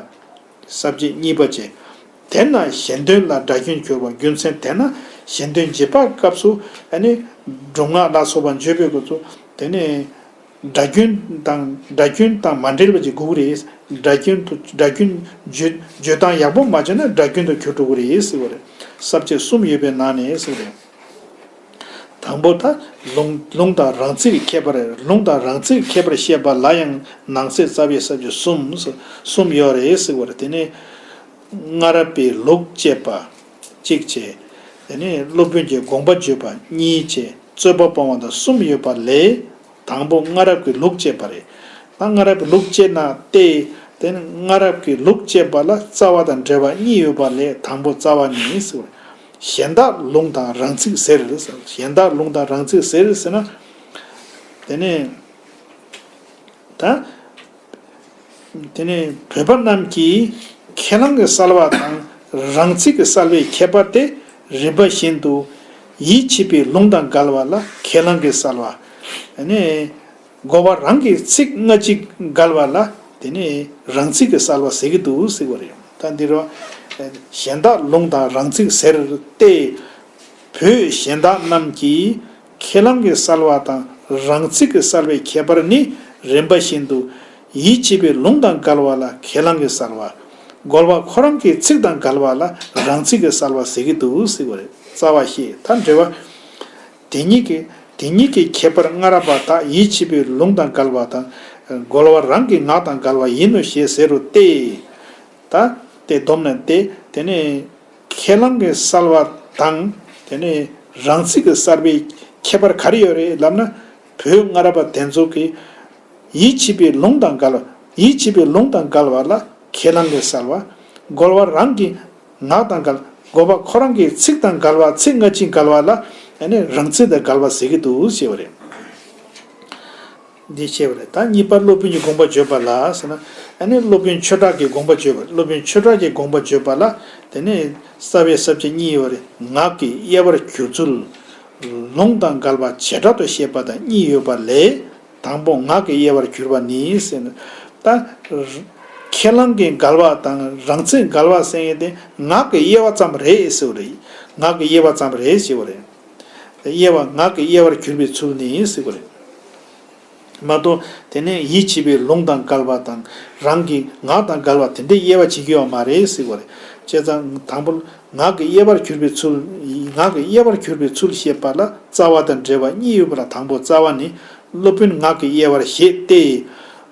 ས་བཅད་གཉིས་པ་བཅས། དེས་ན་གཞན་དོན་ལ་སྒྲ་སྐྱོན་གྱུར་པ། རྒྱུ་མཚན་དེས་ན་གཞན་དོན་རྗེས་དཔག་སྐབས་སུ་ཨ་ནི་སྒྲུབ་ངག་ལ་སོགས་པ་བརྗོད་པའི་སྐབས་སུ་དེ་ནི་སྒྲ་སྐྱོན་དང་སྒྲ་སྐྱོན་དང་མ་འབྲེལ་བ་ཅིག་དགོས་ཀྱི་རེད། སྒྲ་སྐྱོན་དུ་སྒྲ་སྐྱོན་བརྗོད་བརྗོད་སྟངས་ཡག་པོ་མ་བྱས་ན་སྒྲ་སྐྱོན་དུ་གྱུར་འགྲོ་གི་རེད་ཟེར་བ་རེད། ས་བཅད་གསུམ་ཡོད་པའི་ནང་ནས་ཟེར་བ་རེད། དང་པོ་ད་ལུང་ལུང་དང་རང་ཚིག་གི་ཁྱད་པར། ལུང་དང་རང་ཚིག་གི་ཁྱད་པར་བཤད་པ་ལ་ཡང་ནང་གསེས་རྩ་བའི་ས་བཅད་གསུམ་གསུམ་ཡོད་རེད་ཟེར་བ་རེད། དེ་ནས་སྔ་རབས་པའི་ལུགས་དཔྱད་པ་གཅིག་བྱས། དེ་ནས་སློབ་དཔོན་གྱི་དགོངས་པ་བརྗོད་པ་གཉིས་བྱས། རྩོད་པ་སྤོང་བ་དང་གསུམ་ཡོད་པ་ལས། དང་པོ་སྔ་རབས་ཀྱི་ལུགས་དཔྱད་པ་རེད། ད་སྔ་རབས་ཀྱི་ལུགས་དཔྱད་ན་སྟེ། དེ་ནི་སྔ་རབས་ཀྱི་ལུགས་དཔྱད་པ་ལ་རྩ་བ་དང་འབྲེལ་བ་གཉིས་ཡོད་པ་ལས་དང་པོ་རྩ་བ་ཉིད་ཟེར། གཞན་དག་ལུང་དང་རང་ཚིག་ཟེར། གཞན་དག་ལུང་དང་རང་ཚིག་ཟེར་ཟེར་ན། དེ་ནི། ད། དེ་ནས་བོད་པ་རྣམས་ཀྱིས་ཁས་བླངས་ཀྱི་གསལ་བ་དང་རང་ཚིག་གི་གསལ་བའི་ཁྱད་པར་ཏེ། རིམ་པ་བཞིན་དུ་ཡིད་ཆེས་པའི་ལུང་དང་འགལ་བ་ལ་ཁས་བླངས་ཀྱི་གསལ་བ། དེ་ནས་རྒོལ་བ་རང་གི་ཚིག་སྔ་ཕྱི་འགལ་བ་ལ་དེ་ནས་རང་ཚིག་གི་གསལ་བ་ཟེར་གྱི་འདུག་ཟེར་བ་རེད། ད་འདི་རུ་གཞན་དག་ལུང་དང་རང་ཚིག་ཟེར་ཏེ། བོད་གཞན་དག་རྣམས་ཀྱིས་ཁས་བླངས་ཀྱི་གསལ་བ་དང་རང་ཚིག་གི་གསལ་བའི་ཁྱད་པར་ནི་རིམ་པ་བཞིན་དུ་ཡིད་ཆེས་པའི་ལུང་དང་འགལ་བ་ལ་ཁས་བླངས་ཀྱི་གསལ་བ། རྒོལ་བ་ཁོ་རང་གི་ཚིག་དང་འགལ་བ་ལ་རང་ཚིག་གི་གསལ་བ་ཟེར་གྱི་འདུག་ཟེར་བ་རེད། རྩ་བ་ཤེས་ད་འགྲེལ་བ། དེ་ཉིད་ཀྱི་དེ་ཉིད་ཀྱི་ཁྱད་པར་སྔ་རབས་པ་དག་ཡིད་ཆེས་པའི་ལུང་དང་འགལ་བ་དང་། རྒོལ་བ་རང་གི་ངག་དང་འགལ་བ་ཡིན་ནོ་ཞེས་ཟེར་རོ་སྟེ། ད་དེ་སྡོམ་ན་སྟེ་དེ་ནི། ཁས་བླངས་ཀྱི་གསལ་བ་དང་དེ་ནས་རང་ཚིག་གི་གསལ་བའི་ཁྱད་པར་ག་རེ་ཡོད་རེད་ལབ་ན། བོད་སྔ་རབས་པ་དེ་ཚོ་གིས་ཡིད་ཆེས་པའི་ལུང་དང་འགལ་བ། ཡིད་ཆེས་པའི་ལུང་དང་འགལ་བ་ལ་ཁས་བླངས་ཀྱི་གསལ་བ། རྒོལ་བ་རང་གི་ངག་དང་འགལ། རྒོལ་བ་ཁོ་རང་གི་ཚིག་དང་འགལ་བ། ཚིག་སྔ་ཕྱི་འགལ་བ་ལ་ཨ་ནི་རང་ཚིག་དང་འགལ་བ་ཟེར་གྱི་འདུག་ཞེས་པ་རེད། འདི་བཤད་པ་རེད། ད་གཉིས་པ་སློབ་དཔོན་གྱི་དགོངས་པ་བརྗོད་པ་ལ་ཟེར་ན། ཨ་ནི་སློབ་དཔོན་ཆོས་གྲགས་ཀྱི་དགོངས་པ་བརྗོད་པ། སློབ་དཔོན་ཆོས་གྲགས་ཀྱི་དགོངས་པ་བརྗོད་པ་ལ་དེ་ནི་རྩ་བའི་ས་བཅད་གཉིས་ཡོད་རེད། ངག་གི་དབྱེ་བར་གྱུར་ཚུལ། ལུང་དང་འགལ་བ་བྱེ་བྲག་ཏུ་བཤད་པ་དང་གཉིས་ཡོད་པ་ལས། དང་པོ་ངག་གི་དབྱེ་བར་གྱུར་པ་ནི་ཟེར་ན། ད་ཁས་བླངས་ཀྱི་འགལ་བ་དང་རང་ཚིག་འགལ་བ་ཟེར་མཁན་དེ་ངག་གི་དབྱེ་བ་ཙམ་རེད་ཟེར་བ་རེད། ངག་གི་དབྱེ་བ་ཙམ་རེད་ཟེར་བ་རེད། དབྱེ་བ་ངག་གི་དབྱེ་བར་གྱུར་པའི་ཚུལ་ནི་ཟེར་བ་རེད། མ་གཏོགས་དེ་ནས་ཡིད་ཆེས་པའི་ལུང་དང་འགལ་བ་དང་རང་གི་ངག་དང་འགལ་བ་དེ་འདྲའི་དབྱེ་བ་བྱེད་ཀྱི་ཡོད་མ་རེད་ཟེར་བ་རེད། བྱས་ཙང་དང་པོ་ངག་གི་དབྱེ་བར་གྱུར་པའི་ཚུལ། ངག་གི་དབྱེ་བར་གྱུར་པའི་ཚུལ་བཤད་པ་ལ་རྩ་བ་དང་འབྲེལ་བ་གཉིས་ཡོད་པ་ལ། དང་པོ་རྩ་བ་ནི་སློབ་དཔོན་ངག་གི་དབྱེ་བར་བཞེད་དེ།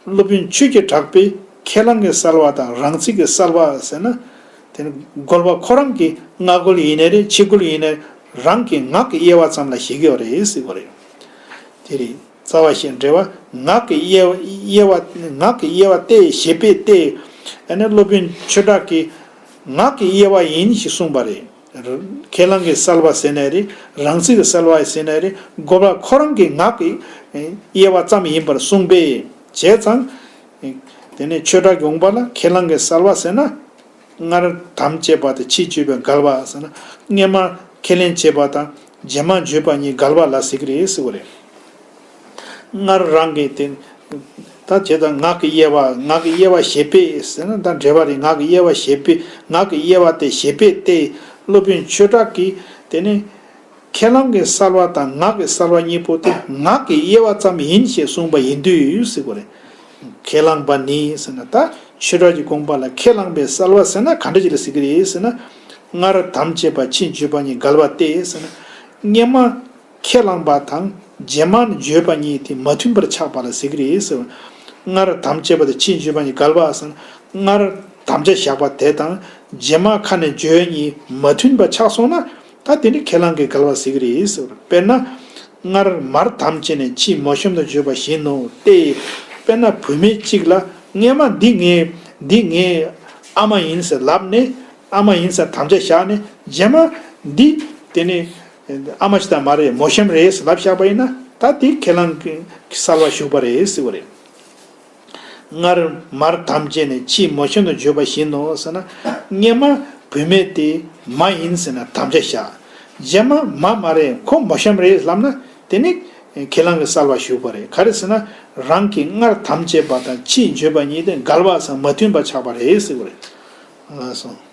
སློབ་དཔོན་ཆོས་ཀྱི་གྲགས་པས་ཁས་བླངས་ཀྱི་གསལ་བ་དང་རང་ཚིག་གི་གསལ་བ་ཟེར་ན། དེ་ནི་རྒོལ་བ་ཁོ་རང་གི་སྔ་རྒོལ་ཡིན་ནའི་རེད། ཕྱི་རྒོལ་ཡིན་ནའི་རང་གི་ངག་གི་དབྱེ་བ་ཙམ་ལ་བཞེད་ཀྱི་ཡོད་རེད་ཟེར་བ་རེད། དེ་རེད། རྩ་བ་བཞིན་འབྲེལ་བ་ངག་གི་དབྱེ་བ། དབྱེ་བ། ངག་གི་དབྱེ་བ་སྟེ་བཞེད་པས་ཏེ། ཨ་ནི་སློབ་དཔོན་ཆོས་གྲགས་ཀྱིས་ངག་གི་དབྱེ་བ་ཡིན་ཞེས་གསུངས་པ་རེད། ཁས་བླངས་ཀྱི་གསལ་བ་ཟེར་ནའི་རེད། རང་ཚིག་གི་གསལ་བ་ཟེར་ནའི་རེད། རྒོལ་བ་ཁོ་རང་གི་ངག་གི་དབྱེ་བ་ཙམ་ཡིན་པར་གསུངས་པས། བྱས་ཙང་། དེ་ནས་ཆོས་གྲགས་ཀྱི་དགོངས་པ་ལ་ཁས་བླངས་ཀྱི་གསལ་བ་ཟེར་ན། སྔར་དམ་བཅས་པ་དང་ཕྱིས་བརྗོད་པའི་འགལ་བ་ཟེར་ན། སྔོན་མ་ཁས་ལེན་བྱས་པ་དང་རྗེས་མ་བརྗོད་པ་གཉིས་འགལ་བ་ལ་ཟེར་གྱི་རེད་ཟེར་བ་རེད། སྔར་རང་གི་དེ། ད་བྱས་ཙང་ངག་གི་དབྱེ་བ། ངག་གི་དབྱེ་བ་བཞེད་པས་ཟེར་ན་ད་འབྲེལ་བ་རེད། ངག་གི་དབྱེ་བ་བཞེད་པས། ངག་གི་དབྱེ་བ་སྟེ་བཞེད་པས་ཏེ། སློབ་དཔོན་ཆོས་གྲགས་ཀྱིས་དེ་ནི། ཁས་བླངས་ཀྱི་གསལ་བ་དང་ངག་གི་གསལ་བ་གཉིས་པོ་དེ་ངག་གི་དབྱེ་བ་ཙམ་ཡིན་ཞེས་གསུངས་པ་ཡིན་དུས་ཟེར་བ་རེད། ཁས་བླངས་པ་ནི་ཟེར་ན་ད་ཆོས་གྲགས་ཀྱི་དགོངས་པ་ལ་ཁས་བླངས་པའི་གསལ་བ་ཟེར་ན་ག་འདྲ་ཅིག་ལ་ཟེར་གྱི་རེད་ཟེར་ན། སྔར་དམ་བཅས་པ་ཕྱིས་བརྗོད་པ་གཉིས་འགལ་བ་སྟེ་ཟེར་ན། སྔོན་མ་ཁས་བླངས་པ་དང་རྗེས་མ་བརྗོད་པ་གཉིས་དེ་མ་མཐུན་པར་ཆགས་པ་ལ་ཟེར་གྱི་རེད་ཟེར་བ། སྔར་དམ་བཅས་པ་དང་ཕྱིས་བརྗོད་པ་གཉིས་འགལ་བ་ཟེར་ན། སྔར་དམ་བཅའ་བཞག་པ་དེ་དང་རྗེས་མ་ཁ་ནས་བརྗོད་གཉིས་མ་མཐུན་པ་ཆགས་སོང་ན། ད་དེ་ནི་ཁས་བླངས་ཀྱི་འགལ་བ་ཟེར་གྱི་རེད་ཟེར་བ། དཔེར་ན། སྔར་མར་དམ་བཅས་ནས་ཕྱིས་མོ་གཤམ་དུ་བརྗོད་པ་བཞིན་ནོ་སྟེ། དཔེར་ན་བུད་མེད་གཅིག་ལ་སྔོན་མ་འདི་ངའི་འདི་ངའི་ཨ་མ་ཡིན་ཟེར་ལབ་ནས། ཨ་མ་ཡིན་ཟེར་དམ་བཅའ་བཞག་ནས་རྗེས་མ་འདི་དེ་ནི་ཨ་མ་ཞིག་ད་མ་རེད། མོ་གཤམ་རེད་ཟེར་ལབ་བཞག་པ་ཡིན་ན། ད་དེ་ཁས་བླངས་ཀྱི་གསལ་བ་ཞུགས་པ་རེད་ཟེར་བ་རེད། སྔར་མར་དམ་བཅས་ནས་ཕྱིས་མོ་གཤམ་དུ་བརྗོད་པ་བཞིན་ནོ་ཟེར་ན། སྔོན་མ་བུད་མེད་དེ་མ་ཡིན་ཟེར་ན་དམ་བཅའ་བཞག་རྗེས་མ་མ་མ་རེད། ཁོ་མོ་གཤམ་རེད་ལབ་ན། དེ་ནི་ཁས་བླངས་ཀྱི་གསལ་བ་ཞུགས་པ་རེད། ག་རེ་ཟེར་ན། རང་གི་སྔར་དམ་བཅས་པ་དང་ཕྱིས་བརྗོད་པ་གཉིས་དེ་འགལ་བ་སམ་མ་མཐུན་པ་ཆགས་པ་རེད་ཟེར་བ་རེད། ལགས་སོ།